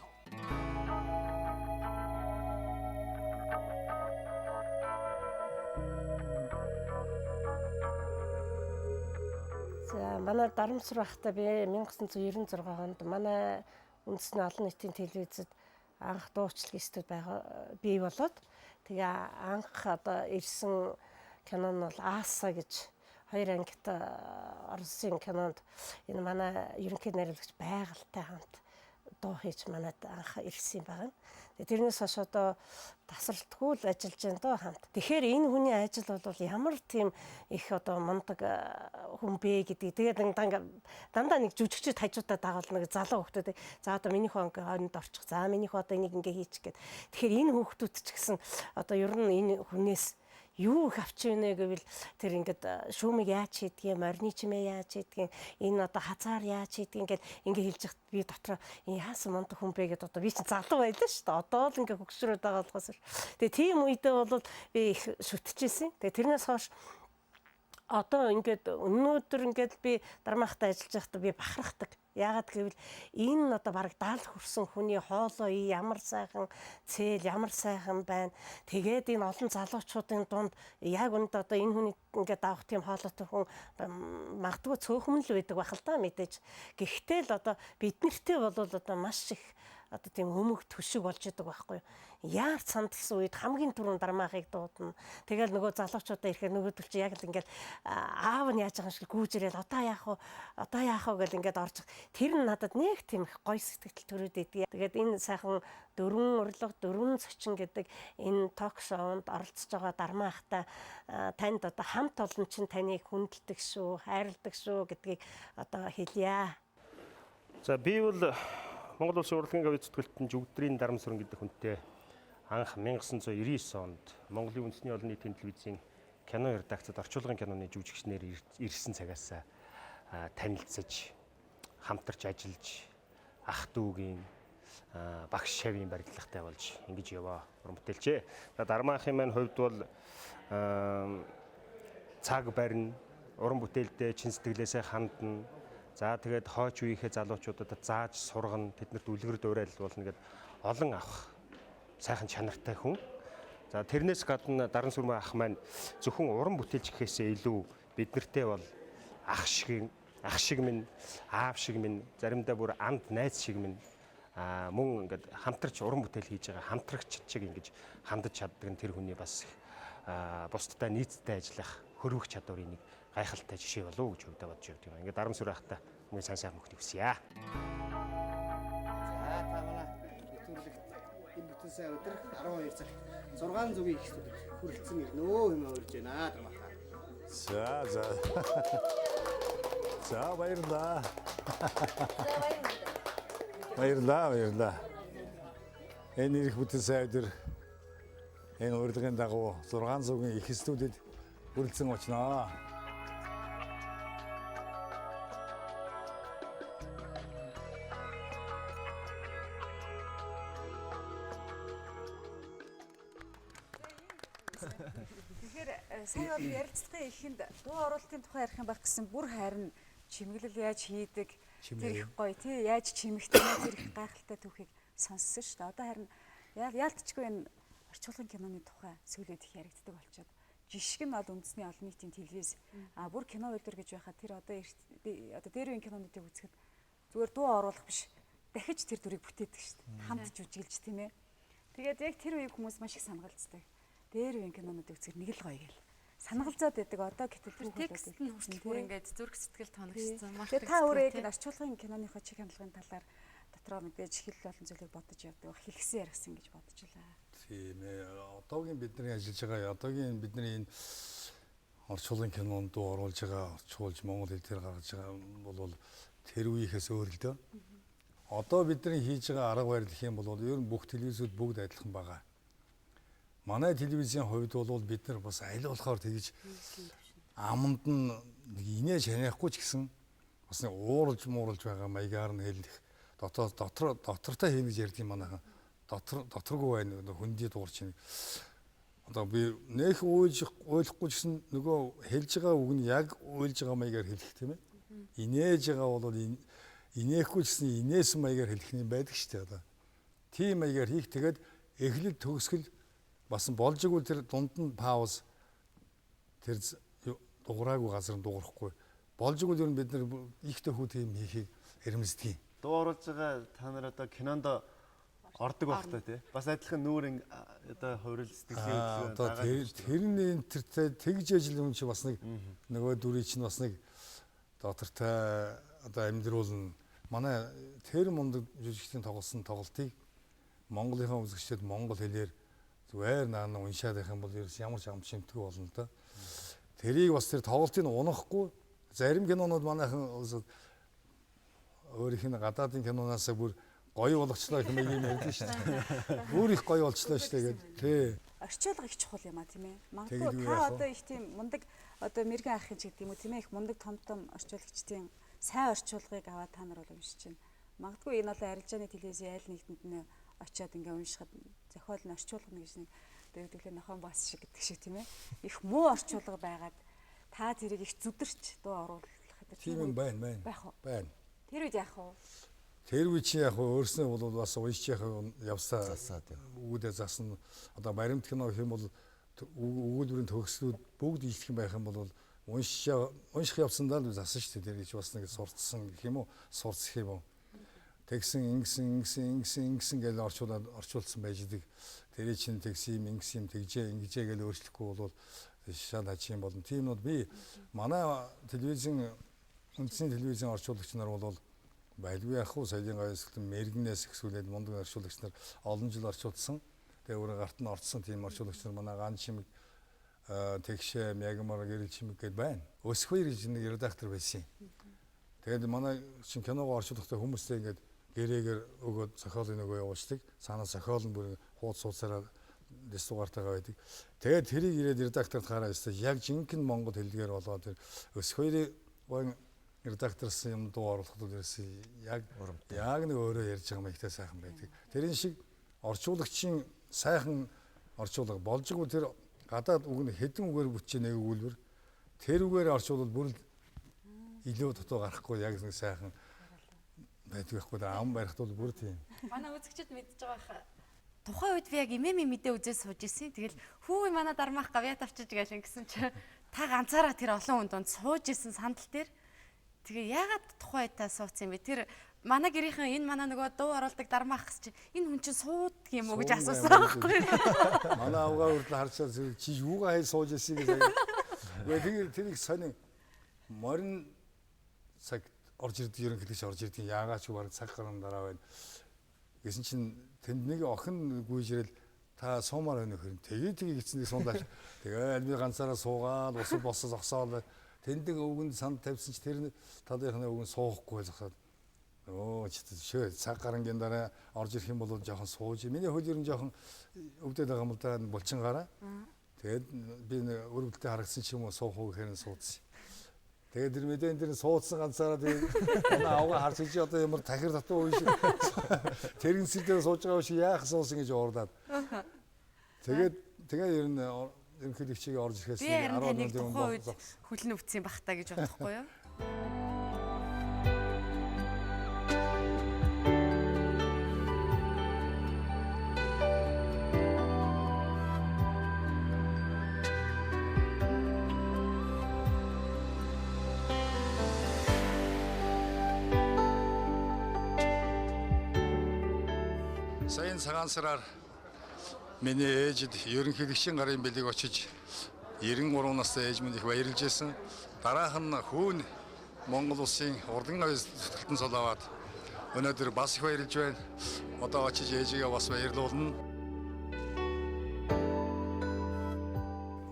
За манай дарамсар байхдаа би 1996 онд манай үндэсний олон нийтийн телевизэд анх дуучлагын студ байгаа бий болоод тэгээ анх одоо ирсэн кино нь бол Ааса гэж хоёр ангит Оросын кинонд энэ манай ерөнхий найруулагч байгальтай хамт дуу хийж манад анх ирсэн юм байна. Тэгээ тэрнээс хойш одоо тасралтгүй л ажиллаж байна доо хамт. Тэгэхээр энэ хүний ажил бол ямар тийм их одоо мундаг хүн бэ гэдгийг тэгээд дандаа нэг жүжигчд хажуудаа дагуул нэг залуу хүүхдүүд за одоо миний хүн ингээ хойнонд орчих. За миний хүн одоо энийг ингээ хийчих гээд. Тэгэхээр энэ хүүхдүүд ч гэсэн одоо ер нь энэ хүнээс юу их авч ийнэ гэвэл тэр ингээд шүүмийг яаж хийдгийг, морины чимээ яаж хийдгийг, энэ одоо хазаар яаж хийдгийг ингээд ингээ хэлж яхад би дотроо энэ яасан мундаг хүн бэ гэдээ одоо би чинь залуу байлаа шүү дээ. Одоо л ингээ хөгшрөөд байгаа болохоос. Тэгээ тийм үедээ бол би их шүтчихсэн. Тэгээ тэрнээс хойш Одоо ингээд өнөөдөр ингээд би Дармаахтай ажиллаж байхдаа би бахархдаг. Яагаад гэвэл энэ одоо бараг 70 хүрсэн хүний хоолой ямар сайхан цээл, ямар сайхан байна. Тэгээд энэ олон залуучуудын дунд яг үүнд одоо энэ хүний ингээд авах тийм хоолойтой хүн магадгүй цөөхөн л байдаг байх л да мэдээж. Гэхдээ л одоо биднэртэй бол одоо маш их одоо тийм өмг төшөг болж идэг байхгүй юу. Яарч сандалсан үед хамгийн түрүүнд Дармаахыг дуудана. Тэгэл нөгөө залуучуудаа ирэхээр нөгөөдөл чи яг л ингээл аав нь яаж байгаа юм шиг гүйж ирээл одоо яах вэ? Одоо яах вэ гэл ингээд орж. Тэр нь надад нэг тийм их гоё сэтгэл төрөөд идэг. Тэгээд энэ сайхан дөрвөн урилга, дөрвөн зочин гэдэг энэ ток шоунд оролцож байгаа Дармаахтай танд одоо хамт олон чинь таныг хүндэлдэг шүү, хайрладаг шүү гэдгийг одоо хэлье. За би бол Монгол Улсын урлагийн говийн зүтгэлтэн Жүгдрийн Дарамсүрэн гэдэг хүнтэй анх 1999 онд Монголын үндэсний олон нийтийн телевизийн кино редакцид орчуулгын киноны жүжигчнэр ирсэн цагаас танилцаж, хамтарч ажиллаж, ах дүүгийн багш шавийн барилгатай болж ингэж яваа уран бүтээлчээ. За Дармаахын маань хувьд бол цаг барина, уран бүтээлдээ чин сэтгэлээсээ хандна. За тэгээд хойч үеийнхээ залуучуудад зааж сургана, тэднэрт үлгэр дуурайл болно гэд олон авах сайхан чанартай хүн. За тэрнээс гадна Дарансүрмэн ах маань зөвхөн уран бүтээлч гэхээсээ илүү биднэртэй бол ах шиг минь, аав шиг минь, заримдаа бүр анд найз шиг минь мөн ингээд хамтарч уран бүтээл хийж байгаа хамтрагч чиг ингэж хандаж чаддаг нь тэр хүний бас бусдтай нийцтэй ажиллах хөрвөх чадварын нэг гайхалтай жишээ болов уу гэж хувьдаа бодож явдаг юм. Ингээд Дарамсүр ахтай мөн сайн сайхан мөхнийг хүсье. За та манай нэвтрүүлэгт энэ бүтэн сайн өдөр 12 цагт 6 зүгийн их студид хүрэлцэн ирнэ хэмээн урьж байна Дармаахаа. За за. За баярлалаа. Баярлалаа, баярлалаа. Энэ ирэх бүтэн сайн өдөр энэ урилгын дагуу 6 зүгийн их студид хүрэлцэн очноо. Тэгэхээр сая бол ярилцлагын эхэнд дуу оруулалтын тухай ярих юм байх гэсэн бүр харин чимэглэл яаж хийдэг, тэр их гоё тий яаж чимэгтэй тэр их гайхалтай түүхийг сонссон шүү дээ. Одоо харин яалтчгүй энэ орчуулгын киноны тухай сүүлээд их яригддаг болчиход жишг нь бол үндэсний олон нийтийн телевиз бүр кино үйлдвэр гэж байхад тэр одоо дээр үеийн кинонуудыг үзэхэд зүгээр дуу оруулах биш дахиж тэр дүрийг бүтээдэг шүү дээ. Хамт жүжиглж тийм ээ. Тэгээд яг тэр үеийг хүмүүс маш их санагалцдаг. Дээр үеийн кинонуудыг үзэхээр нэг л гоё гэл. Санагалзаад байдаг одоо гэтэл текст нь хүртэл бүр ингээд зүрх сэтгэл тоногшсон. Тэгээд та өөрөө яг энэ орчуулгын киноныхоо чиг хандлагын талаар дотроо мэдээж хэл олон зүйлийг бодож явдаг. Хэлхсэн ярихсан гэж бодож лээ. Тийм ээ. Одоогийн бидний ажиллаж байгаа, одоогийн бидний энэ орчуулгын кинонд дуу оруулж байгаа, орчуулж монгол хэл дээр гаргаж байгаа бол тэр үеийнхээс өөр л дөө. Одоо бидний хийж байгаа арга барил гэх юм бол ер нь бүх телевизүүд бүгд адилхан байгаа. Манай телевизийн хувьд бол бид нар бас аль болохоор тэгж аманд нь инээ шаниахгүй ч гэсэн бас нэг ууралж муурлж байгаа маягаар нь хэлэх дотортой хийнэ гэж ярьдаг юм манайхан. Доторгүй байна хөндөд дуурч юм. Одоо би нэх уйлахгүй ч гэсэн нөгөө хэлж байгаа үг нь яг уйлж байгаа маягаар хэлэх тийм ээ. Инээж байгаа бол инээхгүй ч гэсэн инээсэн маягаар хэлэх юм байдаг шүү дээ одоо. Тийм маягаар хийх тэгээд эхлэл төгсгөл бас болж игэл тэр дунд нь пауз тэр дуграагүй газар нь дуурахгүй болж игэл ер нь бид нар их төхүү тийм хийхийг эрмэлздэг. Дуу оруулж байгаа та нар одоо кинонд ордог байх та тий. Бас адилхан нүүр одоо хувирал сэтгэлийн хөдөлгөөн одоо тэрний энэ тэртэй тэгж ажил юм чи бас нэг нөгөө дүрий чинь бас нэг дотортой одоо амьдруулна. Манай тэр мундаг жүжигчдийн тоглосон тоглолтыг Монголынхаа үзэгчдэд монгол хэлээр зүгээр наа уншаад байх юм бол ерөөс ямар ч ам шимтгүй болно л доо. Тэрийг бас тэр тоглолтыг унахгүй зарим кинонууд манайхан өөрийнх нь гадаадын киноноос бүр гоё болгочлоо гэх юм ярьдэн шүү дээ. Бүр их гоё болчлоо шүү дээ гэдэг. Тий. Орчуулга их чухал юм а тийм ээ. Магадгүй та одоо их тийм мундаг одоо мэрэгэн ахын ч гэдэг юм уу тийм ээ их мундаг том том орчуулагчдын сайн орчуулгыг аваад та нар бол уншиж байна. Магадгүй энэ бол арилжааны телевизийн айл нэгтэнд нь очиод ингээ уншихад зохиол нь орчуулга гэж нэг дэгдэглээ нохон бас шиг гэдэг шиг тийм ээ. Их муу орчуулга байгаад Та зэрэг их зүдэрч дуу оруулах гэдэг Тийм юм байна байна. Байх уу? Байна. Тэр үед яах вэ? Тэр үе чи яг өөрснөө бол бас уншиж явсаа засаад үүдээ засна. Одоо баримт кино гэх юм бол өгүүлбэрийн төгслүүд бүгд ийлхэн байх юм бол унших явсандаа л засан шүү дээ. Тэр гэж бас нэг сурцсан гэх юм уу? Сурцах юм уу? Тэгсэн, ингэсэн, ингэсэн, ингэсэн, ингэсэн гэж орчуулад орчуулсан байж идэг. Тэр чинь тэгсэн юм, ингэсэн юм, тэгжээ, ингэжээ гэж өөрчлөхгүй бол шал хачин болно. Тийм нь би манай телевизийн үндэсний телевизийн орчуулагч нар бол байлгүй яах вэ? Соёлын гайсгалан мэрэгнээс ихсүүлээд мундаг орчуулагч нар олон жил орчуулсан. Тэгээ өөрөө гарт нь орцсон тийм орчуулагч нар манай ган чимэг тэгшээ, мягмар гэрэл чимэг гэд байна. Өсөх хоёр гэж нэг редактор байсан. Тэгээд манай чин киногоо орчуулгатай хүмүүстэй ингээд гэрээгээр өгөөд зохиолын нөгөө явуулдаг. Цаанаа зохиол нь бүр хууд сууцаараа дэс дугаартайгаа байдаг. Тэгээд тэрийг ирээд редакторт хараа өстой яг жинхэнэ монгол хэлгээр болоод тэр өсөх хоёрын редакторсан юм дуу оруулахад бол ерөөсөө яг нэг өөрөө ярьж байгаа маягтай сайхан байдаг. Тэрэн шиг орчуулагчийн сайхан орчуулга болж байгаа тэр гадаад үг нь хэдэн үгээр бүтчихэ нэг өгүүлбэр тэр үгээр орчуулвал бүр илүү дутуу гарахгүй яг нэг сайхан байдаг байхгүй ам барихт бол бүр тийм. Манай үзэгчд мэдж байгаа хаа. Тухайн үед би яг эмээми мэдээ үзээ сууж исэн. Тэгэл хүү манай дармаах гавьяат авчиж гээл ингэсэн чи та ганцаараа тэр олон хүн донд сууж исэн сандал дээр. Тэгээ яагаад тухайн үед та сууцсан юм бэ? Тэр манай гэрийнхэн энэ манай нөгөө дуу оруулдаг дармаах гэсэн чи энэ хүн чинь суудаг юм уу гэж асуусан байхгүй. Манай авгаа хүртэл харчаад чи юугаа хай сууж исэн гэж. Үгүй тэр их сонин морин цаг орж ирдэг ерөнхийлөгч орж ирдэг яагаад ч бараг цаг гарan дараа байна. Гэсэн чинь тэнд нэг охин гүйж ирэл та суумаар байна нөхөр. Тэгээ тэгээ гэсэн нэг суундаач. Тэгээ аль би ганцаараа суугаад ус босоо зогсоол. Тэнд нэг өвгөнд санд тавьсан чи тэр талынхны өвгөн суухгүй зогсоод. Өө чи шөө цаг гарангийн дараа орж ирэх юм бол жоохон сууж. Миний хөл ер нь жоохон өвдөд байгаа юм л да булчингаараа. Тэгээд би өрөвдөлтөй харагдсан ч юм уу суух уу гэхээр нь суудсан. Тэгээд тэр мэдэн дээр суудсан ганцаараа тэгээд манай авгаа харж чи одоо ямар тахир татуу үе шиг тэрэгсэл дээр сууж байгаа шиг яах суусан гэж уурдаад. Тэгээд тэгээ ер нь ерөнхийлөгчийг орж ирэхээс 10 минутын өмнө хүлэн өвдсөн бах та гэж бодохгүй юу? Саяын цагаан сараар миний ээжид ерөнхийлөгчийн гарын бэлэг очиж 93 настай ээж минь их баярлж байсан. Дараах нь хүүн Монгол улсын урдан авьяас зүтгэлтэн цол аваад өнөөдөр бас их баярлж байна. Одоо очиж ээжигээ бас баярлуулна.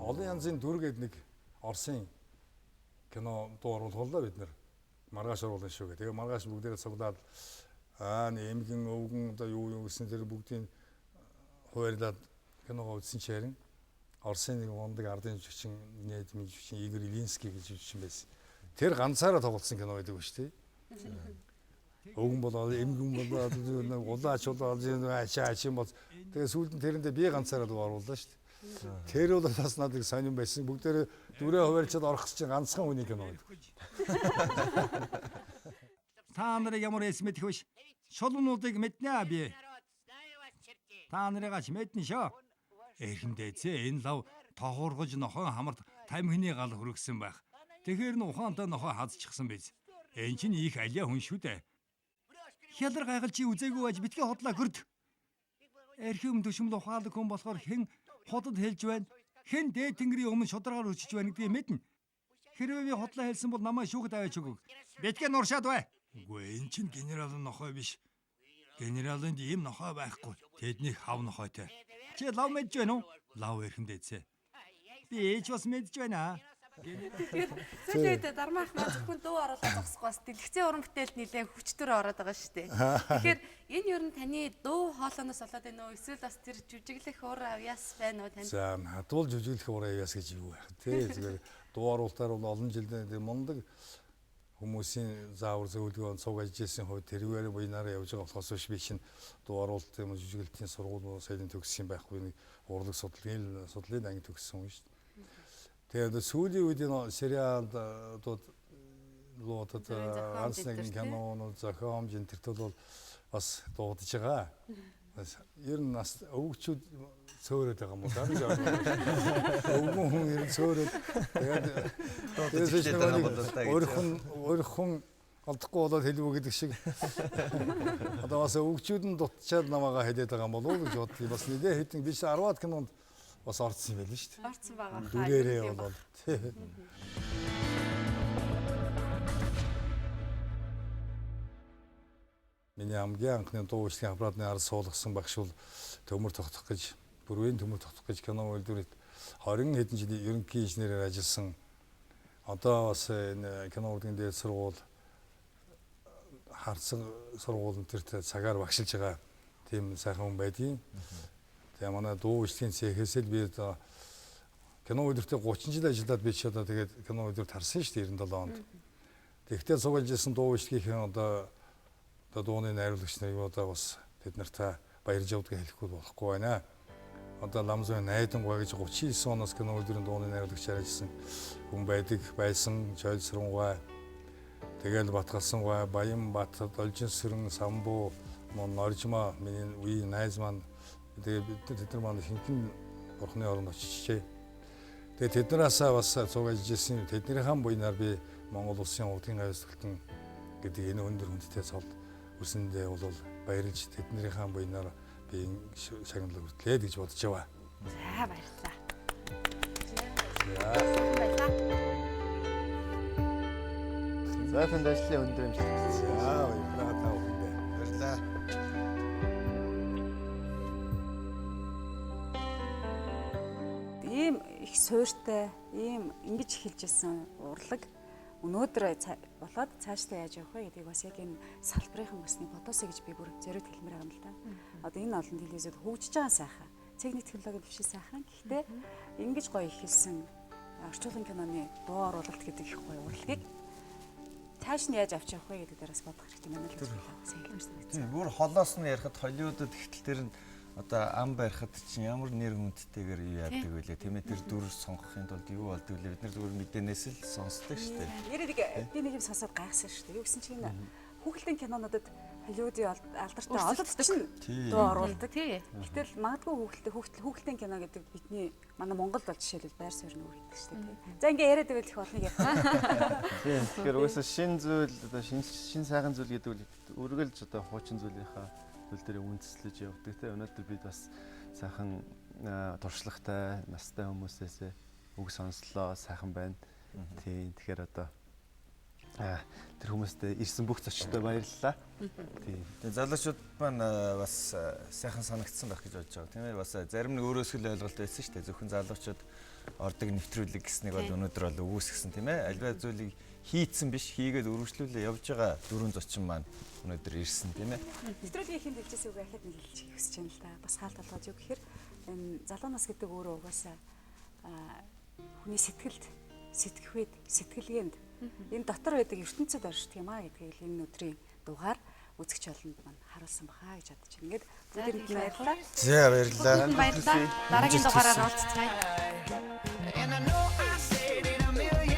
Олон янзын дүр гээд нэг Оросын кино дуу оруулгалаа бид нэр маргааш оруулна шүү гэх. Тэгээ маргааш бүгдээрээ цуглаад аа эмгэн өвгөн одоо юу юу гэсэн тэр бүгдийн хуваарлаад киногоо үзсэн чи харин Оросын нэг мундаг ардын жүжигчин нийгмийн жүжигчин Игорь Илинский гэж жүжигчин байсан. Тэр ганцаараа тоглосон кино байдаг шүү дээ. Өвгөн болоод эмгэн болоод улаач болоод ачаа ачин бол тэгээ сүүлд нь тэрэндээ би ганцаараа дуу орууллаа шүү дээ. Тэр бол бас надад сонирн байсан. Бүгдээрээ дүрээ хуваарлцаад орох чинь ганцхан хүний кино байдаг. Та нарыг ямар эс мэдэх биш. Шулуунуудыг мэднэ би. Та нарыг ач мэднэ шөө. Эрхэм дээдсээ энэ лав тоохуургаж нохойн хамарт тамхины гал хүргэсэн байх. Тэгэхээр нь ухаантай нохой хазчихсан биз. Энэ чинь их алиа хүн шүү дээ. Хялар гайхал чи үзээгүй байж битгий хотлаа хөрд. Эрхэм төшмөл ухаалаг хүн болохоор хэн худад хэлж байна? Хэн дээд тэнгэрийн өмнө шударгаар өчөж байна гэдгийг мэднэ. Хэрвээ би худлаа хэлсэн бол намайг шүүхэд аваач өгөг. Битгий нуршаад бай. Үгүй энэ чинь генералын нохой биш. Генералынд ийм нохой байхгүй. Тэднийг хав нохойтой. Чи лав мэдж байна уу? Лав эрхэм дээдсээ. Би ээж бас мэдж байна. Тэгэхээр сүүлийн үед дармаах маань зөвхөн дуу оруулаад зогсохгүй бас дэлгэцэн уран бүтээлд нэлээд хүчтөр ороод байгаа шүү дээ. Тэгэхээр энэ ер нь таны дуу хоолойноос болоод байна уу? Эсвэл бас тэр жүжиглэх ур авьяас байна уу танд? За надад бол жүжиглэх ур авьяас гэж юу байх те. Зүгээр дуу оруулалтаар бол олон жилдээ мундаг хүмүүсийн заавар зөвлөгөө цуг ажиллаж исэн хувьд тэрүүгээр буйнаараа явж байгаа болохоос биш би чинь дуу оруулалт юм жүжиглэлтийн сургууль соёлын төгссөн юм байхгүй нэг урлаг судлалын анги төгссөн хүн шүү дээ. Тэгээд сүүлийн үед энэ сериалдууд луудад ганц нэгэн кинонууд, зохиомж энэ төрт бол бас дуудаж байгаа. Ер нь нас өвгчүүд цөөрөд байгаа юм уу даа гэж ойлгоо. Өвгөн хүн ер нь цөөрөд тэгээд дуудаж байгаа юм болоо та гэж. Өрхөн олдохгүй болоод хэлвүү гэдэг шиг. Одоо бас өвгчүүд нь дутчаад намайгаа хэлээд байгаа юм болов уу гэж бодлоо. Бас нэлээ хэдэн биш 10-аад кинонд бас орсон юм байл шүү дээ. Орсон байгаа хаа. Дүрээрээ болоод. Миний хамгийн анхны дуу бичлэгийн аппаратны ард суулгасан багш бол Төмөр тогтох гэж, бүрвийн Төмөр тогтох гэж кино үйлдвэрт 20 хэдэн жилийн ерөнхий инженерээр ажилласан. Одоо бас энэ кино урлагийн дээд сургууль, харцсан сургууль энэ цагаар багшилж байгаа тийм сайхан хүн байдгийн. Тэгээ манай дуу бичлэгийн цехээс л би одоо кино үйлдвэртээ 30 жил ажиллаад би чи одоо тэгээд кино үйлдвэрт харсан шүү дээ 97 онд. Тэгвэл цуг ажилласан дуу бичлэгийн одоо дууны найруулагч нарыг одоо бас тэд нартай баярж явдгийг хэлэхгүй болохгүй байна. Одоо Ламзын Найдангуй гэж 39 оноос кино үйлдвэрийн дууны найруулагчаар ажилласан хүн байдаг байсан. Чойл Сэрэнгүй, тэгэл Батгалсангүй, Баян Бат, Должин Сэрэн, Самбуу, Норжма миний үеийн найз маань тэгээ бид нар маань хинхэн бурхны оронд очижээ. Тэгээ тэднээсээ бас цуг ажиллаж исэн. Тэднийхэн буйнаар би Монгол улсын урлагийн гайвсгалтан гэдэг энэ өндөр хүндтэй цол үсэндээ бол баярлж тэднийхээ буйнаар би шагналыг хүртлээ гэж бодож байгаа. За баярлалаа. За За танд ажлын өндөр амжилт хүсье. За баярлалаа та бүхэндээ. Баярлалаа. Ийм их суйртай, ийм ингэж эхэлж исэн урлаг өнөөдөр болоод цаашдаа яаж явах вэ гэдгийг бас яг энэ салбарын бас нэг бодоосэй гэж би бүр зориуд хэлмээр байгаа юм л да. Одоо энэ олон телевизүүд хөгжиж байгаа сайхан. Техник технологи дэвшил сайхан. Гэхдээ ингэж гоё эхэлсэн орчуулгын киноны дуу оруулалт гэдэг их гоё урлагийг цааш нь яаж авч явах вэ гэдэг дээр бас бодох хэрэгтэй юм байна л гэж хэлмээр санагдсан. Тийм, бүр холоос нь ярихад Холливуудад ихтэл тэр нь одоо ам барихад чинь ямар нэр хүндтэйгээр юу яадаг вэ тийм ээ, тэр дүр сонгохын тулд юу болдог вэ, бид нар зүгээр мэдээнээс л сонсдог шүү дээ. Нэрээ нэг би нэг юм сонсоод гайхсан шүү дээ. Юу гэсэн чинь хүүхэлдэйн кинонуудад Холливуудын алдартай ололт чинь дуу оруулдаг. Гэтэл магадгүй хүүхэлдэйн кино гэдэг бидний манай Монголд бол жишээлбэл байр суурь нь өөр гэдэг шүү дээ. За ингээ яриад байвал их олныг ярих. Тийм, тэгэхээр угаасаа шин зүйл одоо шин сайхан зүйл гэдэг бол үргэлж одоо хуучин зүйлийнхаа зүйл дээр үндэслэж явдаг тийм. Өнөөдөр бид бас сайхан туршлагатай, настай хүмүүсээс үг сонслоо, сайхан байна. Тийм, тэгэхээр одоо тэр хүмүүстэй ирсэн бүх зочдтой баярлалаа. Тийм. Залуучууд маань бас сайхан санагдсан байх гэж бодож байгаа тийм ээ. Бас зарим нэг өөрөөсөө л ойлголт байсан шүү дээ. Зөвхөн залуучууд ордог нэвтрүүлэг гэснийг бол өнөөдөр бол өгөөсгсөн тийм ээ. Альва зүйлийг хийцэн биш, хийгээд өргөжлүүлээ явж байгаа дөрвөн зочин маань өнөөдөр ирсэн тийм ээ. Нэвтрүүлгийн ихэнд хэлжсэн үг ахад нэг хэлчих хүсэж байна л да. Бас хаалт толгойд юу гэхээр энэ залуу нас гэдэг өөрөө угаасаа хүний сэтгэлд, сэтгэхүйд, сэтгэлгээнд энэ дотор байдаг ертөнцид оршдог юм а гэдгийг л энэ өдрийн дугаар үзэгч олонд маань харуулсан баха гэж бодож байна. Ингээд бүгдэнд нь баярлалаа. За баярлалаа. Баярлалаа. Дараагийн дугаараар уулзцгаая. And I know I said it a million